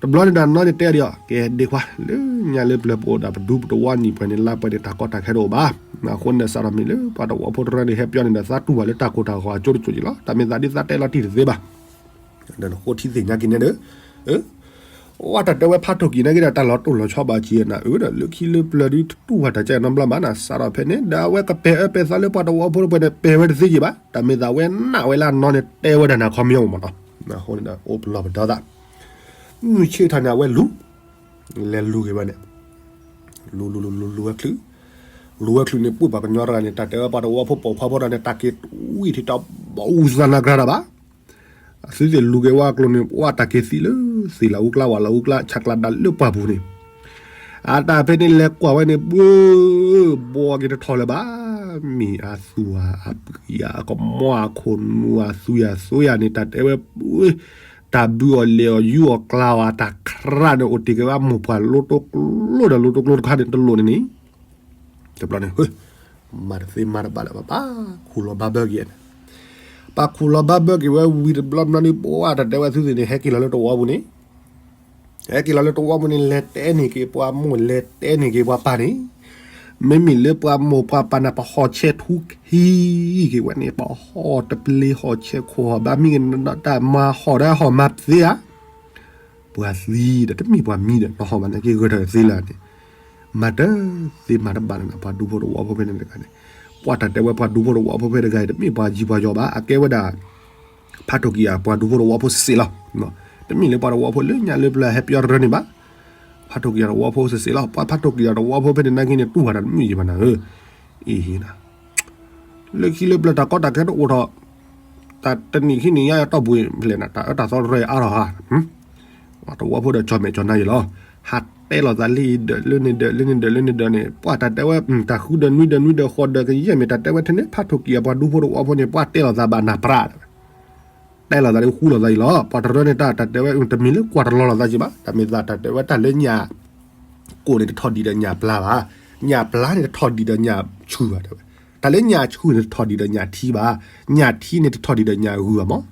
တဘျီန့ၣ်ဒီးနီၢ်န့ၣ်တဲဒံးအီၤ ကဲဒ့ခွါ လၢညါလၢပျၢၤပအိၣ်ဒီးပဒူပတဝီနံၣ်ပှဲၤန့ၣ် လါပှဲၤန့ၣ် တၢ်ကီတၢ်ခဲတအိၣ်ဘၣ်, အဃိန့ၣ်ဒီးစးထီၣ်မ့ၢ်လၢပှၤတဝီဖိတရၢန့ၣ် ဟဲပၠီန့ၣ်ဒီးသးတူၢ်ဘၣ်လၢတၢ်ကိၢ်တၢ်ဂီၤအကၠိတစိၤက့ၤလီၤ, တၢ်မ့ၢ်သးဒ်သးတဲလီၤတံၢ်တသ့ဘၣ်, ဒီးနဃိထံသ့ၣ်ညါက့ၤန့ၣ်ဒီး ဝဲတၢ်တဲဝဲဖးထီၣ်ကံၤနာ်က့ဒီး တၢ်လီၤတိၢ်လီၤဆီဘၣ်က့ၤနၤဧၢဒီး လၢခံလၢပျၢၤဒုးတတူၢ်ဘၣ်တၢ်ကဲနီတဘျီဘၣ်နၤ စးထီၣ်ဖဲန့ၣ် ဒီးအဝဲကပဲာ်အၢပဲာ်သီလၢပှၤတဝီဖိတပှဲၤန့ၣ် ပဲာ်ဝဲတသ့က့ၤဘၣ်, တၢ်မ့ၢ်သးဝဲနာ်ဝဲလၢအနီၢ်န့ၣ် တဲဝဲဒၣ်နၤခီမ့ၢ်အိၣ်မးနီၤ, အဃိန့ၣ်ဒီးအိၣ်ပလီၢ်ပဒီသး, မုၢ်ဆ့ၣ်ထီၣ်န့ၣ် အဝဲလူၤ လဲၤလူၤက့ၤဝဲန့ၣ် လူၤလူၤလူၤလူၤလူၤဝဲချုး, လူၤဝဲချုးန့ၣ် ပှၢ်ပှၤကညီတဂၤန့ၣ် တၢ်တဲဝဲပှၤတဝီဖိပိာ်ခွါဖိတဂၤန့ၣ် တၢ်က့ၤဝံၣ်ထံၣ်တၢ်ဘၣ်အူသးနၤကြၤတၢ်ဘၣ်, အသုသ့ၣ်လူၤက့ၤဝဲအကျိၤန့ၣ် ပှၢ်တၢ်က့ၤသံလၢသ့ၣ်လၢအူကျါဝၣ်လၢအူကျါ ဆးကျးဒၣ်လၢပှၢ်ပူၤန့ၣ်, အတၢ်ဖဲန့ၣ်လဲၤကွၢ်ဝဲန့ၣ် ဘှၢ ဘှီက့ၤတထီၣ်လၢၤဘၣ်, မ့ၢ်အသူဧါ အပုၢ်ဧါ အကမီၤ အခိၣ်နူာ် အသွံၣ်အသွဲၣ်ဧါန့ၣ် တၢ်တဲဝဲ တၢ်ဘုအီၤလဲၤအီၤယူအီၤကျါအီၤ တၢ်ခရၣ်န့ၣ် အိၣ်တ့ၢ်က့ၤဝဲအမိၢ်ပှၢ်လိတိကျိဒီးလိတိကျိတခါန့ၣ် တလိၣ်န့ၣ်န့ၣ်, တဘျီန့ၣ် မၤတသ့မၤတဘၣ်လၢၤဘၣ် ပၢ်ခူၣ်လီၤဘါဘၢက့ၤန့ၣ်, ပၢ်ခူၣ်လီၤဘါဘၢက့ၤဝဲဝံၤတဘျီဘျီန့ၣ် ပှၢ်တၢ်တဲဝဲသုသ့ၣ်န့ၣ် ဟဲက့ၤလီၤလၢတဝီပူၤန့ၣ် ဟဲက့ၤလီၤလၢတဝီပူၤန့ၣ် လဲၤတဲန့ၢ်က့ၤပှၤမိၢ် လဲၤတဲန့ၢ်က့ၤပှၤပၢ်န့ၣ်, မ့မ့ၢ်လၢပှၤမိၢ်ပှၤပၢ်န့ၣ် ပဟီၣ်ဆဲးထူခံက့ၤဝဲန့ၣ် ပဟီၣ်တပျ့ၤ ဟီၣ်ဆဲးခိၣ် ဟီၣ်ဘါမံက့ၤ တၢ်မၤဟီၣ်ဒီးဟီၣ်မၤသ့ဧါ, ပှၤသံဒီးတမ့ၢ်ပှၤမံဒီး နဟီၣ်ဘၣ်န့ၣ်က့ၤဂဲၤထီၣ်သ့လၢာ်န့ၣ်, မၤတသ့မၤတဘၣ်လၢၤ ပှၤဒူဖိတဝီဖိဖဲန့ၣ်တဂၤန့ၣ်, ပှၢ်တၢ်တဲဝဲပှၤဒူဖိတဝီဖိဖဲတဂၤအံၤ တမ့ၢ်ပှၤယံၤပှၤယီၤဘၣ် အကဲဝဲဒၣ် ဖးထိၣ်ကံၢ်အပှၤဒူဖိတဝီဖိစ့ၢ်လီၤ. တမ့ၢ်လၢပှၤတဝီဖိလၢညါလၢပျၢၤဟဲပယီၤတရၢန့ၣ်ဘၣ်. ဖးထိၣ်ကံၢ်အတဝီဖိစ့ၢ်လီၤ. ပှၤဖးထိၣ်ကံၢ်အတဝီဖိဖဲန့ၣ်နာ်က့န့ၣ် တူၢ်ဝဲဒၣ်တမုာ်ယံၤဘၣ်နၤဧၢ. အ့ၣ် လၢခံလၢပျၢၤတၢ်ကီတၢ်ခဲတအိၣ်ထီၣ်, တၢ်တနံၣ်ခံနံၣ်ညါအတီၢ်ပူၤဖျဲးနၤ တၢ်အၢတၢ်သီတရၢအါထီၣ်ဧါ. တဝီဖိဒီးကၠီၣ်မဲာ်ကၠီၣ်နါယံၤလီၤ. ဟးတဲလိာ်သးလၢအံၤဒၢး လၢန့ၣ်ဒၢး လၢန့ၣ်ဒၢး လၢန့ၣ်ဒၢးန့ၣ် ပှၤတၢ်တဲဝဲ တၢ်ဃုဒၢးနွံဒၢးနွံဒၢးဃိးဒၢးကယဲၢ်မ့ၢ်တၢ်တဲဝဲထဲန့ၣ် ဖးထိၣ်ကံၢ်အပှၤဒူဖိတဝီဖိန့ၣ် ပှၤတဲလိာ်သးဘၣ်နၢ်ပြၢ် တဲလိာ်သးဒီးဃူလိာ်သးအံၤလီၤ. ပှၤတရၢန့ၣ်တၢ်တၢ်တဲဝဲ တမ့ၢ်လၢကွၢ်တလီၤလိာ်သးက့ဘၣ်. တၢ်မ့ၢ်သးတၢ်တဲဝဲတၢ်လၢညၣ်ကိၣ်န့ၣ်တထီၣ်ဒံးဒီးညၣ်ပျါဘၣ်. ညၣ်ပျါန့ၣ်တထီၣ်ဒံးဒီးညၣ်ဆူၣ်ဘၣ်တဲဝဲ. တၢ်လၢညၣ်ဆူၣ်န့ၣ်တထီၣ်ဒံးဒီးညၣ်ထံဘၣ်. ညၣ်ထံန့ၣ်တထီၣ်ဒံးဒီးညၣ်ဂုၢ်ဘၣ်မး.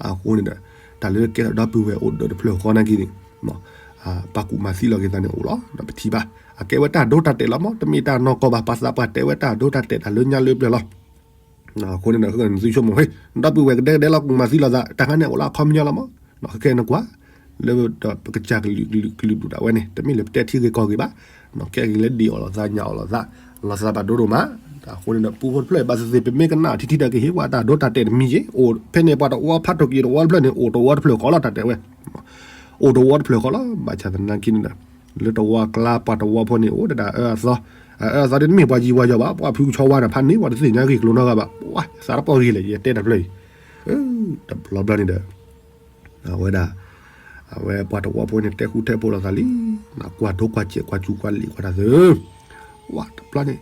အဃိန့ၣ်ဒီး တၢ်လၢကဲထီၣ်ဒီပုၢ်ဝဲၢ်အိၣ်ဒီးတဖျၢၣ်ဃီနာ်က့န့ၣ် ပှၤကူၣ်မၤသံလီၤက့ၤသးန့ၣ်အိၣ်လီၤ. ဒီးပထံၣ်ဘၣ် အကဲဝဲတၢ်ဒိတၢ်တဲာ်လီၤမး. တမ့ၢ်တၢ်နီၢ်ကီၢ်ဘၣ်. ပှၤသးပှၢ်တဲဝဲတၢ်ဒိတၢ်တဲာ်တၢ်လၢညါလၢပျၢၤလီၤ. အဃိန့ၣ်ဒီး သုဆိကမိၣ် ဒီပုၢ်ဝဲၢ်ကဒဲကဒဲလီၤကူၣ်မၤသံလိာ်သး တၢ်ခါန့ၣ်အိၣ်လၢအခီပညီလီၤမး. ခဲခဲနကွၢ် လၢဒီးပကစၢ်ကလုာ်ကလုာ်ကလုာ်ဒူၣ်ဒၣ်ဝဲန့ၣ် တမ့ၢ်လၢပတဲထံဂ့ၢ်ကီၢ်ဂ့ၢ်ဘၣ်. ကဲဂ့ၤလၢဒံးအီၣ်လိာ်သးညၣ်အီၣ်လိာ်သး လီၤသးဘၣ်ဒိဒိၣ်မး. အဃိန့ၣ်ဒီး ပူဖိတဖျၢၣ်ဘၣ်သ့ၣ်သ့ၣ် ပမ့ၢ်ကနၣ်ထံထံဒီးကဟ့ၣ်ပှၤတၢ်ဒိတၢ်တဲာ်တမံၤက့ အိၣ်ဖဲန့ၣ် ပှၤတဝီဖးထိၣ်ကံၢ်တဝီတဖျၢၣ်န့ၣ် အိၣ်တဝီတဖျၢၣ်ဃီလီၤ တၢ်တဲဝဲ အိၣ်တဝီတဖျၢၣ်ဃီလီၤ. ဘၣ်ဆၣ်သနာ်က့န့ၣ်ဒီး လၢတဝီကျါပှၤတဝီဖိန့ၣ် အိၣ်ဒၣ်အၢအသီ, အအၢအသီဒ်တမ့ၢ်ပှၤယံၤပှၤယီၤဘၣ်. ပှၤဖုကဆီဝါန့ၣ် ဖးန့ၢ်ပှၤတသ့ၣ်ညါဂ့ၢ်ကျိၤနီတဂၤဘၣ်. ပှၤသးတပီၢ်ဂ့ၤလဲၣ် ယတဲတဖျၢၣ်အံၤ တဘျီဘျီန့ၣ်ဒီး အဝဲဒၣ် အဝဲပှၤတဝီဖိန့ၣ် တဲဃူထဲဖိလိာ်သးလံ, ကွၢ်ဒိကွၢ်စဲးကွၢ်စူၤကွၢ်လံာ်ကွၢ်တၢ်သ့, ဝါတဘျီန့ၣ်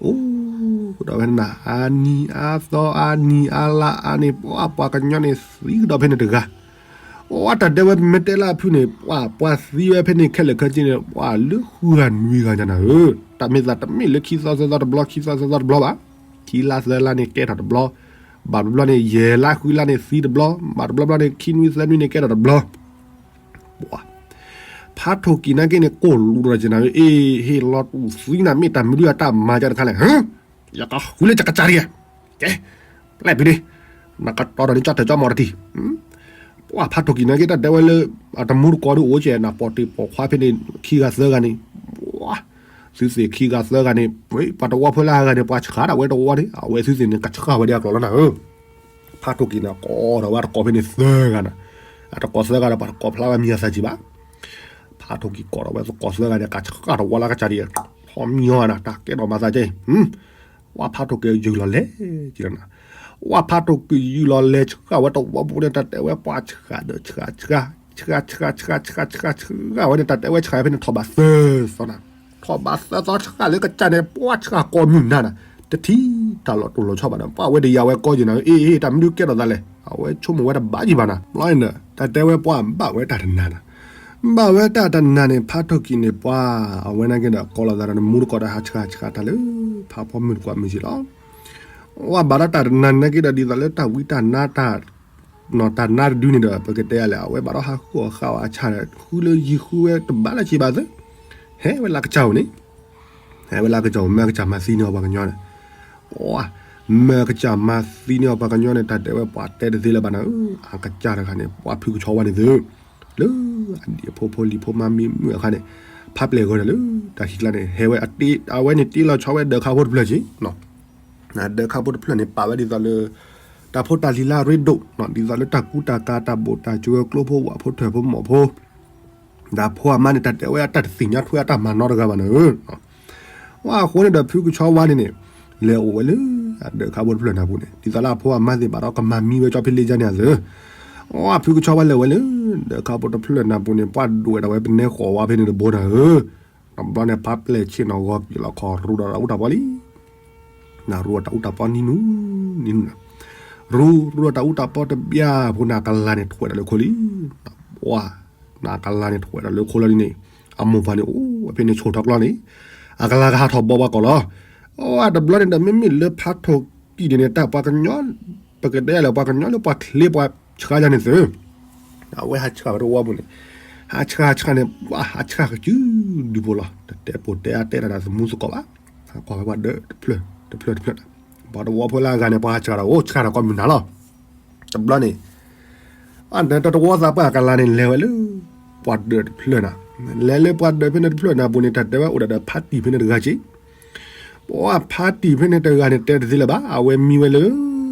အိၣ်ကဒီးဝဲနၤ အါနံၤအါသီအါနံၤအါလါအါန့ၣ် ပှၤပှၤကညီန့ၣ် သံကဒီးဖဲန့ၣ်တဂၤ, ဝါတၢ်တဲဝဲမ့ၢ်တဲလၢအဖုန့ၣ် ပှၤ ပှၤသံဝဲဖဲန့ၣ်ခဲလၢာ်ခဲဆ့န့ၣ် ပှၤလၢဃုဂၤနွံဂၤညါနၤဧၢ, တၢ်မ့ၢ်သးတမ့ၢ်လၢခံသီသၢသီတဘျီ ခံသီသၢသီတဘျီဘၣ်, ခံလါသၢလါန့ၣ်ကဲထီၣ်တဘျီ, ဘၣ်တဘျီန့ၣ် ယဲၢ်လါဃုလါန့ၣ်သံတဘျီ, ဘၣ်တဘျီဘျီန့ၣ် ခံနွံသၢနွံန့ၣ်ကဲထီၣ်တဘျီ, ပှၤ ဖးထိၣ်ကံၢ်နာ်က့န့ၣ် ကိၢ်လူးဒီးက့ၤနၤဧၢ, အ့ၣ် ဟ့ၣ်လီၤတူၢ်သံနၤ မ့ၢ်တၢ်မနုၤအတၢ်မၤကတခါလဲၣ်, ဟၢ, ယကဃုလၢယကစၢ်ဒံး, ကဲ, ပျဲၢ်ဖံးန့ၣ်, နကတီၤဒီးန့ၣ်ကၠီၣ်တဲာ်ကၠီၣ်မီၤတထံၣ်, ပှၤဖးထိၣ်ကံၢ်နာ်က့ တၢ်တဲဝဲလၢ အတမူတကိးဒ်အိၣ်ကဲ နပီၣ်တ့ၢ်ပိာ်ခွါဖဲန့ၣ် ခံဂၤသၢဂၤန့ၣ်, ပှၤ သုသ့ၣ်ခံဂၤသၢဂၤန့ၣ်, ပှၤတဝီဖိလၢအဂၤန့ၣ် ပှၤဆှၣ်ဒၣ်ဝဲတဝီန့ၣ် အဝဲသုသ့ၣ်န့ၣ် ကဆှၣ်ဝဲဒၣ်အကျိာ်လီၤနၤဧၢ, ဖးထိၣ်ကံၢ်န့ၣ် ကိးထီၣ်ဝဲတကိးဖဲန့ၣ်သၢဂၤနၤ, အတကိးသၢဂၤဒီး ပှၤတကိးဖျါဝဲမံၤအသးကံၢ်ဘၣ်, ဖးထိၣ်ကံၢ်ကိးထီၣ်ဝဲတကိးသၢဂၤန့ၣ် ကဆှၣ်တဝီလၢကစၢ်ဒံး, ထီၣ်မံၤအီၤနၤ တၢ်ကဲထီၣ်မၤသးကဲ, ဝါဖးထိၣ်ကံၢ်ယုၢ်လီၤလဲၤက့ၤလီၤနၤ, ဝါဖးထိၣ်ကံၢ်ယုၢ်လီၤလဲၤဆှၣ်ဝဲတဝီပူၤန့ၣ် တၢ်တဲဝဲပှၤဆှၣ်ဒီးဆှၣ်ဆှၣ်, ဆှၣ်ဆှၣ်ဆှၣ်ဆှၣ်ဆှၣ်ဆှၣ်ဆှၣ်ဆှၣ် ဆှၣ်ဝဲန့ၣ် တၢ်တဲဝဲဆှၣ်ဖဲန့ၣ်ထီၣ်ဘးသၢသီနၤ, ထီၣ်ဘးသၢသီဆှၣ်လၢကစၢ်န့ၣ် ပှၤဆှၣ်ကိးမုၢ်နၤနၤ, တထံၣ်တၢ်လီၤတိၢ်လီၤဆီဘၣ်နၤ, ပှၤဝဲတယာ်ဝဲကီယံၤနၤ, အ့ၣ် တၢ်မနုၤကဲထီၣ်သးလဲၣ်, အဝဲဆိကမိၣ်ဝဲတဘၣ်ယံၤဘၣ်နၤ, ဘျီန့ၣ်ဒီး တၢ်တဲဝဲပှၤဘၣ်ဝဲတၢ်တနၤနၤ ဘၣ်ဝဲတၢ်တနၤန့ၣ် ဖးထိၣ်ကံၢ်န့ၣ် ပှၤ အဝဲနာ်က့ဒီး ကိးလီၤသးဒီးနမူတကိးဒီး ဟးဆှၣ်ဆှၣ်တၢ်လၢ ဖးဖီမုၢ်တကိးမုၢ်က့ၤလီၤ, ဝဲဘၣ်ဒီးတၢ်တနၤနာ်က့ဒီး ဒ်သိးလၢတၢ်ဝံတၢ်နါတၢ် နီၢ်တၢ်နါတဒုန့ၣ်ဒီး ပကတဲယၤလဲၣ် အဝဲဘၣ်ဒီးဟးဃုအီၣ်ဃုအီအဆၣ်ဒီး ဃုလၢယံၤဃုဝဲတဘၣ်လၢၤဘၣ်သ့, ဟဲဝဲလၢကစၢ်ဧိၤန့ၣ် ဟဲဝဲလၢကစၢ်ဧိၤ မၢကစၢ်မၤသံန့ၢ်အီၤပှၤကညီန့ၣ်, မၢကစၢ်မၤသံန့ၢ်အီၤပှၤကညီန့ၣ် တၢ်တဲဝဲပှၤတဲတသ့လၢၤဘၣ်နၤဧၢ, အကစၢ်တဂၤန့ၣ် ပှၤဖုကဆီဝါန့ၣ်သု, လၢအဒံၣ်အဖိဖိလံၤဖိမါမ့ၢ်မုၣ်အခါန့ၣ် ဖးပျဲၢ်ဂီၤန့ၣ်လၢတၢ်ခံးကျါန့ၣ် ဟဲဝဲအတ့ အဝဲန့ၣ်တ့လီၤဆီဝဲဒၢးခါဖိတဖျၢၣ်က့ၤ ဒၢးခါဖိတဖျၢၣ်န့ၣ် ပာ်ဝဲဒ်သိးလၢ တၢ်ဖိတၢ်လံၤလၢအရ့ဒိၣ် ဒ်သိးလၢတၢ်ကူတၢ်ကၤ တၢ်ဘိၣ်တၢ်စၢၤ ကျိဖိဝၣ်ဖိထၢၣ်ဖိမီၢ်ဖိ ဒီးဖိအမါန့ၣ် တၢ်တဲဝဲအတၢ်တသ့ၣ်ညါထွဲအတၢ်မၤနီတဂၤဘၣ်နၤဧၢ, ဝဲအဃိန့ၣ်ဒီးဖုကဆီဝါန့ၣ်န့ၣ် လဲၤအိၣ်ဝဲလၢ အဒၢးခါဖိတဖျၢၣ်နၢ်ပူၤန့ၣ် ဒ်သိးလၢအဖိအမါသ့ၣ်ဘၣ်ဒီးကမၤမံဝဲကၠီဖဲလ့ကၠါန့ၣ်အသိး, ဝဲဖုကဆီဝါလဲၤဝဲလၢ ဒၢးခါဖိတဖျၢၣ်နၢ်ပူၤန့ၣ် ပှၤဒိၣ်ဝဲဒၣ်ဝဲပနဲဃီၤဝါဖဲန့ၣ်တဘိနၤဧၢ, တဘျီန့ၣ် ဖးပျဲၢ်ဆ့ၣ်နီၤဂီၤက့ၤလီၤခီၣ်ရူဒီးတၢ်အူတၢ်ပီလံ နရူအတၢ်အူတၢ်ပီနံၤနူၤ, နံၤနူၤ, ရူ ရူဒီးတၢ်အူတၢ်ပီတဘျီဖိန့ၣ် အကလၤန့ၣ်ထွဲးဒီးလၢခိလံ, ပှၤ နကလၤန့ၣ်ထွဲးဒီးလၢခိလီၤဒ်န့ၣ်, အမိၢ်ပှၢ်န့ၣ်အိၣ်ဝဲဖဲန့ၣ်ဆိးထီကျီန့ၣ်, အကလၤကဟးထီၣ်ဘီပှၤကီၢ်လီၤ, အတဘျီန့ၣ်ဒီး မ့မ့ၢ်လၢဖးထိၣ်ကံၢ်န့ၣ်န့ၣ် တၢ်ပှၤကညီ ပကတဲယၤလဲၣ် ပှၤကညီလၢပှၤချ့ပှၤဆှါယၤန့ၣ်သု အဝဲဟးဆှၣ်ဝဲတဝီပူၤန့ၣ်, ဟးဆှၣ်ဟးဆှၣ်န့ၣ် ပှၤဟးဆှၣ်ကစုဒုဖိလီၤ, တတဲပိာ်တဲအါတဲတၢ်ဒီးသမူသကိးဘၣ်, ကွၢ်ဝဲပှၤဒၢးတဖျၢၣ်တဖျၢၣ်တဖျၢၣ်, ပှၤတဝီဖိလၢအဂၤန့ၣ် ပှၤဟးဆှၣ်ဒီးအိၣ်ဆှၣ်ဒီးကိးမုၢ်နၤလီၤ, တဘျီန့ၣ် အတတဝီသးပှၢ်အကလၤန့ၣ် လဲၤဝဲလၢ ပှၤဒၢးတဖျၢၣ်နၤ, လဲၤလၢပှၤဒၢးဖဲန့ၣ်တဖျၢၣ်နၢ်ပူၤန့ၣ် တၢ်တဲဝဲအိၣ်ဒၣ်ဒီးဖါတံၢ်ဖဲန့ၣ်တဂၤက့, ပှၤဖါတံၢ်ဖဲန့ၣ်တဂၤန့ၣ် တဲတသ့လၢၤဘၣ်, အဝဲမံဝဲလၢ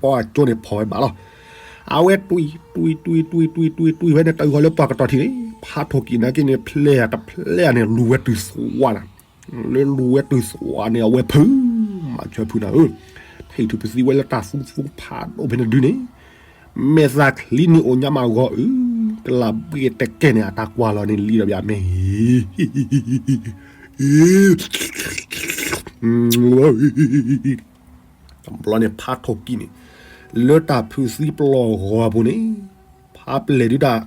ပှၢ်ကၠိန့ၣ်ဖီၣ်ဝဲဘၣ်လီၤ. အဝဲတွံၢ်တွံၢ်တွံၢ်တွံၢ်တွံၢ်တွံၢ်တွံၢ်ဝဲန့ၣ် တၢ်ဂီၤလၢပှၢ်ကတီၢ်ထံးန့ၣ် ဖးထိၣ်ကံၣ်နာ်က့န့ၣ် ဖျဲၣ်တဖျဲၣ်န့ၣ် လူၤဝဲတုၤသွးနၤ, လၢလူၤဝဲတုၤသွးန့ၣ် အဝဲဖုး မၤဆၢဖုးနၤဧၢ, ထံၣ်ထူၣ်ပသံဝဲလၢတၢ်သူသူဖးဒိၣ်ဖဲန့ၣ်ဒုန့ၣ် မဲာ်သၣ်ချံန့ၣ်အိၣ်ညါမးဂီၤအုး, ကလၢ်ဘ့ၣ်တကဲန့ၣ် အတၢ်ကွၢ်လီၤန့ၣ်လံဒီး ဘၣ်မ့ၢ် တဘျီန့ၣ် ဖးထိၣ်ကံၣ်န့ၣ် လၢတၢ်ဖုးသံပျီၢ်ဂီၤအပူၤန့ၣ် ဖးပျဲၢ်ဒုတၢ်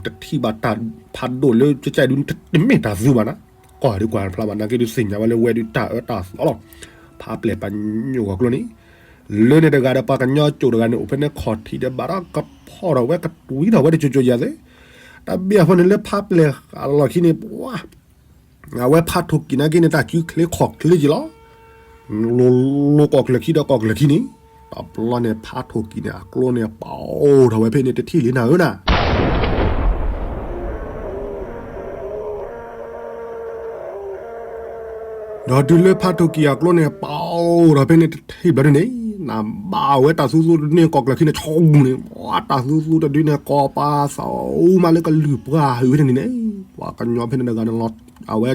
တထံၣ်ဘၣ်တၢ်ဖးဒိၣ်လၢကကဲဒု တမ့ၢ်တၢ်သူဘၣ်နၤ, ကွၢ်ဒုကွၢ်ဖျါဘၣ် နာ်က့ဒုသ့ၣ်ညါဝဲလၢဝဲဒုတၢ်အၢတၢ်သီလီၤ. ဖးပျဲၢ်ပှၤညိၣ်ဂီၤကျိန့ၣ် လၢန့ၣ်တဂၤဒီးပှၤကညီကၠိၣ်တဂၤန့ၣ် အိၣ်ဖဲန့ၣ်ခီၣ်ထံးဒီးဘၣ်ဒီးကဖီၣ်ထီၣ်ဝဲကတွံထီၣ်ဝဲတကၠိကၠိယၤသ့, တဘျီအဃိန့ၣ်လၢဖးပျဲၢ်အလီၢ်ခံန့ၣ် ပှၤ အဝဲဖးထိၣ်ကံၣ်နာ်က့န့ၣ် တၢ်စုချ့ခီၣ်ချ့က့ၤလီၤ. လိၤလိၤကီၢ်ကျၢၢ်ခံဒီးကီၢ်ကျၢၢ်ခံန့ၣ် တဘျီန့ၣ် ဖးထိၣ်ကံၣ်န့ၣ် အကျိန့ၣ်ပာ်အိၣ်ထီၣ်ဝဲဖဲန့ၣ်တထံၣ်လံနၤဧၢနၤ ဒီးတုၤလၢဖးထိၣ်ကံၣ်အကျိန့ၣ် ပာ်အိၣ်ထီၣ်ဖဲန့ၣ်တထံၣ်ဘျီဒုန့ၣ် နဘၣ်ဝဲတၢ်သူသူတဒုန့ၣ် ကီၢ်ကျၢၢ်ခံန့ၣ် ဆိကမိၣ်န့ၣ် တၢ်သူသူတဒုန့ၣ် ကီၢ်ပၤသးအိၣ်မးလၢကလုၢ်ပှၢ်ဟုၣ်ဝဲန့ၣ်န့ၣ် ပှၤကညီဖဲန့ၣ်တဂၤန့ၣ်လီၤ အဝဲ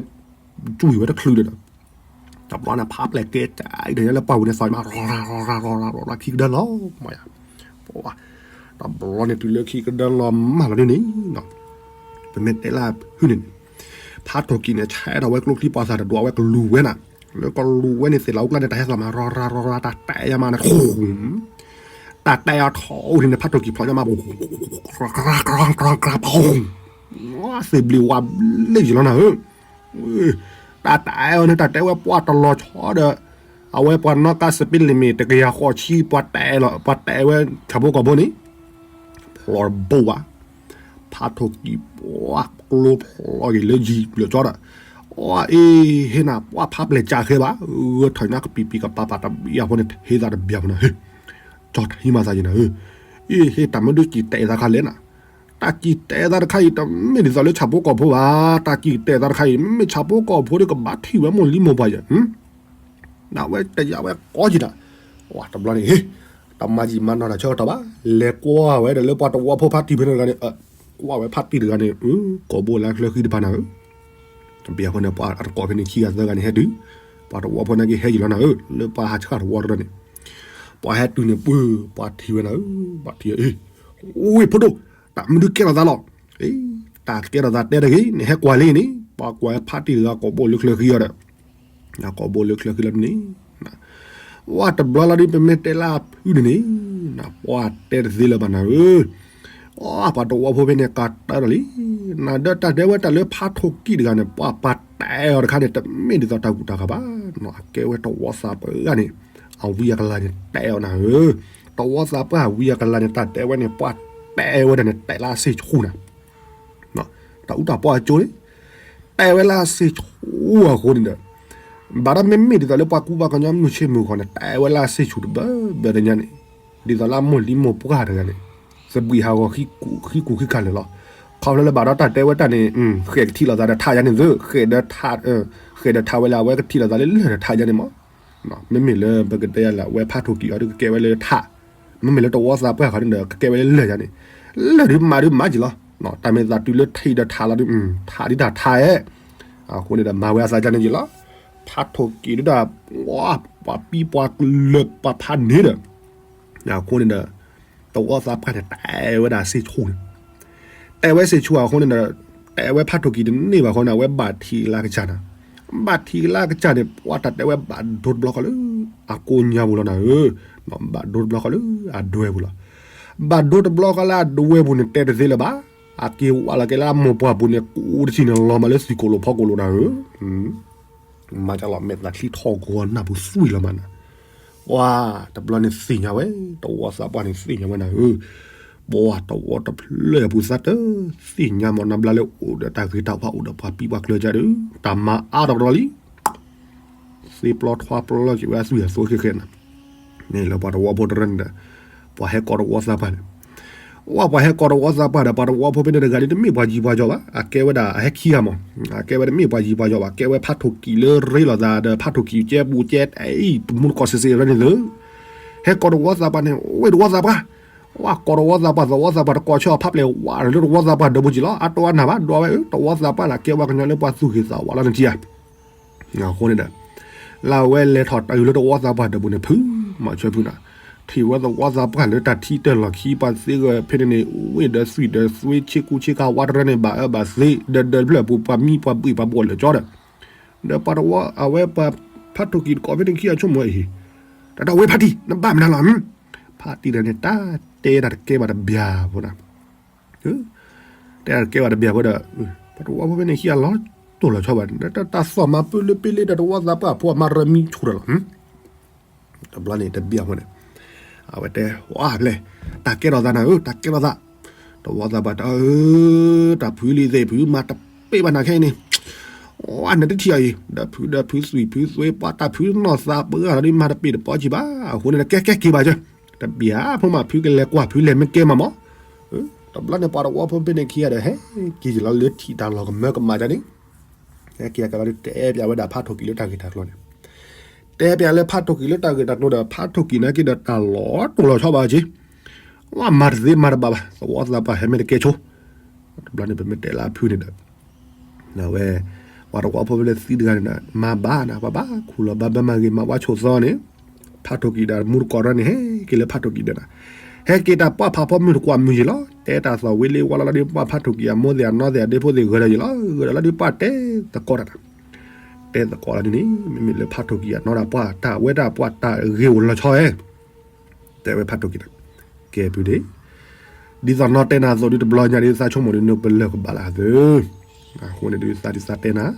ကွံာ်ဝဲတချုးဒီး တဘျီန့ၣ် ဖးပျဲၢ်ကဲတၢ်အံၤဒီးလၢပှၢ်ပူၤန့ၣ် သီၣ်မး ရီရၤရီရၤရီရၤ ရီရၤခံကဒၢလီၤမးယၤ ပှၤ တဘျီန့ၣ် တုၤလၢခံကဒၢလီၤမးလီၤဒုန့ၣ် ပမ့ၢ်တဲလၢဖုန့ၣ်န့ၣ် ဖးထိၣ်ကံၣ်န့ၣ် ဆဲးထီၣ်ဝဲကျိချံပှၤသၣ်တဒွးဝဲကလူၤဝဲနၤ လၢကလူၤဝဲန့ၣ် သ့ၣ်လၣ်အူကျါန့ၣ် တၢ်ဟဲသီၣ်မး ရီရၤရီရၤ တၢ်တဲယၤမးန့ၣ် တၢ်တဲအီၤထီၣ်အိၣ်န့ၣ် ဖးထိၣ်ကံၣ်ဖျိးညါမး သ့ၣ်ဘျံၤဝါဘျ့ယလီၤနၤဧၢ တၢ်တဲအီၤန့ၣ် တၢ်တဲဝဲပှၤတလီၤဆီဒီး အဝဲပှၤနီၣ်ကါစပ့လ့ၣ်မ့ၢ် တကယၤဃိးဆံ ပှၤတဲလီၤ ပှၤတဲဝဲဆၣ်ဖိကီၢ်ဖိန့ၣ် ဖျိးတဘိဘၣ် ဖးထိၣ်ကံၣ်ပှၤကျိဖျိးက့ၤလၢယံၤလၢကၠီဒီး အီအ့ ဟ့ၣ်နၤ ပှၤဖးပျဲၢ်ကၢ်ဃဲဘၣ် ဂၢၢ်ထီၣ်ညါကပံာ်ပံာ်ကပၤပၤတဘျီအဃိန့ၣ် ဟ့ၣ်သးတဘျီအဃိန့ၣ် ကၠီထံမၤသးယံၤနၤဧၢ အ့ ဟ့ၣ်တၢ်မ့ၢ်ဒုးကံၣ်တဲာ်သးခါလဲၣ်နၤ တၢ်ကံၣ်တဲာ်သးတခါအံၤ တမ့ၢ်ဒ်သိးလၢဆၣ်ဖိကီၢ်ဖိဘၣ် တၢ်ကံၣ်တဲာ်သးတခါအံၤ မ့မ့ၢ်ဆၣ်ဖိကီၢ်ဖိဒီးကဘၣ်ထံၣ်ဝဲမိၢ်လံမိၢ်ပှၢ်ယၤ နဝဲတယာ်ဝဲကီကံၣ်တၢ် ဝတဘျီန့ၣ် တမၤယံာ်မၤနီၢ်တၢ်ဆၢကတီၢ်ဘၣ် လဲၤကွၢ်ဝဲဒီးလၢပှၤတဝီဖိဖါတံၢ်ဖဲန့ၣ်တဂၤန့ၣ် ကွၢ်ဝဲဖါတံၢ်တဂၤန့ၣ် ကိာ်ဘိလၢချၢဃံတဖၣ်နၤဧၢ တဘျီအဃိန့ၣ် ပှၤအတကိးဖဲန့ၣ် ခံဂၤသၢဂၤန့ၣ် ဟဲတုၤ ပှၤတဝီဖိနာ်က့ဟဲယံာ်လီၤနၤဧၢ လၢပှၤဟးဆှၣ်တဝီတဖၣ်န့ၣ် ပှၤဟဲတုၤန့ၣ် ပှၤထံၣ်ဝဲနၤဧၢ ပှၤထံၣ်ဝဲ အ့ အိၣ်ဝ့ၢ်ဖိဒိၣ် တၢ်မနုၤကဲထီၣ်သးလီၤ အ့ တၢ်ကဲထီၣ်သးတဲတဂ့ၤ နဟဲကွၢ်လံန့ၣ် ပှၤကွၢ်ဖါတံၢ်တဂၤကိာ်ဘိလၢချၢဃံအီၤဒီး ကိာ်ဘိလၢချၢဃံလီၤဒ်န့ၣ် ဝတဘျီလီၤဒ်ပမ့ၢ်တဲလၢအဖုန့ၣ်န့ၣ် ပှၤတဲတသ့လၢၤဘၣ်နၤဧၢ အပှၤတဝီဖိဖဲန့ၣ် ကးတၢ်ဒီးလံ နဒီးတၢ်တဲဝဲတၢ်လၢဖါထိၣ်ကံၣ်တဂၤန့ၣ် ပှၤပှၤတဲအီၤတခါန့ၣ် တမ့ၢ်ဒ်သိးတၢ်ကူၣ်တၢ်ကၤဘၣ် အကဲဝဲတဝီသးပှၢ်န့ၣ် အဝံအကလၤန့ၣ်တဲအီၤနၤဧၢ တဝီသးပှၢ်အဝံအကလၤန့ၣ် တၢ်တဲဝဲန့ၣ် ပှၤတဲဝဲဒၣ်န့ၣ် တဲလၢအစ့ၣ်ဆူၣ်နၤ တၢ်အူတၢ်ပီအကၠိန့ၣ် တဲဝဲလၢအစ့ဆူအဃိန့ၣ်ဒီး ဘၣ်ဒီးမ့မ့ၢ်ဒ်သိးလၢပှၤကူပှၤကညီမုၢ်ဆ့ၣ်မုၢ်ဂီၤန့ၣ် တဲဝဲလၢအစ့ဆူတဘၢဘၢတညါန့ၣ် ဒ်သိးလၢအမိၢ်လံမိၢ်ပှၢ်တဂၤန့ၣ် သဘှံးဟးဂီၤဃံကူၣ်ဃံကၢ်လၢာ်လီၤ. ခီဖျိလၢဘၣ်ဒီးတၢ်တဲဝဲတၢ်န့ၣ် ဃဲးကထံၣ်လိာ်သးဒီးထးယါန့ၣ်သ့ ဃဲးဒီးထး ဃဲးဒီးထးဝဲလၢအဝဲကထံၣ်လိာ်သးလၢလၢၢ်ဒီးထးယါန့ၣ်မး မ့မ့ၢ်လၢပကတဲယါလၢအဝဲဖးထိၣ်ကံၣ်အီၤဒီးကကဲဝဲလၢထး, မ့မ့ၢ်လၢတဝီသးပှၢ်ဃီန့ၣ်ဒီး ကကဲဝဲလၢလၢၢ်ယါန့ၣ်, လၢၢ်ဒုးမၤဒုးမၤက့ၤလီၤ. တၢ်မ့ၢ်သးတုၤလၢထံးဒီးထးလီၤဒုး ထးဒ်တၢ်ထးဧဲ, အဃိန့ၣ်ဒီး မၤဝဲအသးဒ်န့ၣ်က့ၤလီၤ. ဖးထိၣ်ကံၣ်ဒုးတၢ် ပှၤပံပှၤကလၢာ်ပှၤဖးန့ၣ်ဒီး အဃိန့ၣ်ဒီး တဝီသးပှၢ်န့ၣ် တဲဝဲဒၣ်စ့ဆူန့ၣ်, တဲဝဲစ့ဆူအဃိန့ၣ်ဒီး တဲဝဲဖးထိၣ်ကံၣ်တန့ၢ်ဘၣ်ဃီန့ၣ် အဝဲဘၣ်ထံးကလါကစၢ်န့ၣ်, ဘၣ်ထံးကလါကစၢ်န့ၣ် ပှၤတၢ်တဲဝဲဘၣ်ဒိတဘျီဃီလၢ အကိးညါပူၤလီၤနၤဧၢ, ဘၣ်ဒိတဘျီဃီလၢအဒွဲပူၤလီၤ. ဘၣ်ဒိတဘျီဃီလၢအဒွဲပူၤန့ၣ် တဲတသ့လၢၤဘၣ်, အက့ၤဝးလီၤက့ၤလၢအမိၢ်ပှၢ်ပူၤန့ၣ် ကူးတထံၣ်န့ၣ် လီၤမးလၢသံၣ်ကိၣ်လိာ်ဖီကိၣ်လိာ်နၤဧၢ မၤကလီၤမဲာ်သးချံထီၣ်ဂီၤနၢ်ပူၤသွံၣ်လီၤမးနၤ, ပှၤတဘျီန့ၣ်သ့ၣ်ညါဝဲ, တဝီသးပှၢ်န့ၣ်သ့ၣ်ညါဝဲနၤဧၢ, ပှၤတဝီတဖျၢၣ်အပူၤသးတသ့ၣ်ညါမးနၤဘျါလၢအိၣ်ဒီးတၢ်ဂ့ၤတၢ်ဝါအိၣ်ဒီးပှၤပံပှၤကလၢၤကဒီး တၢ်မၤအါထီၣ်ကဒီးလံ သ့ပျီထွါပျီက့ၤဝဲအသွံၣ်အသိခဲခဲနၤ, န့ၣ်လၢပှၤတဝီဖိတရၢန့ၣ်ဒီး ပှၤဟဲကိးတဝီသးပှၢ်န့ၣ်, ဝဲပှၤဟဲကိးတဝီသးပှၢ်ဒီး ပှၤတဝီဖိဖဲန့ၣ်တဂၤဒ်တမ့ၢ်ပှၤယံၤပှၤယီၤဘၣ်, အကဲဝဲဒၣ်အဟဲခံဂၤမး, အကဲဝဲတမ့ၢ်ပှၤယံၤပှၤယီၤဘၣ်, ကဲဝဲဖးထိၣ်ကံၣ်လၢရ့လိာ်သးဒီးဖးထိၣ်ကံၣ်ကဲပူၤကဲအံၤ တမူတကိးစ့စ့ရၢန့ၣ်လၢ ဟဲကိးတဝီသးပှၢ်န့ၣ် ဝဲတဝီသးပှၢ်, ဝဲကိးတဝီသးပှၢ် သဝီသးပှၢ်တကိးဆၢအီၤဖးပျဲၢ်ဝးလၢတဝီသးပှၢ်ဒၢးပူၤက့ၤလီၤ, အတိအနၢ်ဘၣ် ဒွးဝဲအၢ တဝီသးပှၢ်န့ၣ် ကဲဝဲကညီလၢပှၤသူၣ်ဂ့ၤသးဝါလီၤနထံဧါ အဃိန့ၣ်ဒီး လၢအဝဲလဲၤထီၣ်တၢ်အုၣ်လၢတဝီသးပှၢ်ဒၢးပူၤန့ၣ် ဖုမၤဆၢဖုနၤ, ထံၣ်ဝဲသဝီသးပှၢ်လၢတၢ်ထံတၢ်လီၢ်ခံပှၤသ့ဂၢၢ်ဖဲန့ၣ်န့ၣ် ဝ့ၢ်ဒီးသွံၣ်ဒီးသွ့ဆ့ကူဆ့ကၤဝါတရၢန့ၣ် ဘၣ်အၢဘၣ်သီ ဒီးဒီးဖျၢၣ်ပူၤပှၤမံပှၤဘှံးပှၤဘှီၣ်လၢာ်ကၠီဒီး ဒီးပှၤတဝီအဝဲပှၤဖးထိၣ်ကံၣ်တကိးဖဲန့ၣ်ခံဂၤဆိကမိၣ်အံၤ, တၢ်တဝဲဖးတံၢ် နဘၣ်မနုၤလီၤ ဖးတံၢ်တဂၤန့ၣ် တၢ်တဲတၢ်တကဲဘၣ်တဘျီဖိနၤ တဲတၢ်တကဲဘၣ်တဘျီဖိဒီး ပှၤတဝီဖိဖဲန့ၣ်ခံဂၤလီၤတိၢ်လီၤဆီဘၣ်န့ၣ် တၢ်သီၣ်မၤပၢၢ်လၢပ့လ့ဒီးတဝီသးပှၢ်ဖိအမၤရၢမံဆူၣ်ဒီးလီၤ တဘျီန့ၣ်တဘျီဖိန့ၣ် အဝဲတဲဝဲဖဲ တၢ်ကဲထီၣ်သးနၤဧၢ တၢ်ကဲထီၣ်သး တဝီသးပှၢ်တၢ်ဧၢ တၢ်ဖုလံၤသ့ၣ်ဖုမၤတပ့ၢ်ဘၣ်နၤခဲအံၤန့ၣ် အနတထံၣ်အံၤ ဒီးဖုဒီးဖုသွံၣ်ဖုသွ့ပှၤတၢ်ဖုနီၢ်သးပှၢ်ဒီးမၤတပ့ၢ်တပီၤကံဘၣ် အဃိန့ၣ် ကဲကဲက့ၤဘၣ်ကၢ တဘၣ်ဖိမး ဖုကလဲၤကွၢ်ဖုလဲၤမ့ၢ်ကဲမးမး တဘျီန့ၣ်ပှၤတဝီဖိဖဲန့ၣ်ခံဂၤဒီး ဟဲက့ၤက့ၤလီၤလၢထံၣ်တၢ်လီၢ်ကမၢကမၣ်ကန့ၣ် ဟဲက့ၤကလီၤလၢတဲပၠးဝဲဒၣ်ဖးထိၣ်ကံၣ်လၢတၢ်ဂ့ၢ်တၢ်ကျိၤန့ၣ် တဲပၠးလၢဖးထိၣ်ကံၣ်လၢတၢ်ဂ့ၢ်တၢ်ကျိၤဒီး ဖးထိၣ်ကံၣ်နာ်က့ဒီးတၢ်လီၤတိၢ်လီၤဆီဘၣ်က့ ဝဲမၤတသ့မၤတဘၣ်ဘၣ် သဝီသးပှၢ်ဟဲမ့ၢ်တကဲဆိ တဘျီန့ၣ် ပမ့ၢ်တဲလၢအဖုန့ၣ်ဒီး အဝဲ ပှၤတဝီဖိဖဲလၢသံတဂၤန့ၣ်ဒီး မၤဘၣ်နၤ ပှၤဘၣ်ခူၣ်လီၤဘၣ်ဘၢမၤဂ့ၤမၤဝါဆိးသီန့ၣ် ဖးထိၣ်ကံၣ်ဒီးမူတကိးရၢန့ၣ် ဟဲက့ၤလၢဖးထိၣ်ကံၣ်ဒီးနၤ ဟဲက့ၤတၢ်ပှၢ်ဖးဖီမုၢ်တကွၢ်မုၢ်ယံၤလီၤ တဲတၢ်သီၣ်ဝံၤလံဝါလီၤလီၤဒီးပှၢ်ဖးထိၣ်ကံၣ်အမိၢ်သ့ၣ်အနီၢ်သ့ၣ်အဒ့ဖိသ့ၣ်ဂၢၢ်ဒီးယံၤလီၤ ဂၢၢ်ဒီးလီၤဒီးပှၢ်တဲသကိးတၢ် တဲသကိးလီၤဒ်န့ၣ် မ့မ့ၢ်လၢဖးထိၣ်ကံၣ်အနီၢ်တၢ်ပှၢ်တၢ်ဝဲဒၣ်ပှၢ်တၢ်ဂ့ၢ်အိၣ်လီၤဆီဧဲ တဲဝဲဖးထိၣ်ကံၣ်ဒီး ကဲဖုဒ့ ဒ်သိးနီၢ်တဲနၤအသိးဒုးတဘျီညါဒ်သးဆိကမိၣ်ဒ်နုးပလၢၢ်ကဘၣ်လၢ်အသိး အဃိန့ၣ်ဒ်သးဒ်သးတဲနၤ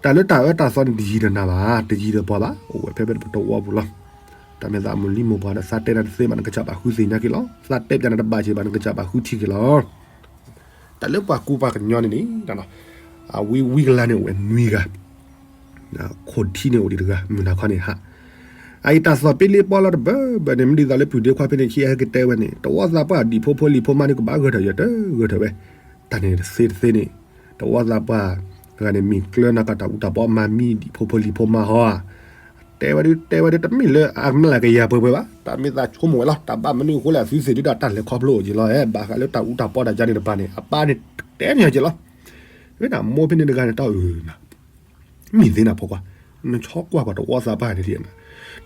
တၢ်လၢတၢ်အၢတၢ်သီန့ၣ်တယံၤဒီးနၤဘၣ် တယံၤဒီးပှၤဘၣ် အိၣ်ဝဲဖဲဖဲပတဝီပူၤလီၤ တၢ်မ့ၢ်သးအမုၢ်လံမိၢ်ပှၢ်ဒီးသးတဲနၤတသ့ဘၣ် နကစၢ်ဘၣ်ဃုသ့ၣ်ညါက့ၤလီၤ သးတဲပၠးနၤတဘၣ်က့ၤဘၣ် နကစၢ်ဘၣ်ဃုထံၣ်က့ၤလီၤ တၢ်လၢပှၤကူပှၤကညီန့ၣ်န့ၣ် အဝံဝံကလါန့ၣ်အိၣ်ဝဲနွံဂၤ ခိၣ်ထံန့ၣ်အိၣ်ဒံးတဂၤ မုၢ်နၤခီန့ၣ်ဟး အအံၤတၢ်သီၣ်ပ့လ့ပီလီၤတဘၢဘၢန့ၣ် မ့ၢ်ဒ်သိးလၢပုၢ်ဒ့ခွါဖဲန့ၣ်ခံဂၤဟဲကတဲဝဲန့ၣ် တဝီသးပှၢ်ဒံၣ်ဖိဖိလံၤဖိမါန့ၣ် ကဘၣ်ဂၢၢ်ထၢၣ်ယတဂၢၢ်ထၢၣ်ဝဲ တၢ်န့ၣ်တသ့တသ့န့ၣ် တဝီသးပှၢ်တဂၤန့ၣ် မ့ၢ်ကျၢၤနၤကတၢ်အူတၢ်ပီမၤမံဒံၣ်ဖိဖိလံၤဖိမါဟီဧါ တဲဝဲဒၣ်တဲဝဲဒၣ်တမ့ၢ်လၢအမျးကယၤပှဲၤပှဲၤဘၣ် တၢ်မ့ၢ်သးဆိကမိၣ်ဝဲလီၤ တၢ်ဘၣ်မနုၤအဃိလဲၣ် အသုသ့ၣ်ဒုးတၢ်တၢ်လဲၤခီဖျိအိၣ်က့ၤလီၤ ဘၣ်ဃးလၢတၢ်အူတၢ်ပီတၢ်ယါန့ၣ်တပၤန့ၣ် အပၢ်န့ၣ်တဲန့ၢ်က့ၤလီၤ ဝဲဒၣ်မိၢ်ဖဲန့ၣ်တဂၤန့ၣ် တၢ်အၢၣ်နၤ မ့ၢ်သ့နၤဖိခွါ နဆီကွၢ်ကွၢ်တဝီသးပှၢ်န့ၣ်ဒ်နၤ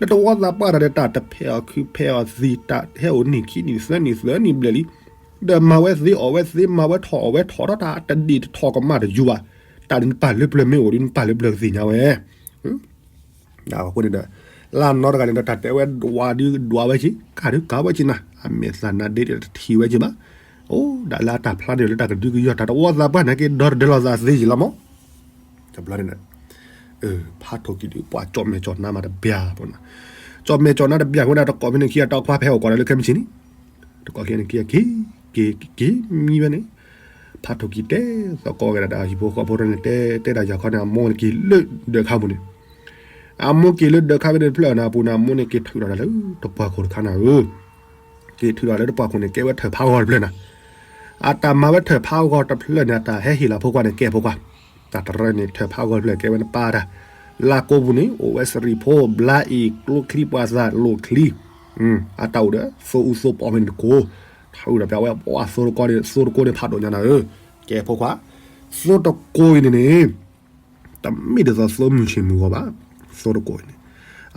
နတဝီသးပှၢ်တၢ်ဒီးတၢ်တဖဲးအီၤခုဖဲးအီၤသံ တၢ်ဟဲအိၣ်နံၣ်ခံနံၣ်သၢနံၣ်သၢနံၣ်ဘျဲၣ်လံ ဒီးမၤဝဲသ့အီၣ်ဝဲသ့ မၤဝဲထီၣ်အီၣ်ဝဲထီၣ်ထီၣ် တၢ်တဒံၣ်တထီၣ်ကမၣ်တယူၤဘၣ် တၢ်ဒ်နပၢ်လၢပျၢၤမ့ၢ်အိၣ်ဒ်နပၢ်လၢပျၢၤကသ့ၣ်ညါဝဲ အဃိန့ၣ်ဒီး လၢနီတဂၤန့ၣ်ဒီး တၢ်တဲဝဲဒွးဒုးဒွးဝဲက့ၤ ကၢ်ဒုးကၢ်ဝဲက့ၤနၤ အမဲာ်သၣ်နါဒ့ဒီးတထံၣ်ဝဲက့ၤဘၣ် အိၣ်ဒၣ်လၢအတၢ်ဖျါန့ၣ်လၢတၢ်ကဒုကယီၢ် တၢ်တဝီသးပှၢ်န့ၣ်က့ၤ ဒီတဒၢလီၤသးသ့က့ၤလီၤမး တဘျီန့ၣ်ဒီး ဖးထိၣ်ကံၣ်ဒုး ပှၤကၠီၣ်မဲာ်ကၠီၣ်နါမးတဘျီဖိနၤ ကၠီၣ်မဲာ်ကၠီၣ်နါတဘျီဖိန့ၣ် တကိးဖဲန့ၣ်ခံဂၤတၢ်ခွါဖဲဟီၣ်ကီးဒီးလၢခဲမုၢ်ဆ့ၣ်န့ၣ် တကိးခံဂၤန့ၣ်ခံဂၤက့ၤ က့ၤ က့ၤ မံဝဲန့ၣ် ဖးထီၣ်ကံၤတဲသကိးက့ၤဒၣ်ဒီးဟံၣ်ဖိဃီဖိတဖၣ်န့ၣ် တဲတဲဒၣ်ယၤခီန့ၣ် အမိၢ်န့ၣ်က့ၤလၢဒၢးခါပူၤန့ၣ်, အမိၢ်က့ၤလၢဒၢးခါဖဲန့ၣ်တဖျၢၣ်န့ၣ် အပူၤန့ၣ် အမိၢ်န့ၣ်က့ၤထုးဒီးတၢ်လၢတပှၢ်ခိၣ်တခါန့ၣ်ဧၢ, က့ၤထုးဒီးလၢတပှၢ်ခိၣ်န့ၣ် ကဲဝဲထၢၣ်ဖးဂီၤတဖျၢၣ်န့ၣ်, အတၢ်မၤဝဲထၢၣ်ဖးဂီၤတဖျၢၣ်န့ၣ် အတၢ်ဟဲဟ့ၣ်လီၤဖိခွါန့ၣ် ကဲဖိခွါ, တၢ်တရၢန့ၣ် ထၢၣ်ဖးဂီၤတဖျၢၣ် ကဲဝဲနပၢ်တၢ်, လၢကိပူၤန့ၣ် အိၣ်ဝဲစရံဖိ ဘျါအံၤ ကျိချံပှာ်သၣ် လိၣ်ချံ အတၢ်အိၣ်ဒီး သိအူသိပီဖဲန့ၣ်တကိး, ထုးဒီးပဝဲပှၢ်သိတကိးန့ၣ် သိတကိးန့ၣ်ဖးဒိၣ်ညါနၤဧၢ, ကဲဖိခွါ, သိတကိးအံၤန့ၣ်န့ၣ် တမ့ၢ်ဒ်သိးသိမုၢ်ဆ့ၣ်မုၢ်ဂီၤဘၣ်, သိတကိးအံၤန့ၣ်,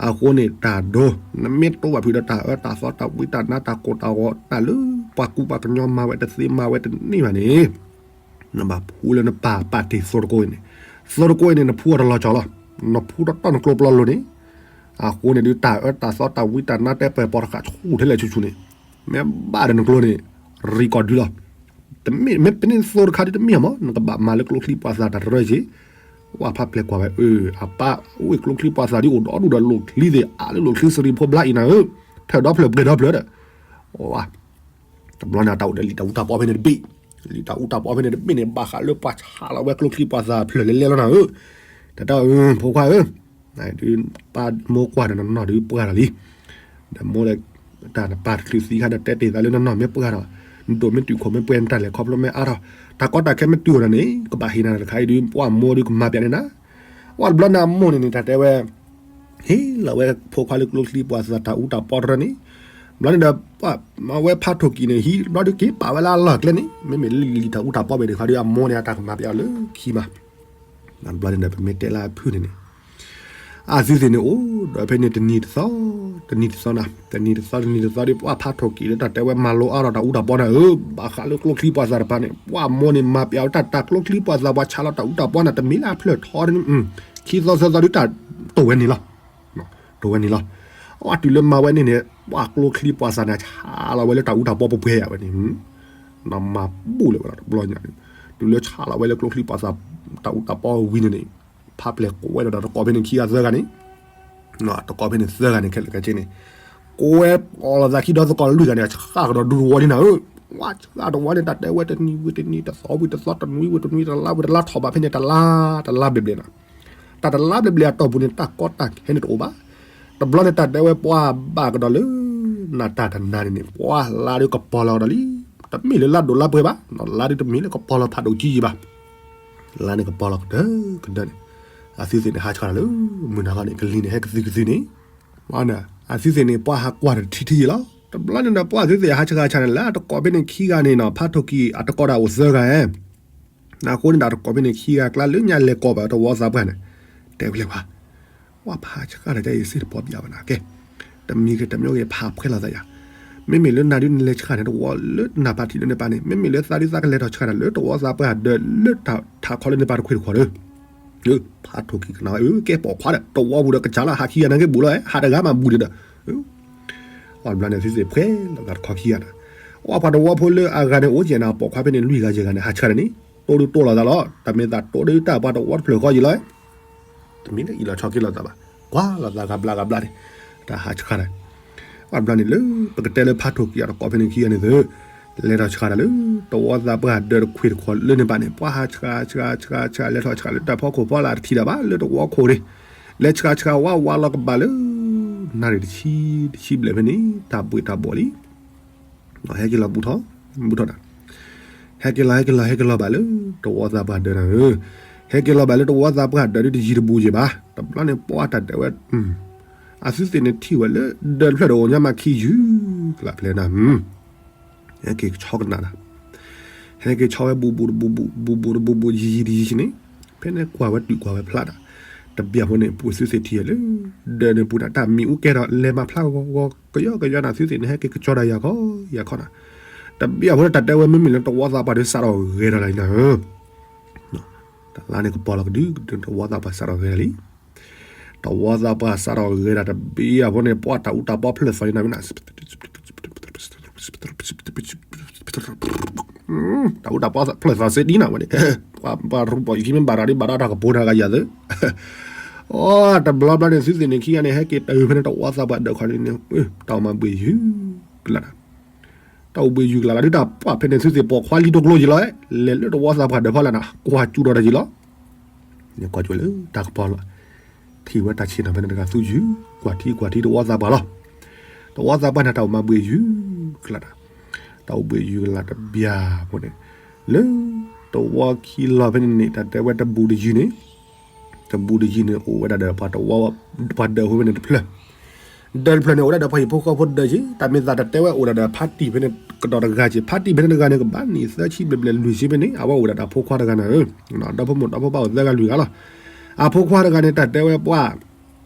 အဃိန့ၣ်တၢ်ဒိ နမ့ၢ်တိဘၣ်ဖုးဒီးတၢ်အၢတၢ်သီတၢ်ဝံတၢ်နါတၢ်ကိၢ်တၢ်ဂီၤတၢ်လၢ ပှၤကူပှၤကညီမၤဝဲတသ့မၤဝဲတန့ၢ်ဘၣ်န့ၣ် နဘၣ်ဖှူလၢနပၢ်ပာ်တ့ၢ်သိတကိးအံၤန့ၣ်, သိတကိးအံၤန့ၣ် နဖှူအီၤတလီၤကီလီၤ, နဖှူတတီၢ်နကျိပျီလိၤန့ၣ်, အဃိန့ၣ်ဒုးတၢ်အၢတၢ်သီတၢ်ဝံတၢ်နါတဲပှဲၤပိာ်တဃာ်ဆူၣ်ထဲလဲၣ်ဆူၣ်ဆူၣ်န့ၣ်, မ့ၢ်ဘၣ်ဒီးနကျိန့ၣ် ရံးကီၢ်ဒုလီၤ, တမ့ၢ်မ့ၢ်ပန့ၢ်သိတခါဒုတမ့ၢ်မး နကဘၣ်မၤလၢကျိချံပှာ်သၣ်တၢ်တရၢက့ၤ, ပှၢ်ဖးပျဲၢ်ကွၢ်ဝဲအၢ, အပၢ်အိၣ်ကျိချံပှာ်သၣ်ဒ်အိၣ်ဒီဒူၣ်ဒီးလိၣ်ချံသ့ၣ် အါလၢလိၣ်ချံစရံဖိဘျါအံၤနၤဧၢ, ထၢၣ်ဒီဖျၢၣ်ပှဲၤဒီဖျၢၣ်ဒီး, တဘျီန့ၣ် တၢ်အိၣ်ဒီးလံာ်တၢ်အူတၢ်ပီဖဲန့ၣ်တဘ့ၣ်, လံာ်တၢ်အူတၢ်ပီဖဲန့ၣ်တဘ့ၣ်န့ၣ် ဘၣ်ဃးလၢပှၤဆးလီၤဝဲကျိချံပှာ်သၣ်ဖျၢၣ်လဲၤလဲၤလီၤနၤဧၢ, တၢ်တၢ် ဖိခွါဧၢ, ဒုးပၢ်မိၢ်ကွၢ်ဒီးနနီၢ်ဒုးပှၢ်ဒီးလံ, ဒီးမိၢ်ဒီး တၢ်နပၢ်တချုးသံခါဒီးတဲတ့ၢ်သးလၢနနီၢ်မ့ၢ်ပှၢ်ဒီး, နဒိၣ်မ့ၢ်တုာ်ခိၣ်မ့ၢ်ပှဲၤ နတၢ်လဲၤခီဖျိမ့ၢ်အါထီၣ်, တၢ်ကီတၢ်ခဲမ့ၢ်တုၤအိၣ်ဒီးန့ၣ် ကဘၣ်ဟ့ၣ်နၤတခါအံၤဒုး ပှၢ်မိၢ်ဒုးကမၤပၠးန့ၢ်နၤ, ဝဲတဘျီန့ၣ်အမိၢ်န့ၣ်န့ၣ် တၢ်တဲဝဲ ဟ့ၣ်လီၤဝဲဖိခွါလၢကျိချံပှာ်သၣ်တၢ်အူတၢ်ပီတရၢန့ၣ်, ဘျီန့ၣ်ဒီး ပှၢ်မၤဝဲဖးထီၣ်ကံၤန့ၣ် ဟံးဘျီဒုးက့ၤပာ်ဝဲလၢအလီၢ်ကျဲန့ၣ် မ့မ့ၢ်လံလံၤတၢ်အူတၢ်ပီဘ့ၣ်န့ၣ်ခါဒုး အမိၢ်န့ၣ် အတၢ်ကမၤပၠးအီၤလၢခံမး, ဘျီန့ၣ်ဒီးပမ့ၢ်တဲလၢအဖုၣ်န့ၣ်န့ၣ် အသုသ့ၣ်န့ၣ်အိၣ်ဒီးဖဲန့ၣ်တနံၤတသီ, တနံၤတသီနၤ, တနံၤတသီတနံၤတသီဒီး ပှၢ်ဖးထီၣ်ကံၤလၢတၢ်တဲဝဲမၤလိအါထီၣ်တၢ်အူတၢ်ပီန့ၣ်ဧၢ, ဘၣ်ဃးလၢကျိချံပှာ်သၣ်တဖၣ်န့ၣ် ပှၢ်မိၢ်န့ၣ်မၤပၠးဝဲတၢ် တၢ်ကျိချံပှာ်သၣ်ပှၤဆးလီၤတၢ်အူတၢ်ပီန့ၣ် တမ့ၢ်လၢအဖျၢၣ်ထီန့ၣ်, ခံသီသၢသီဒုးတၢ်တိၢ်ဝဲန့ၣ်လီၤ, တိၢ်ဝဲန့ၣ်လီၤ, အဝဲတုၤလၢမၤဝဲန့ၣ်န့ၣ် ပှၢ်ကျိချံပှာ်သၣ်န့ၣ် ဆးလီၤဝဲလၢတၢ်အူတၢ်ပီပှဲၤပှဲၤယၤဝဲန့ၣ် နမၤဘူၣ်လၢၤဝဲလီၤတဘျီညါန့ၣ်, တုၤလၢဆးလီၤဝဲလၢကျိချံပှာ်သၣ် တၢ်အူတၢ်ပီဝံၤန့ၣ်န့ၣ်, ဖးပျဲၢ်ကိးဝဲဒီးတကိးဖဲန့ၣ်ခံဂၤသၢဂၤန့ၣ်, တကိးဖဲန့ၣ်သၢဂၤန့ၣ် ခဲလၢာ်ခဲဆ့န့ၣ်, ကိးဝဲအီၤလိာ်သးခံဒီးသကိးလွံၢ်ဂၤန့ၣ် ဆှၣ်ကဒီးဒူတဝီန့ၣ်နၤဧၢ, ဝဲဆှၣ်တဝီန့ၣ်တၢ်တဲဝဲတနံၤဝံၤတနံၤ တသီဝံၤတသီ တနွံဝံၤတနွံ တလါဝံၤတလါ ထီၣ်ဘးဖဲန့ၣ် တလါ တလါဘျဲၣ်ဘျဲၣ်နၤ, တၢ်တလါဘျဲၣ်ဘျဲၣ်အတီၢ်ပူၤန့ၣ် တၢ်ကီတၢ်ခဲန့ၣ်တအိၣ်ဘၣ်, တဘျီန့ၣ်တၢ်တဲဝဲပှၢ်ဘၣ်ကဒီးလၢ နၤတၢ်တနၤန့ၣ်န့ၣ် ပှၢ်လါဒုးကပီၤလီၤကဒီးလံ, တမ့ၢ်လၢလါဒိၣ်လါပှဲၤဘၣ်, လါဒုးတမ့ၢ်လၢကပီၤလီၤဖးဒိၣ်ကံယံၤဘၣ်, လါန့ၣ်ကပီၤလီၤကဒၢကဒၢန့ၣ်, အသုသ့ၣ်န့ၣ်ဟးဆှၣ်လၢ မုၢ်နၤဂီၢ်န့ၣ် ကလံၤန့ၣ်ဟဲကသုကသုန့ၣ်, အသုသ့ၣ်န့ၣ် ပှၢ်ဟးကွၢ်တထံထံယံၤလီၤ, တဘျီန့ၣ်ဒီးပှၢ်အသုသ့ၣ်ဟးဆှၣ်ဆှၣ်န့ၣ် လၢတကိးဖဲန့ၣ်ခံဂၤန့ၣ်နီၤ ဖးထီၣ်ကံၤအတကိးတၢ်အိၣ်သၢဂၤဧါ အဃိန့ၣ်ဒီးတကိးဖဲန့ၣ်ခံဂၤကျါလၢညါလဲၤကိးဘၣ်တဝီသးပှၢ်န့ၣ်, တဲဝဲလဲၤဝါ, ဝဲဖးဆှၣ်တၢ်ယစ့တပီဘၣ်ဝဲနၤကဲ, တမံၤဂ့ၤတမံၤဂ့ၤ ဖးဖှဲလီၤသးယၤ, မ့မ့ၢ်လၢနၤဒုးနလဲၤဆှၣ်န့ၣ် တဝီလၢနၢ်ပၢ်ထံၣ်လၢနပၢ်န့ၣ် မ့မ့ၢ်လၢသးဒုးသးကလဲၤထီၣ်ဆှၣ်တၢ်လၢတဝီသးပှၢ်ဒၢးလၢထးခီလၢနပၢ်တခွ့ၣ်တခီဒီး ဖးထီၣ်ကံၤကနၣ်ဝဲ ကဲပိာ်ခွါဒီး တဝီပူၤဒီးကစၢ်လီၤ ဟးခံဂၤန့ၣ်က့ၤဘူးလီၤ ဟးတဂၤမးဘူးန့ၣ်ဒီး, အီၤတဘျီန့ၣ် သုသ့ၣ်ဖှဲလီၤသးတခီခံဂၤန့ၣ်, အီၤပှၤတဝီဖိလၢအဂၤန့ၣ် အိၣ်ကဲနၤ ပိာ်ခွါဖဲန့ၣ် လွံၢ်ဂၤယဲၢ်ဂၤန့ၣ် ဟးဆှၣ်တၢ်န့ၣ် တိၢ်ဒုးတိၢ်လီၤသးလီၤ တၢ်မ့ၢ်သးတိၢ်ဒုးတၢ်ပှၤတဝီတဖျၢၣ်ဃီယံၤလီၤ တမ့ၢ်လၢအံၤလီၤဆီခံလီၤသးဘၣ်, ကွၢ်လီၤသးဂၤဘျါဂၤဘျါန့ၣ်, တၢ်ဟးဆှၣ်တၢ်, အီၤတဘျီန့ၣ် လၢပကတဲလၢဖးထီၣ်ကံၤအတကိးဖဲန့ၣ်ခံဂၤန့ၣ်သု, လဲၤထီၣ်ဆှၣ်တၢ်လၢ တဝီသးပှၢ်ဒၢးတခွ့ၣ်တခီလၢန့ၣ်ဘၣ်န့ၣ် ပှၤဟးဆှၣ်ဆှၣ်ဆှၣ်ဆှၣ် လဲၤထီၣ်ဆှၣ်လၢတၢ်ဖီခိၣ်ဖီလာ်တထံၣ်ဒၣ်ဘၣ်လၢတဝီခိၣ်န့ၣ်, လဲၤဆှၣ်ဆှၣ်ဝါဝါလီၤကဘၣ်လၢ နၣ်ရံၣ်တဆံ တဆံဘျဲၣ်ဖဲန့ၣ် တၢ်ဘှ့ၣ်တၢ်ဘှီၣ်လံ ဟဲက့ၤလီၤဘူးထီၣ်, ဘူးထီၣ်တၢ်, ဟဲက့ၤလီၤ ဟဲက့ၤလီၤ ဟဲက့ၤလီၤဘၣ်လၢ တဝီသးပှၢ်ဒၢးနၤဧၢ, ဟဲက့ၤလီၤဘၣ်လၢတဝီသးပှၢ်ဒၢးဒုးတယံၤတဘူးယံၤဘၣ်, တဘျီန့ၣ်ပှၤတၢ်ဒၢးဝဲ, အသုသ့ၣ်န့ၣ်ထံၣ်ဝဲလၢ ဒၢးတဖျၢၣ်ဒီးအိၣ်ညါမးခံယုၢ်, ကလးဖျဲနၤ ဟဲက့ၤဆီကနၣ်တၢ်, ဟဲက့ၤဆီဝဲဘူးဘူးတဘူးဘူး ဘူးဘူးတဘူးဘူးယံၤယံၤတယံၤန့ၣ်, ဖဲန့ၣ်ကွၢ်ဝဲတုၤကွၢ်ဝဲဖျါတၢ်, တဘျီဖိန့ၣ် ပှၤသုသ့ၣ်ထံၣ်ဝဲလၢ ဒၢးန့ၣ်ပူၤန့ၣ် တၢ်မံၤအူကဲထီၣ်လဲၤမၤဖျါဂီၤဂီၤကယီကယီနၤ သုသ့ၣ်န့ၣ် ဟဲက့ၤကစီၤဒၣ်ယၤခီယၤခီနၤ, တဘျီဖိန့ၣ် တၢ်တဲဝဲမ့မ့ၢ်လၢတဝီသးပှၢ်ဒုးစးထီၣ်ဂဲၤထီၣ်လၢနၤဧၢ တလါန့ၣ်ကပီၤလီၤကဒုကဒု တဝီသးပှၢ်စးထီၣ်ဂဲၤလံ, တဝီသးပှၢ်စးထီၣ်ဂဲၤဒၣ်တဘ့ၣ်အဃိန့ၣ် ပှၤတၢ်အူတၢ်ပီဖျၢၣ်သီန့ၣ် တၢ်အူတၢ်ပီဖျၢၣ်သီစ့ဒ်နၤဝဲန့ၣ်, ပှၤရူပီၢ်ယခံမ့ၢ်ဘၣ်တၢ်ဒ်ဘၣ်တၢ်တၢ်ကပိၤတၢ်ဂၤယၤသၢ, အိ တဘျီဘျီန့ၣ် သုသ့ၣ်န့ၣ်ခံဂၤန့ၣ် ဟဲက့ၤတၢ်ဖဲန့ၣ် တဝီသးပှၢ်ဒၢးခီန့ၣ်န့ၣ် တၢ်မၤဘှ့ၣ်ယုၢ်ကလးတၢ် တၢ်အိၣ်ဘှံးယုၢ်ကလးလီၤဒုး တၢ်ပှၢ်ဖဲန့ၣ် သုသ့ၣ်ပိာ်ခွါလံတိကျိက့ၤလီၤ, လဲၤလၢတဝီသးပှၢ်ဒၢးဖီလာ်နၤ ကွၢ်ကၠူထီၣ်တၢ်က့ၤလီၤ. န့ၣ်ကွၢ်ကၠူလၢတၢ်ကပီၤလီၤ, ထံၣ်ဝဲတၢ်ဆ့ၣ်နီၤဖဲန့ၣ်တဂၤသူယုၢ်, ကွၢ်ထံကွၢ်ထံတဝီသးပှၢ်လီၤ. တဝီသးပှၢ်န့ၣ် တၢ်အိၣ်မၤဘှံးယုၢ်ကလးနၤ, တၢ်အိၣ်ဘှံးယုၢ်ကလးတဘျီဖိန့ၣ်, လၢတဝီခံလီၤဖဲန့ၣ်န့ၣ် တၢ်တဲဝဲတဘူးတယုၢ်န့ၣ် တဘူးတယုၢ်န့ၣ် အိၣ်ဝဲဒၣ်ဒီးပှၤတဝီ, ပှၤဒၢးဖိဖဲန့ၣ်တဖျၢၣ်, ဒၢးတဖျၢၣ်န့ၣ် အိၣ်ဝဲဒၣ်ဒီးပှၤဟံၣ်ဖိဃီဖိဒၢးယ့ၢ်, တၢ်မ့ၢ်သးတတဲဝဲအိၣ်ဒၣ်ဒီးဖါတံၢ်ဖဲန့ၣ်ကဒီးတဂၤက့ၤ, ဖါတံၢ်ဖဲန့ၣ်တဂၤန့ၣ် ကဘၣ်နံၣ်သၢဆံဘျဲၣ်ဘျဲၣ်လွံၢ်ဆံဖဲန့ၣ် အဝဲအိၣ်ဝဲဒၣ်ဒီးအဖိခွါတဂၤနၤဧၢ, ဒီဖိမိၢ်ဒီဖိပၢ်အိၣ်သၢဂၤလွံၢ်ဂၤလီၤ. အဖိခွါတဂၤန့ၣ် တၢ်တဲဝဲပှၤ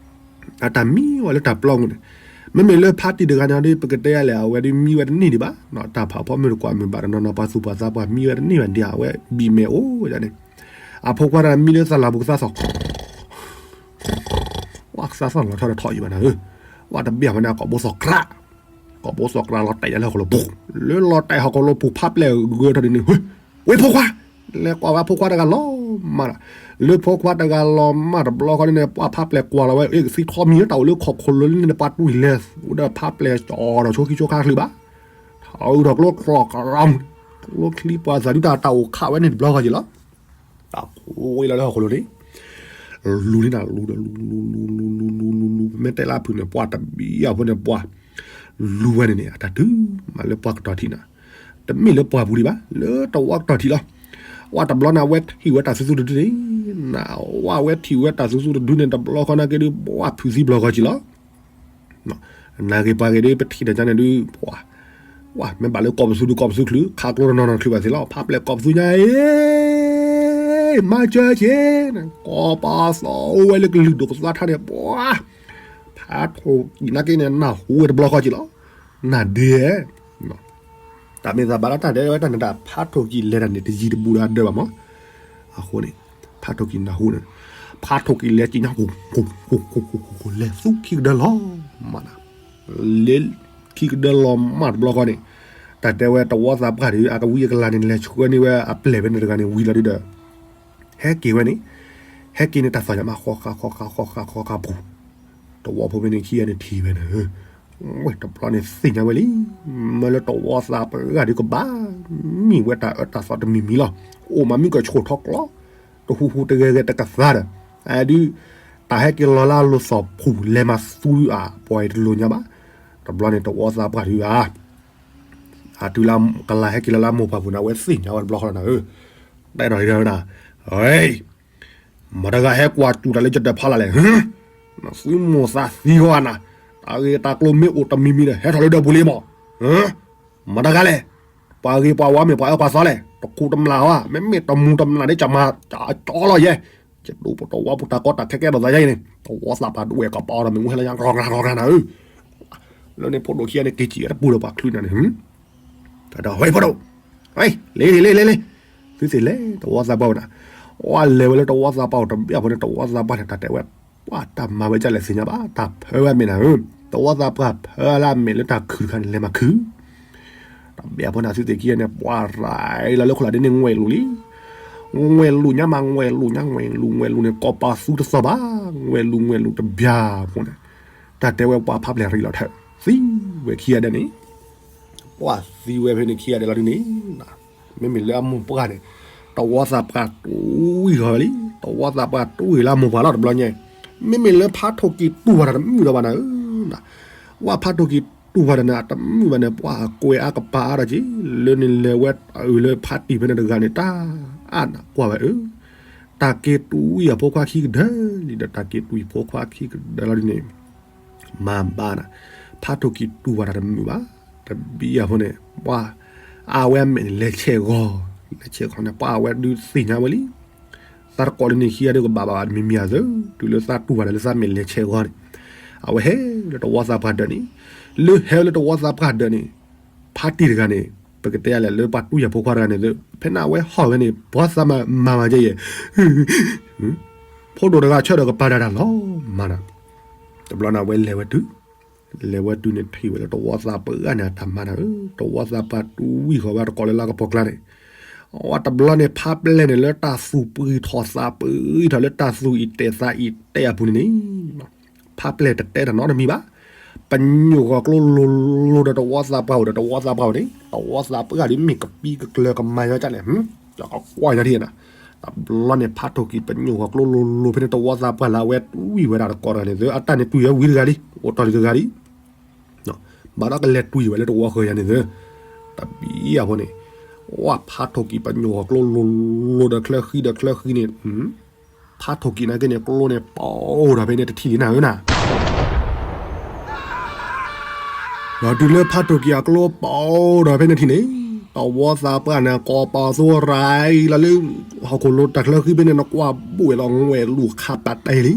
အတၢ်မံဝဲလၢတၢ်ပျီပူၤန့ၣ်, မ့မ့ၢ်လၢဖါတံၢ်တဂၤန့ၣ်ဒီး ပကတဲယၤလဲၣ် အဝဲဒုးမံဝဲတန့ၢ်ဒံးဘၣ်, တၢ်ဖးဖီမုၢ်တကွၢ်မုၢ်ဘၣ်တနီၤနီၤ ပှၤသူၣ်ပှၤသးပှၢ်မံဝဲတန့ၢ်ဘၣ်ဒံး အဝဲဘံၣ်မဲာ်အိၣ်ဝဲဒၣ်န့ၣ်, အဖိခွါတဂၤမံလၢသလၢ်ပူၤကသးသီၣ် ဝဲကသးသီၣ်လီၤထီၣ်တထီၣ်အံၤဘၣ်နၤဧၢ, ဝဲတဘၣ်ဝဲန့ၣ် ကိာ်ဘိသီၣ်ကြး, ကိာ်ဘိသီၣ်ကြးလီၤတဲာ်ယၤလၢဟီၣ်ခိၣ်လိၤပူၤ, လၢလီၤတဲာ်ဟီၣ်ခိၣ်လိၤပူၤ ဖးပျဲၢ်ဂၢၢ်ထီၣ်ဒ်န့ၣ်, ဝဲဖိခွါ, လဲၤကွၢ်ဝဲဖိခွါတဂၤလီၤမၢ်လီၤ, လၢဖိခွါတဂၤလီၤမၢ်တဘျီဃီန့ၣ် ပှၤဖးပျဲၢ်ကွၢ်လီၤဝဲ အ့ၣ်ကသံထီမံၤ တၢ်အိၣ်လၢဟီၣ်ခိၣ်လိၤလံန့ၣ် ပှၤတူၢ်လဲၤ အိၣ်ဒီးဖးပျဲၢ်ကၠီဒီးဆိခံဆိခါချုးဘၣ်, ထီၣ်အုးထီၣ်ကျိချီၣ်ကရၢ, ကျိချံပှၤသးဒုတၢ်တၢ်အိၣ်ခးဝဲန့ၣ်တဘျီဃီက့ၤလီၤ. တၢ်ခိးဝဲလီၤလၢဟီၣ်ခိၣ်လိၤန့ၣ်, လူၤန့ၣ်နၤ လူၤဒီးလူၤလူၤလူၤလူၤလူၤလူၤလူၤလူၤ ပမ့ၢ်တဲလၢအဖုၣ်န့ၣ် ပှၤတဘံၣ်အဖိန့ၣ် ပှၤလူၤဝဲန့ၣ်န့ၣ် အတၢ်တုၤမးလၢပှၤကတီၢ်ထံးနၤ, တမ့ၢ်လၢပှၤပူၤဒံးဘၣ် လၢတဝီကတီၢ်ထံးလီၤ. ဝဲတဘျီန့ၣ် အဝဲထံၣ်ဝဲတၢ်သူသူတဒုန့ၣ်, နဝဲထံၣ်ဝဲတၢ်သူသူတဒုန့ၣ် တဘျီဃီနာ်က့ဒုး ပှၤဖုးသံဘျီဃီက့ၤလီၤ. နာ်က့ၤပှၤဂ့ၤဒုး ပထံၣ်တၢ်ကါန့ၣ်ဒုး ပှၤ, ဝဲမ့ၢ်ဘၣ်လၢကိာ်ပသူဒုး ကိာ်ပသူချုး ခးကျိတနီၤနီၤချုးဘၣ်သ့လီၤ ဖးပျဲၢ်ကိာ်ပသူညါအံၤ, မၤစၢၤက့ၤ, ကိာ်ပသူအိၣ်ဝဲလၢကလုာ်ဒိၣ်ကသါထါန့ၣ် ပှၤ, ဖးထိၣ်ကံၣ်နာ်က့န့ၣ် နၢ်ဟူဝဲတဘျီဃီက့ၤလီၤ, နၢ်ဒ့ဧဲ တၢ်မ့ၢ်သးဘၣ်လၢတၢ်ဒဲးဝဲတၢ်န့ၣ် တၢ်ဖးထိၣ်ကံၣ်လဲၤတၢ်န့ၣ် တယံၤတဘူးဒီးအဒၢးဘၣ်မး, အဃိန့ၣ်, ဖးထိၣ်ကံၣ်နၢ်ဟူန့ၣ်, ဖးထိၣ်ကံၣ်လဲၤကံၣ်ညါ လဲၤသူခံကဒၢလီၤမးနၤ, လဲၤခံကဒၢလီၤမးတဘျီဃီန့ၣ်, တၢ်တဲဝဲတဝီသးပှၢ်ဒီး အကဝံအကလၤန့ၣ် လဲၤဆှၢန့ၢ်ဝဲအပျဲၢ်ဖဲန့ၣ်တဂၤန့ၣ် ဝံၤလီၤဒုဒီး ဟဲက့ၤဝဲန့ၣ်, ဟဲက့ၤန့ၣ် တၢ်သီၣ်ညါမး ဃီဃာ်ဃီဃာ်ဃီဃာ်ဃီဃာ်ပူၤ, တဝီဖိဖဲန့ၣ်ခံဂၤန့ၣ်ထံၣ်ဝဲန့ၣ်, ဝဲတဘျီန့ၣ်သ့ၣ်ညါဝဲလံ, မ့ၢ်လၢတဝီသးပှၢ်ဒီးကဘၣ်မ့ၢ်ဝဲတၢ်အၢတၢ်သီတမံၤမံၤလီၤ, အိၣ်မးမ့ၢ်ကဆိၣ်ထီၣ်ကျီ, တဟူးဟူးတဂဲၤဂဲၤတကသါဒီး, အဒုး, တၢ်ဟဲက့ၤလီၤလၢအလိၤသီၣ်ဖူၣ်လဲၤမၤသူဧါ ပှၤအံၤတလိၤညါဘၣ်, တဘျီန့ၣ်တဝီသးပှၢ်ဒီးဧါ အတုၤလၢကလၤဟဲက့ၤလီၤလၢအမိၢ်ပှၢ်ပူၤန့ၣ် အဝဲသ့ၣ်ညါဝဲတဘျီဃီလီၤနၤဧၢ, တအဲၣ်ဒိးဒ်နၤ, မတၤတဂၤဟဲကွၢ်စူၣ်တၢ်လၢယဒၢးဖီလာ်လဲၣ်, သုမိၢ်သးသံဂီၤနၤ, တၢ်ဂ့ၢ်တၢ်ကျိၤမ့ၢ်အိၣ်တမံၤမံၤဒီး ဟဲထီၣ်လၢဒၢးပူၤလံမး, မတၤတဂၤလဲၣ်, ပှၤဂ့ၤပှၤဝါမ့ၢ်ပှၤအၢပှၤသီလဲၣ်, တခူတမျၢ်ဝဲ, မ့မ့ၢ်တမူတမျၢ်န့ၣ် ကမၤကၠီလီၤယဲ, ယဒိၣ်ပတဝီပူၤတၢ်ကီတၢ်ခဲကဲထီၣ်သးယဲအံၤန့ၣ် တဝီသးပှၢ်ဒိၣ်ဝဲၢ်ကပီၤဒီးမ့ၢ်ဝဲလၢညါ ကြီကြၢကြၢနၤဧၢ, လၢန့ၣ်ဖိဒိၣ်ခံဂၤန့ၣ် က့ၤစံၣ်ဝဲတပူၤဒီးပှၤချုးနၤန့ၣ်, တၢ်ဒီးဝဲဖိဒိၣ်, လ့လ့လ့လ့လ့, သုသ့ၣ်လဲၤတဝီသးပှၢ်ဝဲနၤ, ဝဲလဲၤဝဲလၢတဝီသးပှၢ်အိၣ်တဘျီအဃိန့ၣ် တဝီသးပှၢ်န့ၣ် တၢ်တဲဝဲ, ပှၤတၢ်မၤဝဲဒ်လဲၣ်သ့ၣ်ညါဘၣ် တၢ်ဖၢဝဲအမဲာ်နၤဧၢ, တဝီသးပှၢ်ဖၢလၢအမဲာ်လၢတၢ်ခုၣ်တခါန့ၣ် လဲၤမၤခုၣ် တဘျီအဃိန့ၣ် သုသ့ၣ်ခံဂၤန့ၣ် ပှၤရၤလီၤလၢခိၣ်လာ်ဒ်န့ၣ် ငွဲၣ်လူၤလံ, ငွဲၣ်လူၤညါမး ငွဲၣ်လူၤညါ ငွဲၣ်လူၤ ငွဲၣ်လူၤန့ၣ် ကိးပသူတသီၣ်ဘၣ်, ငွဲၣ်လူၤငွဲၣ်လူၤတဘျီအဃိန့ၣ်, တၢ်တဲဝဲပှၤဖးပျဲၢ်ရံလီၤထၢၣ် သံဝဲခံဂၤဒဲးန့ၣ် ပှၤသံဝဲဖဲန့ၣ်ခံဂၤဒဲးလီၤဒ်န့ၣ်, မ့မ့ၢ်လၢအမိၢ်ပှၢ်န့ၣ်, တဝီသးပှၢ်တူၢ်ဝံၣ်ဃီဝဲလံ, တဝီသးပှၢ်တူၢ်ဝံၣ်လၢအမိၢ်ပှၢ်လီၤတဘျီညါ, မ့မ့ၢ်လၢဖးထိၣ်ကံၢ်တူၢ်ဝဲတၢ်တမုာ်လီၤဘၣ်နၤဧၢ, ဝဲဖးထိၣ်ကံၢ်တူၢ်ဝဲတၢ်န့ၣ် အတမုာ်ဘၣ်န့ၣ် ပှၤကွဲးအါကပၤအါထီၣ်က့ၤ, လၢန့ၣ်လဲၤဝဲအုၣ်လၢဖးတံၢ်ဖဲန့ၣ်တဂၤန့ၣ် တၢ်အါနးကွၢ်ဝဲအၢ တၢ်က့ၤတူၢ်ဝံၣ်အဖိခွါခံကဒၢလံဒီး တၢ်က့ၤတူၢ်အဖိခွါခံကဒၢလီၤဒ်န့ၣ်, မၤဘၣ်နၤ, ဖးထိၣ်ကံၢ်တူၢ်ဝဲတၢ်တမုာ်ဘၣ်, တဘျီအဃိန့ၣ်, ပှၤ, အဝဲအမဲာ်န့ၣ်လဲၤဆဲးဂီၤ, လဲၤဆဲးဂီၤန့ၣ် ပှၤအဝဲဒုးသ့ၣ်ညါဝဲလံ, သးတကိးလၢန့ၣ်ခံဂၤဒီးကဘၣ်ဘၣ်ဘၣ်တမံၤမံၤဧါသၢ, တုၤလၢသးတူၢ်ဘၣ်ဒီးလၢသးမဲာ်လဲၤဆဲးဂီၤန့ၣ်, အဝဲဟဲလၢတဝီသးပှၢ်ဒၢးန့ၣ်, လၢဟဲလၢတဝီသးပှၢ်ဒၢးန့ၣ်, ဖးတံၢ်တဂၤန့ၣ်, ပကတဲယၤလဲၣ်လၢပှၤတူၢ်ယၤဖိခွါတဂၤန့ၣ်, ဖဲန့ၣ်အဝဲဟီၣ်ဝဲန့ၣ် ပှၤသးမၤမၤမၤကဲယဲၢ် ဖိဒိၣ်တဂၤဆၢထၢၣ်ကပၤတၢ်တၢ်လီၤမၤနၤ, တဘျီန့ၣ်အဝဲလဲၤဝဲတုၤ, လဲၤဝဲတုၤန့ၣ်ထံၣ်ဝဲလၢတဝီသးပှၢ်န့ၣ်အတၢ်မၤနၤဧၢ, တဝီသးပှၢ်တူၢ်ဝံၣ်ဃီၤဝဲတကိးလၢလၢကပီၤကျါန့ၣ်, အဝဲတဘျီန့ၣ်ဖးပျဲၢ်န့ၣ် လၢတၢ်သူၣ်ပှံၤထီၣ်သးပှံၤထီၣ်လၢတၢ်သူၣ်အံၤတဲာ်သးအံၤတဲာ်အပူၤန့ၣ်န့ၣ်, ဖးပျဲၢ်တတဲတၢ်နီတမံၤဘၣ်, ပညိၣ်ဂီၤကျိလိၤလိၤဒီးတဝီသးပှၢ်အိၣ်ဒီးတဝီသးပှၢ်အိၣ်န့ၣ် တဝီသးပှၢ်ဒီးမ့ၢ်ကပံကကျၢၤကမၤညီကလဲၣ်, ကကွၢ်ညီထံၣ်နၤ. တဘျီန့ၣ် ဖးထိၣ်ကံၤပညိၣ်ဂီၤကျိလိၤလိၤဖဲန့ၣ် တဝီသးပှၢ်လၢအဝဲတွံၢ်ဝဲဒၣ်တကိးတဂၤန့ၣ်သၢ အတၢ်န့ၣ်တွံၢ်ဝဲဝံၤတဂၤလံ အိၣ်တီၢ်လံတဂၤလံ ဘၣ်ဒီးကလဲၤတွံၢ်ဝဲလၢတဝီဃၢၤယၤန့ၣ်သၢ တဘံၣ်အဖိန့ၣ် ဝဲဖးထိၣ်ကံၤပညိၣ်ဂီၤကျိလိၤလိၤဒီးချၢဃံဒီးချၢဃံန့ၣ် ဖးထိၣ်ကံၤနာ်က့န့ၣ် ကျိန့ၣ်ပီၣ်ဒီးဖဲန့ၣ်တထံၣ်လံနၤဧၢနၤ. ဒီးတုၤလၢဖးထိၣ်ကံၤအကျိပီၣ်ဒီးဖဲန့ၣ်ထံၣ်န့ၣ် တဝီသးပှၢ်န့ၣ် ကိးပသူရၤလီၤလၢ ဟီၣ်ခိၣ်လိၤတၢ်ချၢဃံဖဲန့ၣ် နကွၢ်ဘိၣ်ဝဲလီၤငွဲၣ်လူၤခးပာ်တဲလံ.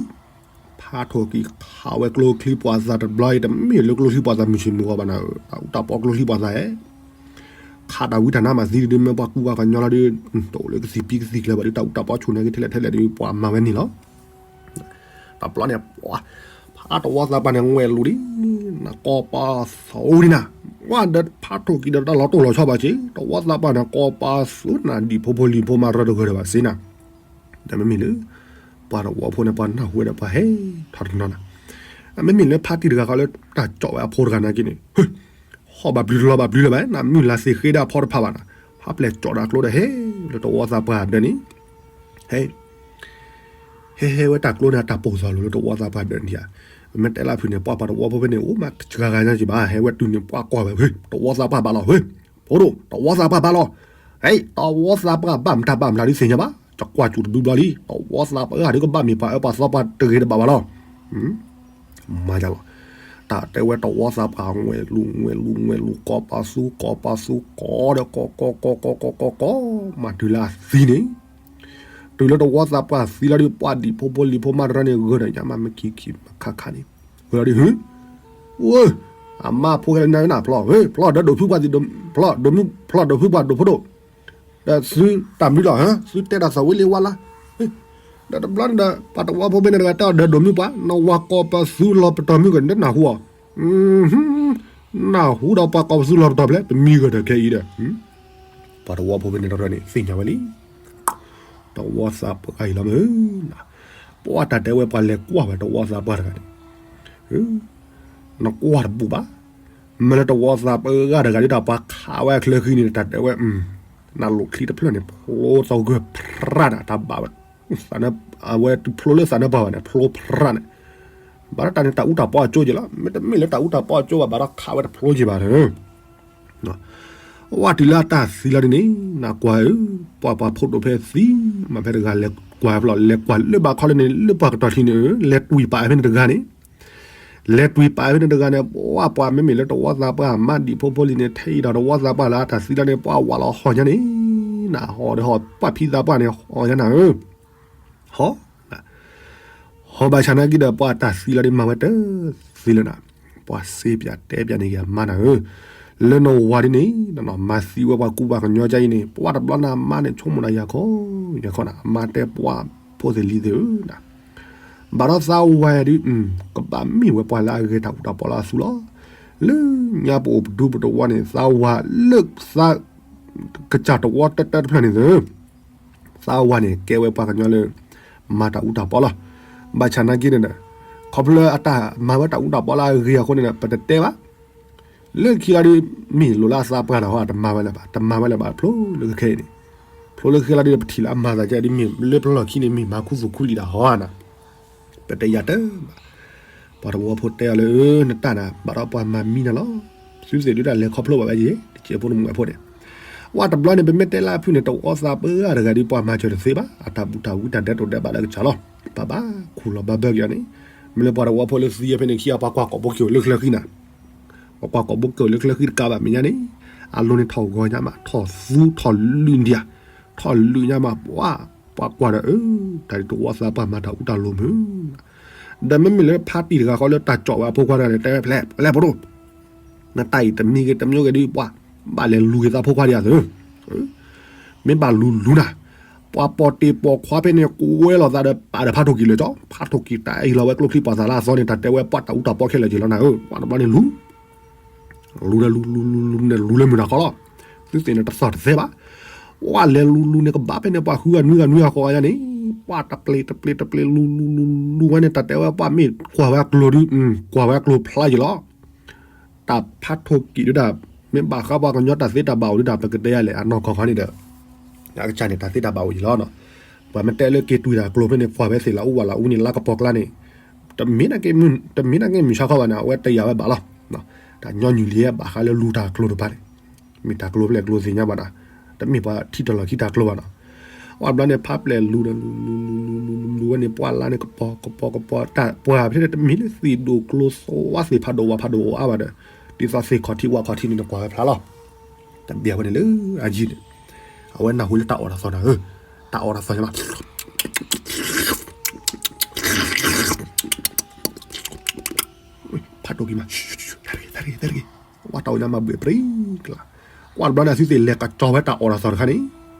ဖးထိၣ်ကံၤခးဝဲကျိချံပှၤသးတဘျီအံၤ တမ့ၢ်လၢကျိချံပှၤသးမုၢ်ဆ့ၣ်မုၢ်ဂီၤဘၣ်နၤဧၢ, တၢ်အူတၢ်ပီကျိချံပှၤသးဧၢ ခးတၢ်ဝံတၢ်နါမးသံဒုး မ့ၢ်ပှၤကူပှၤကညီလီၤဒုး တအိၣ်လၢကသံၣ်ပံကသံၣ်ကျၢၤဘၣ်ဒုး တၢ်အူတၢ်ပီဆိၣ်န့ၢ်က့ၤထဲလဲၣ်ထဲလဲၣ်ဒုး ပှၤမၤဝဲန့ၣ်လီၤ. တဘျီန့ၣ် ဖးတဝီသးပှၢ်န့ၣ် ငွဲၣ်လူၤလံ နကိးပသူဒံးနၤ, ဝဲဒီးဖးထိၣ်ကံၤဒီးတၢ်လီၤတိၢ်လီၤဆီဘၣ်က့ၤ တဝီသးပှၢ်န့ၣ် ကိးပသူနၤ ဒံၣ်ဖိဖိလံၤဖိမးရၢတဂၢၢ်ဒီးဘၣ်စ့နၤ ဒီးမ့မ့ၢ်လၢ ပှၤတဝီဖိန့ၣ် ပှၤနၢ်ဟူဝဲဒီးပှၤဟဲထီၣ်တနီၤနၤ, မ့မ့ၢ်လၢဖါတံၢ်တဂၤဃီလၢတၢ်ကၠီၣ်ဝဲအဖိတဂၤနာ်က့န့ၣ် ဟီၣ်ဘၣ်ပျုၤတလီၤဘၣ်ပျုၤလၢၤဘၣ် နမုၢ်လၢ်သ့ၣ်ဃ့ဒၣ်အဖီတဖၣ်ဘၣ်နၤ, ဖးပျဲၢ်ကၠီၣ်ဒီးကျိဒီးဟဲလၢတဝီသးပှၢ်ဒၢးန့ၣ် ဟဲ ဟဲဟဲဝဲတၢ်ကျိန့ၣ် အတၢ်ပိာ်စီၤလိၤလၢတဝီသးပှၢ်ဒၢးန့ၣ်ဧါ, မ့ၢ်တဲလၢဖုၣ်န့ၣ် ပှၤပှၤတဝီဖိဖဲန့ၣ် အိၣ်မးတစှၤဂၤညါက့ၤဘၣ် ဟဲဝဲတုၤန့ၣ် ပှၤကွၢ်ဝဲ တဝီသးပှၢ်ဘၣ်လီၤ ဖိဒိၣ် တဝီသးပှၢ်ဘၣ်လီၤ, ဟဲ တဝီသးပှၢ်ဘၣ်မတၤဘၣ်မတၤဒုးသ့ၣ်ညါဘၣ် ကကွၢ်စူၣ်တဒုဘျီလံ တဝီသးပှၢ်ဒုးကဘၣ်မ့ၢ်ပှၤအၢပှၤသီပှၤတဂ့ၤတဘၣ်ဘၣ်လီၤ မၤယလီၤ, တၢ်တဲဝဲတဝီသးပှၢ်ငွဲၣ်လူၤငွဲၣ်လူၤငွဲၣ်လူၤ ကိးပသူ ကိးပသူ ကိးဒီးကိးကိးကိးကိးကိးကိးကိး မၤတုၤလၢအသံန့ၣ်, တုၤလၢတဝီသးပှၢ်သံလီၤဒုး ပှၤဒံၣ်ဖိဖိလံၤဖိမးတရၢန့ၣ် ဂၢၢ်ဒီးညါမးမ့ၢ်ခံခံမးခါခါန့ၣ်, ဂၢၢ်လီၤဒုး ဟူ ဝဲ အမါဖိခဲလၢာ်နၤနၤ ဖျီ ဖျီဒီးဒိးဖုပှၤ ဖျီဒိးမုၢ် ဖျီဒိးဖုပှၤဒိးဖိဒိၣ် ဒီးသုတၢ်မနုၤလီၤ သုတဲတၢ်သးဝံၤလံဝါလၢ်, ဒီးတဘျီန့ၣ်ဒီး ပှၤတဝီဖိဖဲန့ၣ်တဂၤတဲအီၤဒီးဒိးမုၢ်ပှၤ နဝၤကိးပသူလီၤပတီၢ်မုၢ်ကနၢနၢ်ဟူအီၤ, နၢ်ဟူဒီးပှၤကိးပသူလီၤပတီၢ်ဖဲလဲၣ် ပမံဂၢၢ်ဒီးခဲအံၤဒီး, ပှၤတဝီဖိဖဲန့ၣ်တရၢန့ၣ် သ့ၣ်ညါဝဲလံ တဝီသးပှၢ်အံၤလီၤမ့ၢ်, ပှၤတၢ်တဲဝဲပှၤလဲၤကွၢ်ဝဲတဝီသးပှၢ်တဂၤန့ၣ်, နကွၢ်တဘူၣ်ဘၣ်, မ့ၢ်လၢတဝီသးပှၢ်တဂၤဒ်တၢ်ပှၤခးဝဲအချၢဃံန့ၣ် တၢ်တဲဝဲ, နလိၣ်ချံတဖျၢၣ်န့ၣ် ဖျိသီဂၢၢ်ဖရၣ်န့ၣ် တၢ်ဘၣ်ဝဲ, အဝဲတဖျိလၢသးနၢပှၢ်ဘၣ်န့ၣ် ဖျိဖရၣ်န့ၣ်, ဘၣ်ဒီးတၢ်န့ၣ်တၢ်အူတၢ်ပီအကၠိက့ၤလီၤ မ့တမ့ၢ်လၢတၢ်အူတၢ်ပီအကၠိဘၣ် ဘၣ်ဒီးခးဝဲတဖျိက့ၤဘၣ် ဝဲတုၤလၢအတၢ်သံလီၤဒ်န့ၣ် နကွၢ်ဧၢ, ပှၤပှၤဖိဒိၣ်ဖဲသံ, မ့ၢ်ဖဲတဂၤလဲၤကွၢ်ဖျီ လဲၤကွၢ်လၢဘၣ်ခီလၢန့ၣ် လၢပှၤကတီၢ်ထံန့ၣ် လဲၤတွံၢ်ပာ်ဖဲန့ၣ်တဂၤန့ၣ်, လဲၤတွံၢ်ပာ်ဖဲန့ၣ်တဂၤန့ၣ် ပှၤပှၤမ့မ့ၢ်လၢတဝီသးပှၢ်မါဒံၣ်ဖိဖိလံၤန့ၣ် ထဲအံၤဒီးတဝီသးပှၢ်လၢအတၢ်သံလီၤန့ၣ် ပှၤဝးလီၤဟီၣ်ညါန့ၣ်, နဟီၣ်ဒီးဟီၣ် ပှၤဖံသးပှၢ်န့ၣ် ဟီၣ်ညါနၤဧၢ ဟီၣ်, ဟီၣ်ဘၣ်ဆၣ်နာ်က့ဒီး ပှၤတၢ်သံလီၤဒ်မၤဝဲတသ့လၢၤနၤ, ပှၤစ့ပၠးတဲပၠးန့ၣ်က့ၤအမါနၤဧၢ, လၢနဝၤဒ်န့ၣ် နမၤသံဝဲပှၤကူပှၤကညီကါအံၤန့ၣ် ပှၤတဘျီနၤအမါန့ၣ် ဆိကမိၣ်နၤယၤခီ, ယၤခီနၤ အမါတဲပှၤဖိသ့ၣ်လံၤသ့ၣ်ဧၢနၤ, ဘၣ်ဒီးသးဝၤဒ် ကဘၣ်မ့ၢ်ဝဲပှၤလၢအဂဲၤတၢ်အူတၢ်ပီလၢအသူလီၤ, လၢညါပအိၣ်ပဒူပတဝီန့ၣ် သးဝၤလၢသး ကစၢ်တဝီတၢတၢတဖျၢၣ်န့ၣ်သ့ၣ် သးဝၤန့ၣ် ကဲဝဲပှၤကညီလၢ မၤတၢ်အူတၢ်ပီလီၤ. ဘၣ်ဆၣ်နာ်က့န့ၣ်ဒီး ခီဖျိလၢအတၢ်မၤဝဲတၢ်အူတၢ်ပီလၢအဂ့ၤအဃိန့ၣ်ဒီး ပတတဲဘၣ်. လၢခံလီၤဒ် မ့ၢ်လိာ်လၢအသးပှၢ်ဒီးဟီ တမၤဝဲလၢၤဘၣ်, တမၤဝဲလၢၤဘၣ် ဖျိလၢခဲအံၤန့ၣ်, ဖျိလၢခံလီၤဒ်ဒီး ပထံၣ်လၢအမၤသးကဲဒ်မ့ၢ်လၢပလီၢ်ခံန့ၣ် မ့ၢ်မၤခူသူၣ်ခူလံာ်ဒၣ်ဟီဧါနၤ ပတဲယၤတၢ်ဘၣ်. ပှၤတဝီဖိတဲအီၤလၢ နတၢ်နၤ ဘၣ်ဒီးပှၤမၤမံနၤလီၤ. သုသ့ၣ်ဒုးတၢ်လဲၤခီဖျိဘၣ်ဝဲယဲၢ် တကဲဖိတမုၣ်ဝဲဖိန့ၣ်, ဝဲတဘျီန့ၣ် ပမ့ၢ်တဲလၢအဖုၣ်န့ၣ် တဝီသးပှၢ်တဂၤဒ်ပှၤမၤစၢၤတသ့ဘၣ်. အတၢ်ဘူၣ်တၢ်ဝံတၢ်ဒဲးတိာ်ဒဲးဘၣ်လၢကစၢ်လီၤ. ဘၣ်ဘၣ်ခူၣ်လီၤဘၣ်ဘၢက့ၤအီၤန့ၣ်, မ့ၢ်လၢပှၤတဝီဖိလၢသံအဖဲန့ၣ်ခံဂၤ ပှၤကွၢ်ကိာ်ဘိက့ၤအိၣ်လၢချၢဃံနၤ ပှၤကွၢ်ကိာ်ဘိက့ၤအိၣ်လၢချၢဃံတကးဘၣ်မဲာ်ညါန့ၣ်, အလိၤန့ၣ်ထီၣ်ဂီၤညါမး ထီၣ်သူထီၣ်လုၢ်ဒံးဧါ, ထီၣ်လုၢ်ညါမး ပှၤ ပှၤကွၢ်ဒီးအၢ, တၢ်ဒ်တဝီသးပှၢ်မၤတၢ်အူတၢ်လိၤမုၢ်, ဒီးမ့မ့ၢ်လၢဖါတံၢ်တဂၤဃီလၢတၢ်ကၠီၣ်ဝဲအဖိခွါတဂၤန့ၣ် တဲဝဲဖဲလဲၣ် ဖဲလဲၣ်ဖိဒိၣ် နတၢ်အံၤတမံၤဂ့ၤတမံၤဂ့ၤဒ်ပှၤ ဘၣ်လဲၤလူၤက့ၤသးဖိခွါဒံးဧါသၢ, မ့ၢ်ဘၣ်လူၤလူၤနၤ, ပှၤပိာ်တ့ၢ်ပိာ်ခွါဖဲန့ၣ် ကွဲလီၤသးဒီးပာ်ဒီးဖးထိၣ်ကံၤလၢာ်ကၠီ, ဖးထိၣ်ကံၤတၢ်အံၤလီၤဝဲကျိချံပှၤသးလၢအသီန့ၣ် တၢ်တဲဝဲပှၤတၢ်အူတၢ်ပီခဲလၢာ်က့ၤလီၤနၤဧၢ, ပှၤတဘျီန့ၣ်လူၤ လူၤဒီးလူၤလူၤလူၤလူၤန့ၣ်လူၤလၢမုၢ်နၤခီလီၤ, သုသ့ၣ်န့ၣ်တသီၣ်တသဲဘၣ်, ပှၤလဲၤလူၤလူၤန့ၣ်ကဘၣ်ဖဲန့ၣ် ပှၤဃုဂၤနွံဂၤနွံဂၤဃိးဂၤညါန့ၣ်, ပှၤတပျ့ၤတပျ့ၤတပျ့ၤလူၤလူၤလူၤလူၤဝဲန့ၣ် တၢ်တဲဝဲပှၤမ့ၢ်ကွၢ်ဝဲအကျိၤဒုး, ကွၢ်ဝဲအကျိၤဖျါယ့ၢ်လီၤ တၢ်ဖးထိၣ်ကံၣ်ဒုးတၢ် မ့ၢ်ဘၣ်ဃးပှၤကညီတၢ်သ့တၢ်ဘၣ်အိၣ်ဒုးတၢ် ပကတဲယၤလဲၣ် အနီၢ်ကီၢ်ခီန့ၣ်ဒီး အကစၢ်န့ၣ် တၢ်သ့တၢ်ဘၣ်အိၣ်ယံၤလီၤနီၤ. ပှၤမ့ၢ်တဲလၢက့ၤတွံၢ်တၢ်ကျိၤဖဲန့ၣ် ပှၤဖဲသ့ၣ်လၢအူဝဲလၢအူန့ၣ် လါကပီၤကျါန့ၣ် တမ့ၢ်နာ်က့ တမ့ၢ်နာ်က့မုၢ်ဆါခီဘၣ်န့ၣ် အဝဲတယာ်ဝဲဘၣ်လီၤ. တၢ်ညီနုၢ်လံဘၣ်ဃးလၢလူၤတၢ်ကျိၤတဖၣ်န့ၣ် မ့ၢ်တၢ်ကျိၤဖဲလဲၣ်ကျိၤသ့ၣ်ညါဘၣ်နီၤ, တမ့ၢ်ပှၤထံတၢ်လီၢ်ခံတၢ်ကျိၤဘၣ်နီၤ. အဘျီန့ၣ် ဖးပျဲၢ်လူၤဒီး လူၤလူၤလူၤလူၤလူၤဝဲန့ၣ် ပှၢ်လါန့ၣ် ကပီၤကပီၤကပီၤ တၢ်ပှၢ်ဖဲန့ၣ် တမ့ၢ်လၢသ့ၣ်ဒိၣ်ကျိၤသဝါသ့ၣ်ဖးဒိၣ်ဝးဖးဒိၣ်အိၣ် အါဘၣ်ဒီး ဒ်သိးသ့ၣ်ခီၣ်ထံးဝးခီၣ်ထံးန့ၣ် နကွၢ်ဝဲဖျါလီၤ. တဘျီဝဲန့ၣ်လၢအယံၤန့ၣ် အဝဲနၢ်ဟူလၢတၢ်အီၣ်တၢ်သီၣ်နၤဧၢ, တၢ်အီၣ်တၢ်သီၣ်ညါဘၣ် ဖးထိၣ်ကံၣ်မး တၢ်တဂ့ၤ တၢ်တဂ့ၤ ဝဲတၢ်အီၣ်ညါမၤဘှံးပြံကျါ, ကွၢ်တဘျီန့ၣ် အသုသ့ၣ်လဲၤကစီၤဝဲတၢ်အီၣ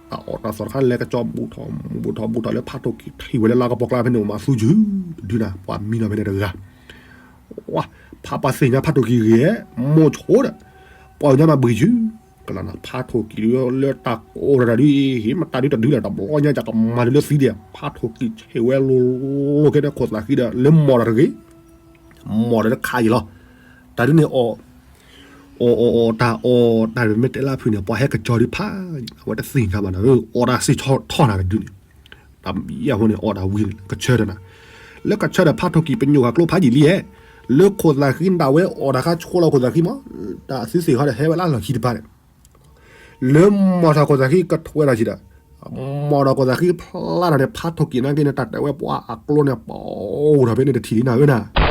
်တၢ်သီၣ်တခါန့ၣ်, တၢ်အီၣ်တၢ်သီၣ်တခါန့ၣ် လဲၤကစီၤဘူးထီၣ်ဘူးထီၣ်ဘူးထီၣ်လၢဖးထိၣ်ကံၣ်ထံၣ်ဝဲလၢလါကပီၤကျါဖဲန့ၣ် အိၣ်မးသူယုၢ်တဒုနၤ, ပှၤမံနီၤဖဲန့ၣ်တဂၤ ဝဲဖးပှၤသ့ၣ်ညါဖးထိၣ်ကံၣ်ဂ့ၤ မိၢ်ဆိဒီး ပှၤအီၣ်ညါမၤဘှံးယုၢ် ကလီၤနၤ ဖးထိၣ်ကံၣ်လၢတၢ်ကိးတၢ်ဒုးအံၤ ဟ့ၣ်မတၤဒုတဒုလၢၤ တဘျီညါကကမၤဒုးလၢသံဒံး ဖးထိၣ်ကံၣ်ဆဲးဝဲလိၤလိၤကဲန့ၣ် ခိၣ်သးဃံဒီး လၢမိၢ်တၢ်တဂ့ၤ မိၢ်ဒီးတခးယံာ်လီၤ. တၢ်ဒုးန့ၣ်အီၣ် အီၣ်အီၣ်အီၣ်တၢ်အီၣ်တၢ်မ့ၢ်တဲလၢအဖုၣ်န့ၣ် ပှၤဟဲကစီၤဒုးဖး အဝဲတသ့ၣ်ညါဘၣ်နၤ အီၣ်တၢ်စ့ၢ်ဆီထီၣ်နၤတဒုန့ၣ် တၢ်ဘံအဃိန့ၣ် အီၣ်တၢ်ဝံၤန့ၣ် ကဆၢထၢၣ်နၤ, လၢကဆၢထၢၣ်ဖးထိၣ်ကံၣ်ပညိၣ်ဂၤကျိဖးယံာ်လံဧါ, လၢခိၣ်သးဃံဒၣ်ဝဲအီၣ်တၢ်ခါဆိလီၤခိၣ်သးဃံမး, တၢ်သုသ့ၣ်ခီဒီးဟဲဝဲလၢလီၢ်ခံတပၤန့ၣ် လၢမိၢ်ထီၣ်ခိၣ်သးဃံကထွဲဒီးဆံးဒီး, မိၢ်ထီၣ်ခိၣ်သးဃံဖျါထီၣ်န့ၣ် ဖးထိၣ်ကံၣ်နာ်က့န့ၣ် တၢ်တဲဝဲပှၤအကျိန့ၣ် ပအိၣ်ထီၣ်ဖဲန့ၣ်တထံၣ်လံနၤဧၢနၤ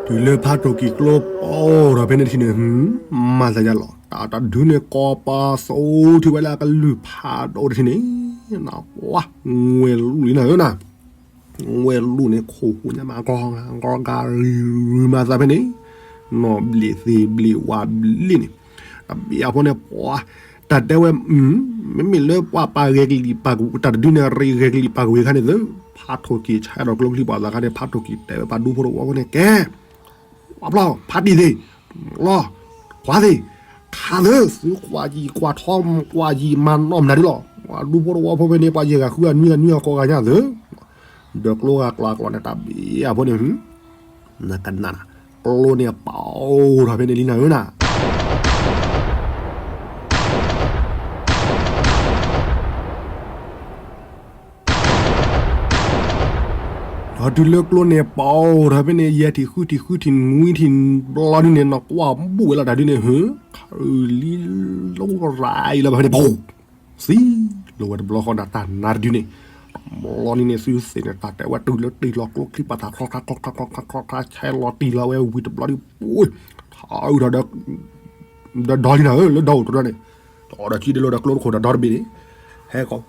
တုၤလၢဖးထိၣ်ကံၣ်ကျိပအိၣ်ထီၣ်ဖဲန့ၣ်တထံၣ်န့ၣ်, မၤသးယါလီၤ တၢ်တဒုန့ၣ် ကိးပသူထံၣ်ဝဲလၢအကလုၢ်ဖးဒိၣ်တထံၣ်န့ၣ်, နဝဲလူၣ်လံနၤဧၢနၤ, ဝဲလူၣ်န့ၣ် ခိၣ်ဟူးညါမး ကီကီဂၤရံၤရံၤမၤသးဖဲန့ၣ်, နီၢ်ဘျံးသ့ၣ်ဘျံးဝါဘျံးန့ၣ်, တဘံအဖိန့ၣ်ပှၤ, တၢ်တဲဝဲ, မ့မ့ၢ်လၢပှၤပာ်ဂဲၤကလံၣ်ပာ်ကဝ့ၤ တၢ်တဒုန့ၣ် ရံးဂဲၤကလံၣ်ပာ်ကဝ့ၤခါန့ၣ်သု, ဖးထိၣ်ကံၣ်ဆါဒီးကျိချံပှၤသးခါန့ၣ် ဖးထိၣ်ကံၣ်တဲဝဲပှၤဒူဖိတဝီဖိန့ၣ် ကဲ ပှၤဖျီ ဖးတံၢ်သ့ၣ်, လီၤ, ခွါသ့ၣ်, ခးသု, သုကွၢ်ယံာ်ကွၢ်ထီ ကွၢ်ယံာ်မၤနီၣ်မနုၤဒ်လီၤ, ပှၤဒူဖိတဝီဖိဖဲန့ၣ် ပှၤယဲၢ်ဂၤဃုဂၤနွံဂၤနွံဂၤဃိးဂၤညါသု, ဒီးကျိဂၤကျီၤကျီၤန့ၣ် တၢ်ဘံအဖိန့ၣ် နကနၣ်, ကျိန့ၣ်ပအိၣ်ထီၣ်ဖဲန့ၣ်လံနၤဧၢနၤ ဒီးတုၤလၢကျိန့ၣ်ပအိၣ်ထီၣ်ဖဲန့ၣ် ယဲၢ်ထံၣ်ဃုထံၣ်ဃုထံၣ်နွံထံၣ်ဘျီဒုန့ၣ် နကွၢ်ဘူၣ်ဝဲလီၤတၢ်ဒုန့ၣ် ဟၢ, ခးလံလိရၤအံၤလီၤဖဲန့ၣ် ပူၤ, သံလိဝဲတဘျီဃီနၤ တၢ်နါတဒုန့ၣ်, တဘျီဒုန့ၣ် သုသ့ၣ်န့ၣ် တၢ်တဲဝဲတုၤလၢတ့ၢ်လီၤကျိချံပာ်သး ချီချါချီချါချီချါချီချါ ဆဲးလီၤတံၢ်လီၤဝဲဝံၤတဘျီဒု ပူၤ, ထးအုးထီၣ်ဒီး ဒီးဒီလံနၤဧၢ လၢဒီအိၣ်တဒီန့ၣ်, ဒီးဒီထံဒ်လီၤဒီးကျိတခိၣ်ဒီးဒီတဘ့ၣ်န့ၣ်, ဟဲကီး ဟဲကီး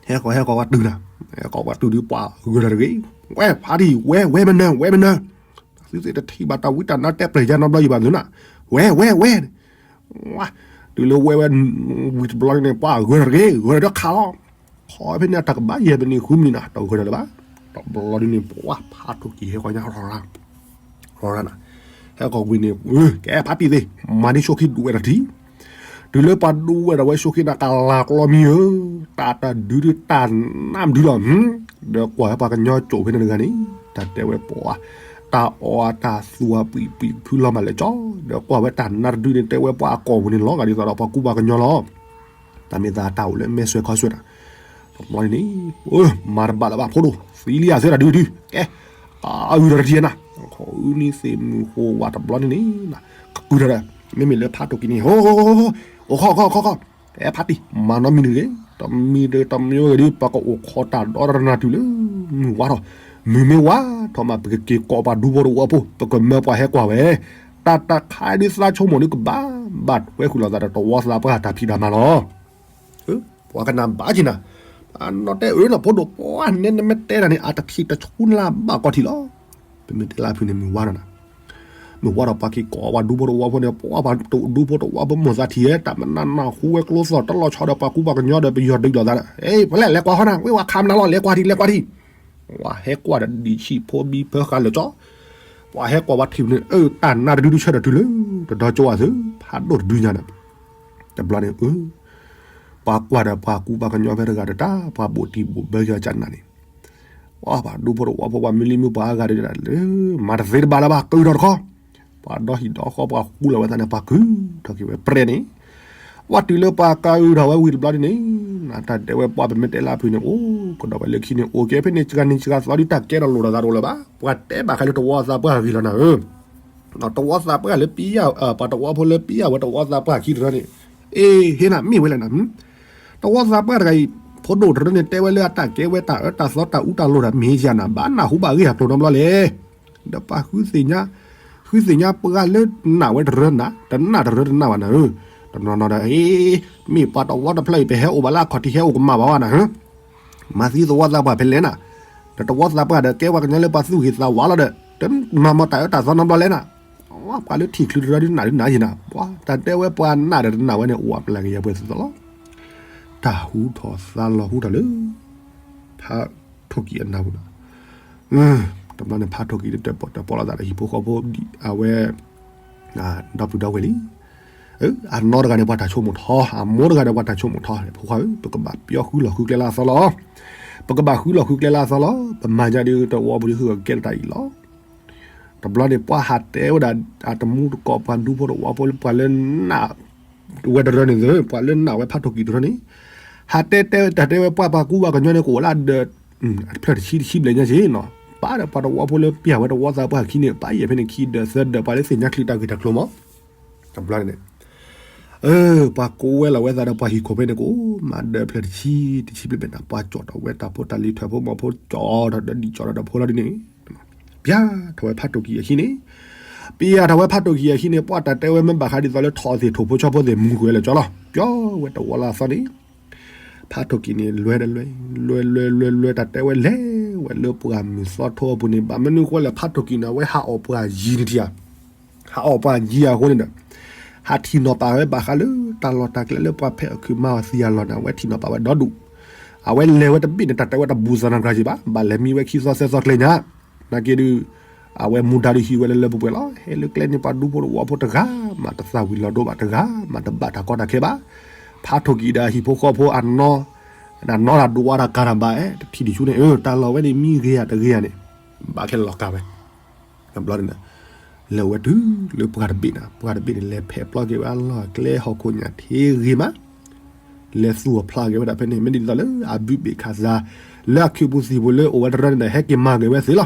ဟဲကီးဝဲတုၤနၤ, ဟဲကီးဝဲတုၤဒုးပှၤဂၢၢ်တၢ်တဂ့ၤ, ဝဲဖးတံၢ် ဝဲ ဝဲမနုၤ ဝဲမနုၤ, သုသ့ၣ်တထံၣ်ဘၣ်တၢ်ဝံတၢ်နါတဲပျဲၢ်ယါနီတဘျီယံၤဘၣ်သုနၤ, ဝဲ ဝဲ ဝဲ, ဝါ, တုၤလၢဝဲဝဲ ဝံၤတဘျီန့ၣ် ပှၤဂၢၢ်တၢ်တဂ့ၤ ဂၢၢ်တၢ်ဒီးခးလီၤ, ခီဖဲန့ၣ်တၢ်ကဘၣ်ယဲၢ်မံးနံးဃုမံးနံးနၤ တဂၢၢ်တၢ်လၢၤဘၣ်, တဘျီဒုန့ၣ် ပှၤဖးထိၣ်ကံၣ်ဟဲကီးညါ ရီရါနၤ, ဟဲကီးဝံၤန့ၣ် ကဲဖးတံၢ်သ့ၣ် မၤန့ၢ်ဆိခံဒူဝဲတထံၣ် တုၤလၢပှၤဒူဝဲဒၣ်ဝဲဆိခံနၤ ကလၤကျီမံၤဧၢ, တၢ်တဒုဒုးတၢ်နါမဒုလီၤ, ဒီးကွၢ်ဝဲပှၤကညီကၠိၣ်ဖဲန့ၣ်တဂၤန့ၣ်, တၢ်တဲဝဲပှၤ, တၢ်အီၣ်အတၢ်သူၣ်အပံာ်ပံာ်ဖုလီၤမးလဲၣ်ကၠီ, ဒီးကွၢ်ဝဲတၢ်နါတဒုန့ၣ် တဲဝဲပှၤအကိာ်ပူၤန့ၣ်လီၤဂာ်ဒ်သိးဒီးပှၤကူပှၤကညီလီၤ, တၢ်မ့ၢ်သးတၢ်အိၣ်လၢမဲာ်ဆွဲခီဆွဲနၤ, တဘျီန့ၣ်, မၤတဘၣ်လၢၤဘၣ်ဖိဒိၣ်, သံလံယၤသၢတၢ်ဒုဒု, ကဲ, အုၣ်ဒီးတထံၣ်နၤ, ခီအုၣ်န့ၢ်သ့ၣ်မုၢ်ဃိဝါတဘျီန့ၣ်န့ၣ်, ကကုၢ်ဒီး, မ့မ့ၢ်လၢဖးထိၣ်ကံၣ်န့ၣ်, အိၣ်ခီၣ်ခီၣ်ခီၣ်ခီၣ်, ကဲဖးတံၢ် မၤနီတမံၤတဂ့ၤ, တမံၤတမံၤဂ့ၤဒုး ပကအိၣ်ခိးတၢ်ဒီတရနၤတုၤလၢ, မုၢ်ဝါထီၣ်, မုၢ်မ့ၢ်ဝါထီၣ်မး ပကက့ၤကိးပှၤဒူဖိတဝီဖိ ပကမၢပှၤဟဲကွၢ်ဝဲ, တၢ်တခါဒုးသးဆိကမိၣ်ဒုးကဘၣ်, ဘၣ်ထွဲဃုာ်လိာ်သးဒီးတဝီသးပှၢ်တၢ်ဖံးတၢ်မၤလီၤ ပှၤကနၣ်ဘၣ်က့ၤနၤ, အနီၢ်တဲအၢနီၤ ဖိဒိၣ်ပှၢ် နဲနမ့ၢ်တဲတၢ်န့ၣ် အတထံၣ်တဆူလၢဘၣ်ကီၢ်ထံးလီၤ, ပမ့ၢ်တဲလၢအဖုၣ်န့ၣ် မုၢ်ဝါထီၣ်နၤ, မုၢ်ဝါထီၣ်ပှၤက့ၤကိးပှၤဒူဖိတဝီဖိန့ၣ် ပှၤပှၤဒူဖိတဝီဖိမိၢ်သးထံၣ်ဧၢ တၢ်မနုၤနၢ်ဟူဝဲကျိသီၣ်တလီၤဆီဒီးပှၤကူပှၤကညီဒီးပယီၤဒုးလိာ်သးဒီး ဟဲ ပလဲၤလဲၤကွၢ်ဃီနၤ ဝ့ၢ်ဝဲခးမနုၤလီၤ လဲၤကွၢ်ထံၣ် လဲၤကွၢ်ထံၣ်, ပှၤဟဲကွၢ်ဒီးဒံၣ်ဆံးဖိဘံဖၢဃာ်လၢာ်ကၠီ, ပှၤဟဲကွၢ်ပှၤထံၣ်န့ၣ် အၢ တၢ်နါတဒုဒုးဆၢထၢၣ်တုၤလၢ, တဒီကၠိဝဲသု, ဖးဒိၣ်တဒုညါန့ၣ်, တဘျီန့ၣ် ပှၤကွၢ်ဒီးပှၤကူပှၤကညီဖဲတဂၤဒီးတၢ် ပှၤဘိးတံၢ်ဘိးဘၢက့ၤအီၤကနၣ်န့ၣ်, ပှၤဒူဖိတဝီဖိ ပှၤမုၢ်လံမုၢ်ပှၤအါဂၤဒီး မၤတသ့တဘၣ်လၢၤဘၣ် ကုၢ်ထီၣ်တခီ, ပှၤဒီဟံၣ်ဒီဃီ ပှၤဃူလီၤဝဲသးန့ၣ် ပှၤကုၢ်ထီၣ်က့ၤဝဲပြဲန့ၣ်, ပှၤတုၤလၢပှၤကုၢ်ထီၣ်ဝဲဝံၤတဘျီဒ်န့ၣ်, တၢ်တဲဝဲပှၤ ပမ့ၢ်တဲလၢအဖုၣ်န့ၣ် အိၣ်ကဒီးဝဲလၢခံန့ၣ် အိၣ်ကဲဖဲန့ၣ် စှၤနံၤစှၤသီဒ်တၢ်ကဲထီၣ်လိၣ်ထီၣ်သးတအိၣ်လၢၤဘၣ်, ပှၤတဲဘၣ်ဃးလၢတဝီသးပှၢ်အဂ့ၢ်လီၤနၤဧၢ. တဝီသးပှၢ်လၢပံယၢ် ပှၤတဝီဖိလၢပံယၢ်ဝဲတဝီသးပှၢ်ခံတရၢန့ၣ်, အ့ ဟ့ၣ်နၤမ့ၢ်ဝဲလဲၣ်နၤ, တဝီသးပှၢ်တဂၤအံၤ ဖိဒိၣ်တရၢန့ၣ် တဲဝဲလၢအတၢ်ကဲဝဲတၢ်အၢတၢ်သီတၢ်အူတၢ်လိၣ်ဒီး မ့ၢ်ယၤနၤ ဘၣ်နၢ်ဟူဘၣ်ဂ့ၢ်အကျိၤနီတဘျီလဲၣ်. ဒီးပှၤဃုသ့ၣ်ညါ, ဃုသ့ၣ်ညါပှၤလၢနာ်ဝဲတရၢနၤ တနာ်တရၢတနာ်ဘၣ်နၤဧၢ, တနီၤနီၤဒီး အ့ မ့ၢ်ပှၤတဝီတဖျၢၣ်အံၤ ပဟဲအိၣ်ဘၣ်လၢအခီၣ်ထံး ဟဲအိၣ်ကမၣ်ဘၣ်ဝဲနၤဧၢ. မၤသံတဝီသးပှၢ်ဖဲလဲၣ်နၤ, ဒီးတဝီသးပှၢ်ဒီးကဲပှၤကညီလၢပှၤသူၣ်ဂ့ၤသးဝါလီၤဒီး တမၤမၤတၢ်အၢတၢ်သီနီတဘျီလဲၣ်နၤ, ပှၤလၢထံၣ်ချုးတရၢဒ်နၤဒ်နၤယံၤနၤ, ပှၤတၢ်တဲဝဲပှၤနာ်ဒီးတနာ်ဝဲန့ၣ် အိၣ်အပျဲၢ်ကယဲၢ်ပှဲၤသိးသိးလီၤ. တၢ်ဟူထီၣ်သါလီၤဟူထီၣ်လၢ ဖးထိၣ်ကံၢ်အနၢ်ပူၤနၤ, တဘျီန့ၣ် ဖးထိၣ်ကံၢ်တၢၣ်ပီၣ်တၢၣ်ပီလီၤသးဒီးဟံၣ်ဖိဃီဖိ အဝဲ ဒီပုၢ်ဒီဝဲၢ်လံ. အနီၢ်တဂၤန့ၣ် ပှၤတၢ်ဆိကမိၣ်ထီ, အမိၢ်တဂၤန့ၣ် ပှၤတၢ်ဆိကမိၣ်ထီ, ဖိခွါဧၢ, ပကဘၣ်ပျီဃုလီၢ်ဃုကျဲလၢအသီလီၤ. ပကဘၣ်ဃုလီၢ်ဃုကျဲလၢအသီလီၤ. ပမၤညါဒ်တဝီပူၤဒ် ဟုၣ်ကကဲထီၣ်တၢ်အံၤလီၤ. တဘျီန့ၣ် ပှၤဟးတဲဝဲဒၣ် အတမူတကိး ပှၤဒူဖိတဝီဖိ ပှၤလၢနာ်ဝဲတရၢန့ၣ်သ့ၣ်, ပှၤလၢနာ်ဝဲဖးထိၣ်ကံၢ်တရၢန့ၣ်, ဟးတဲတဲတၢ်တဲဝဲ ပှၤပှၤကူပှၤကညီန့ၣ် ကအိၣ်လၢဒီး အဖျၢၣ်တဆံတဆံဘျဲၣ်ညါက့နီၤ, ပာ်ဒီးပှၤတဝီဖိလၢပျၢ်ဝဲတဝီသးပှၢ်ခံန့ၣ် ပာ်ယဲၢ်ဖဲန့ၣ် ခံဒီးသၢဒီး ပှၤလၢသ့ၣ်ညါချံတၢ်ဂ့ၢ်တၢ်ကျိၤမး. တဘျီန့ၣ် ပှၤကိးဝဲလီၤဝဲသးဒီးပှၤဟံၣ်ခိၣ်ဖဲန့ၣ် ကအိၣ်မးဒီးဖျၢၣ်တဆံတဆံဘျဲၣ်ဘျဲၣ်နၤ, ပှၤကၠီၣ်ထီၣ်ဝဲတၢ်ဖိတၢ်လံၤ ထၢၣ်ဖိမီၤဖိ ကၠီၣ်ထီၣ်ဒီးဒံးကၠီၣ်ထီၣ်ဒီးဖိလီၤဒ်န့ၣ်, ပျၢ်ထီၣ်ဝဲဖးထိၣ်ကံၢ်အဟံၣ်န့ၣ်, ပျၢ်ထီၣ်ဝဲဖးထိၣ်ကံၢ်အဟံၣ်န့ၣ် ပှၤတၢ်တဲဝဲမ့ၢ်ဘၣ်ဃးဒ်သိးလၢထိၣ်သ့ၣ်ထိၣ်ဖိဆီဖိသ့ၣ် မူကွံာ်ဝဲလၢာ်ကၠီလီၤ. ပျီဝဲတဝီလၢအသီန့ၣ် ဖးထိၣ်ကံၢ်န့ၣ် လဲၤဒီးလဲၤ, လဲၤလဲၤလဲၤလဲၤ တၢ်တဲဝဲလဲၤဝဲလၢပှၢ်မုၢ်သီထိအပူၤန့ၣ်, ဘၣ်မနုၤဃိလဲၣ် ဖးထိၣ်ကံၢ်န့ၣ် အဝဲဟးအီၣ်ပှၢ်ယံၤန့ၣ်ထံဧါ, ဟးအီၣ်ပှၢ်ယံၤအဃိန့ၣ်ဒီး ဟးထံၣ်နီၤပာ်ဝဲဘၣ်ဃးလၢတၢ်လီၢ်တၢ်ကျဲလၢပှၤဖဲအီၣ်ခုးမၤအီၣ်သံအလီၢ်န့ၣ် အဝဲထံၣ်နီၤပာ်ဝဲဒီဒူၣ်, အဝဲလဲၤဝဲတဘ့ၣ်န့ၣ် တၢ်တဲဝဲတဘူးသးနီတဂၤက့ၤဘၣ်, ဘၣ်လဲၤမံဝဲခံသီသၢသီကျဲညါ, နာ်က့ဒုး အဝဲမူဒါဒုးဟံးဝဲလၢလၢပှဲၤပှဲၤလီၤ. ဟဲလၢကျဲန့ၣ် ပှၤဒူဖိတဝီဖိတဂၤမး တသၣ်ဝံၤလီၤဒိဘၣ်, တဂၤမးတဘၣ်တၢ်ကီတၢ်ခဲဘၣ်. ဖးထိၣ်ကံၢ်ဒီးအဟံၣ်ဖိဃီဖိအနီၢ်, အနီၢ်တၢ်ဒိးဝါတၢ်ကၤတၢ်ဘၣ်အဲ တထံၣ်ဒံးဆူန့ၣ် အၢ တၢ်လီၢ်ဝဲန့ၣ် မံဂ့ၤဧါတဂ့ၤဧါန့ၣ် ဘၣ်ခဲလၢာ်လီၤကၤဝဲ. တဘျီန့ၣ် လဲၤဝဲတုၤလၢပှၢ်တဘ့ၣ်န့ၣ်, ပှၢ်တဘ့ၣ်န့ၣ် လဲၤဖဲးပျီက့ၤဝဲအလီၢ်အကျဲ ဟီၣ်ခိၣ်ညၣ်ထံဂ့ၤမး, လဲၤသူၣ်အီၤဖျါက့ၤဝဲဒၣ်ဖဲန့ၣ်, မ့ၢ်ဒ်သိးလၢအဘုဘ့ၣ်ခးသး လၢအခုးပူၤသံၣ်ပူၤလၢအိၣ်ဝဲတရၢန့ၣ်ဒီး ဟဲက့ၤမၤက့ၤဝဲသ့လီၤ.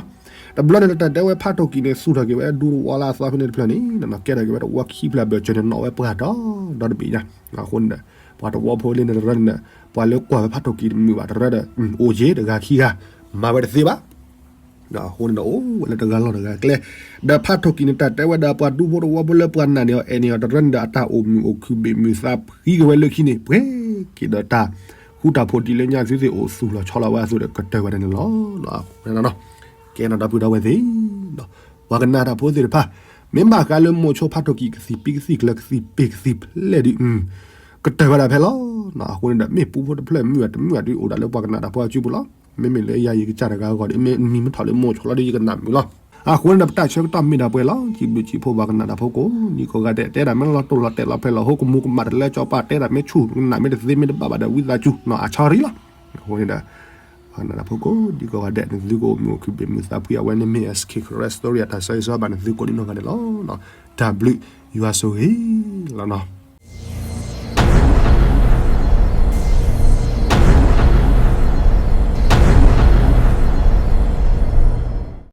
တဘျီန့ၣ် တၢ်တဲဝဲဖးထိၣ်ကံၢ်န့ၣ် သူၣ်ထီၣ်က့ၤဝဲဒူတဝီလၢအသီဖဲန့ၣ်တဖျၢၣ်န့ၣ် နီၢ်နီၢ်ကဲထီၣ်က့ၤဝဲတဝီခံဖျၢၣ်ဘၢၣ်စၢၤန့ၣ် နီၣ်ဝဲပှၢ်ဒီဒီတဘ့ၣ်ညါ. အဃိန့ၣ်ဒီး ပှၤတဝီဖိလၢန့ၣ်တရၢန့ၣ်ဒီး ပှၤလၢကွၢ်ဝဲဖးထိၣ်ကံၢ်တမုာ်ဘၣ်တရၢဒီး အိၣ်က့ၤတဂၤခံဂၤ မၤဝဲတသ့ဘၣ်. အဃိန့ၣ်ဒီး အိၣ်ဝဲလၢတဂၤလီၢ်တဂၤကျဲ, ဒီးဖးထိၣ်ကံၢ်န့ၣ် တၢ်တဲဝဲဒၣ်ပှၤဒူဖိတဝီဖိလၢပှၤနာ်န့ၢ်အီၤ အဲၣ်န့ၢ်အီၤတရၢန့ၣ်ဒီး အတၢ်အိၣ်မုာ်အိၣ်ခုးဘ့ၣ်မုာ်သးဖှံက့ၤဝဲလၢခံန့ၣ် ပှဲၤက့ၤဒီးတၢ်ဃူတၢ်ဖိးဒ်လၢညါသုသ့ၣ်အိၣ်သူၣ်လီၤဆီလီၤဝဲအသိးဒီး ကတၢၢ်ဝဲဒၣ်န့ၣ်လီၤ. ကဲနီၢ်ဒီပုၢ်ဒီဝဲၢ်သ့ၣ်, ပှၤကနၣ်တၢ်ဖိသ့ၣ်တဖၣ်, မ့ၢ်ဘၣ်ဃးလၢမိၤဆိဖးထိၣ်ကံၢ်ကသံၣ်ပံကသံၣ်ကျၢၤကသံၣ်ပ့ၤကသံၣ်ဖျဲးဒ် ကတၢၢ်ဝဲဒၣ်ဖဲလီၤ. အဃိန့ၣ်ဒီး မ့ၢ်ပူဖိတဖျၢၣ်မုာ်ဧါတမုာ်ဧါဒ်အိၣ်ဒၣ်လၢပှၤကနၣ်တၢ်ဖိအစုပူၤလီၤ. မ့မ့ၢ်လၢယၤယကစၢ်တဂၤအဂီၢ်ဒီး မ့ၢ်နံၤမ့ၢ်ထီၣ်လၢမိၤဆိလီၤဒီး ယကနၣ်မုာ်လီၤ. အဃိန့ၣ်ဒီး ပတၢ်ဆၢကတီၢ်မ့ၢ်ဒၣ်ပှဲၤလီၤ. စံးဘျုးစံးဖှိၣ်ပှၤကနၣ်တၢ်ဖိကိးဒံကိးဂၤဒဲး, တဲဒၣ်မ့ၢ်လီၤတိၢ်လီၤတဲာ်လီၤဖျဲးလီၤဟိ ကမူကမၣ်တလၢကၠီပၢ်, တဲဒၣ်မ့ၢ်ဆူၣ် ကနၣ်မ့ၢ်တသ့မ့ၢ်တဘၣ်ဘၣ်ဒီး ဝံသးစူၤနီၤ အဆီရံလီၤ. အဃိန့ၣ်ဒီး ပှၤကနၣ်တၢ်ဖိကိးဒံကိးဂၤဒဲး နသုကအိၣ်မုာ်အိၣ်ခုးဘ့ၣ်မုာ်သးဖှံအဝဲန့ၣ်မ့ၢ် SK Karen Story အတၢ်ဆၢဂ့ၤဆၢဝါဘၣ်နသုကိးဒံနီၢ်ဂၤဒဲးလီၤ. တၢ်ဘျုးယွၤဆိၣ်ဂ့ၤလီၤနီၤ.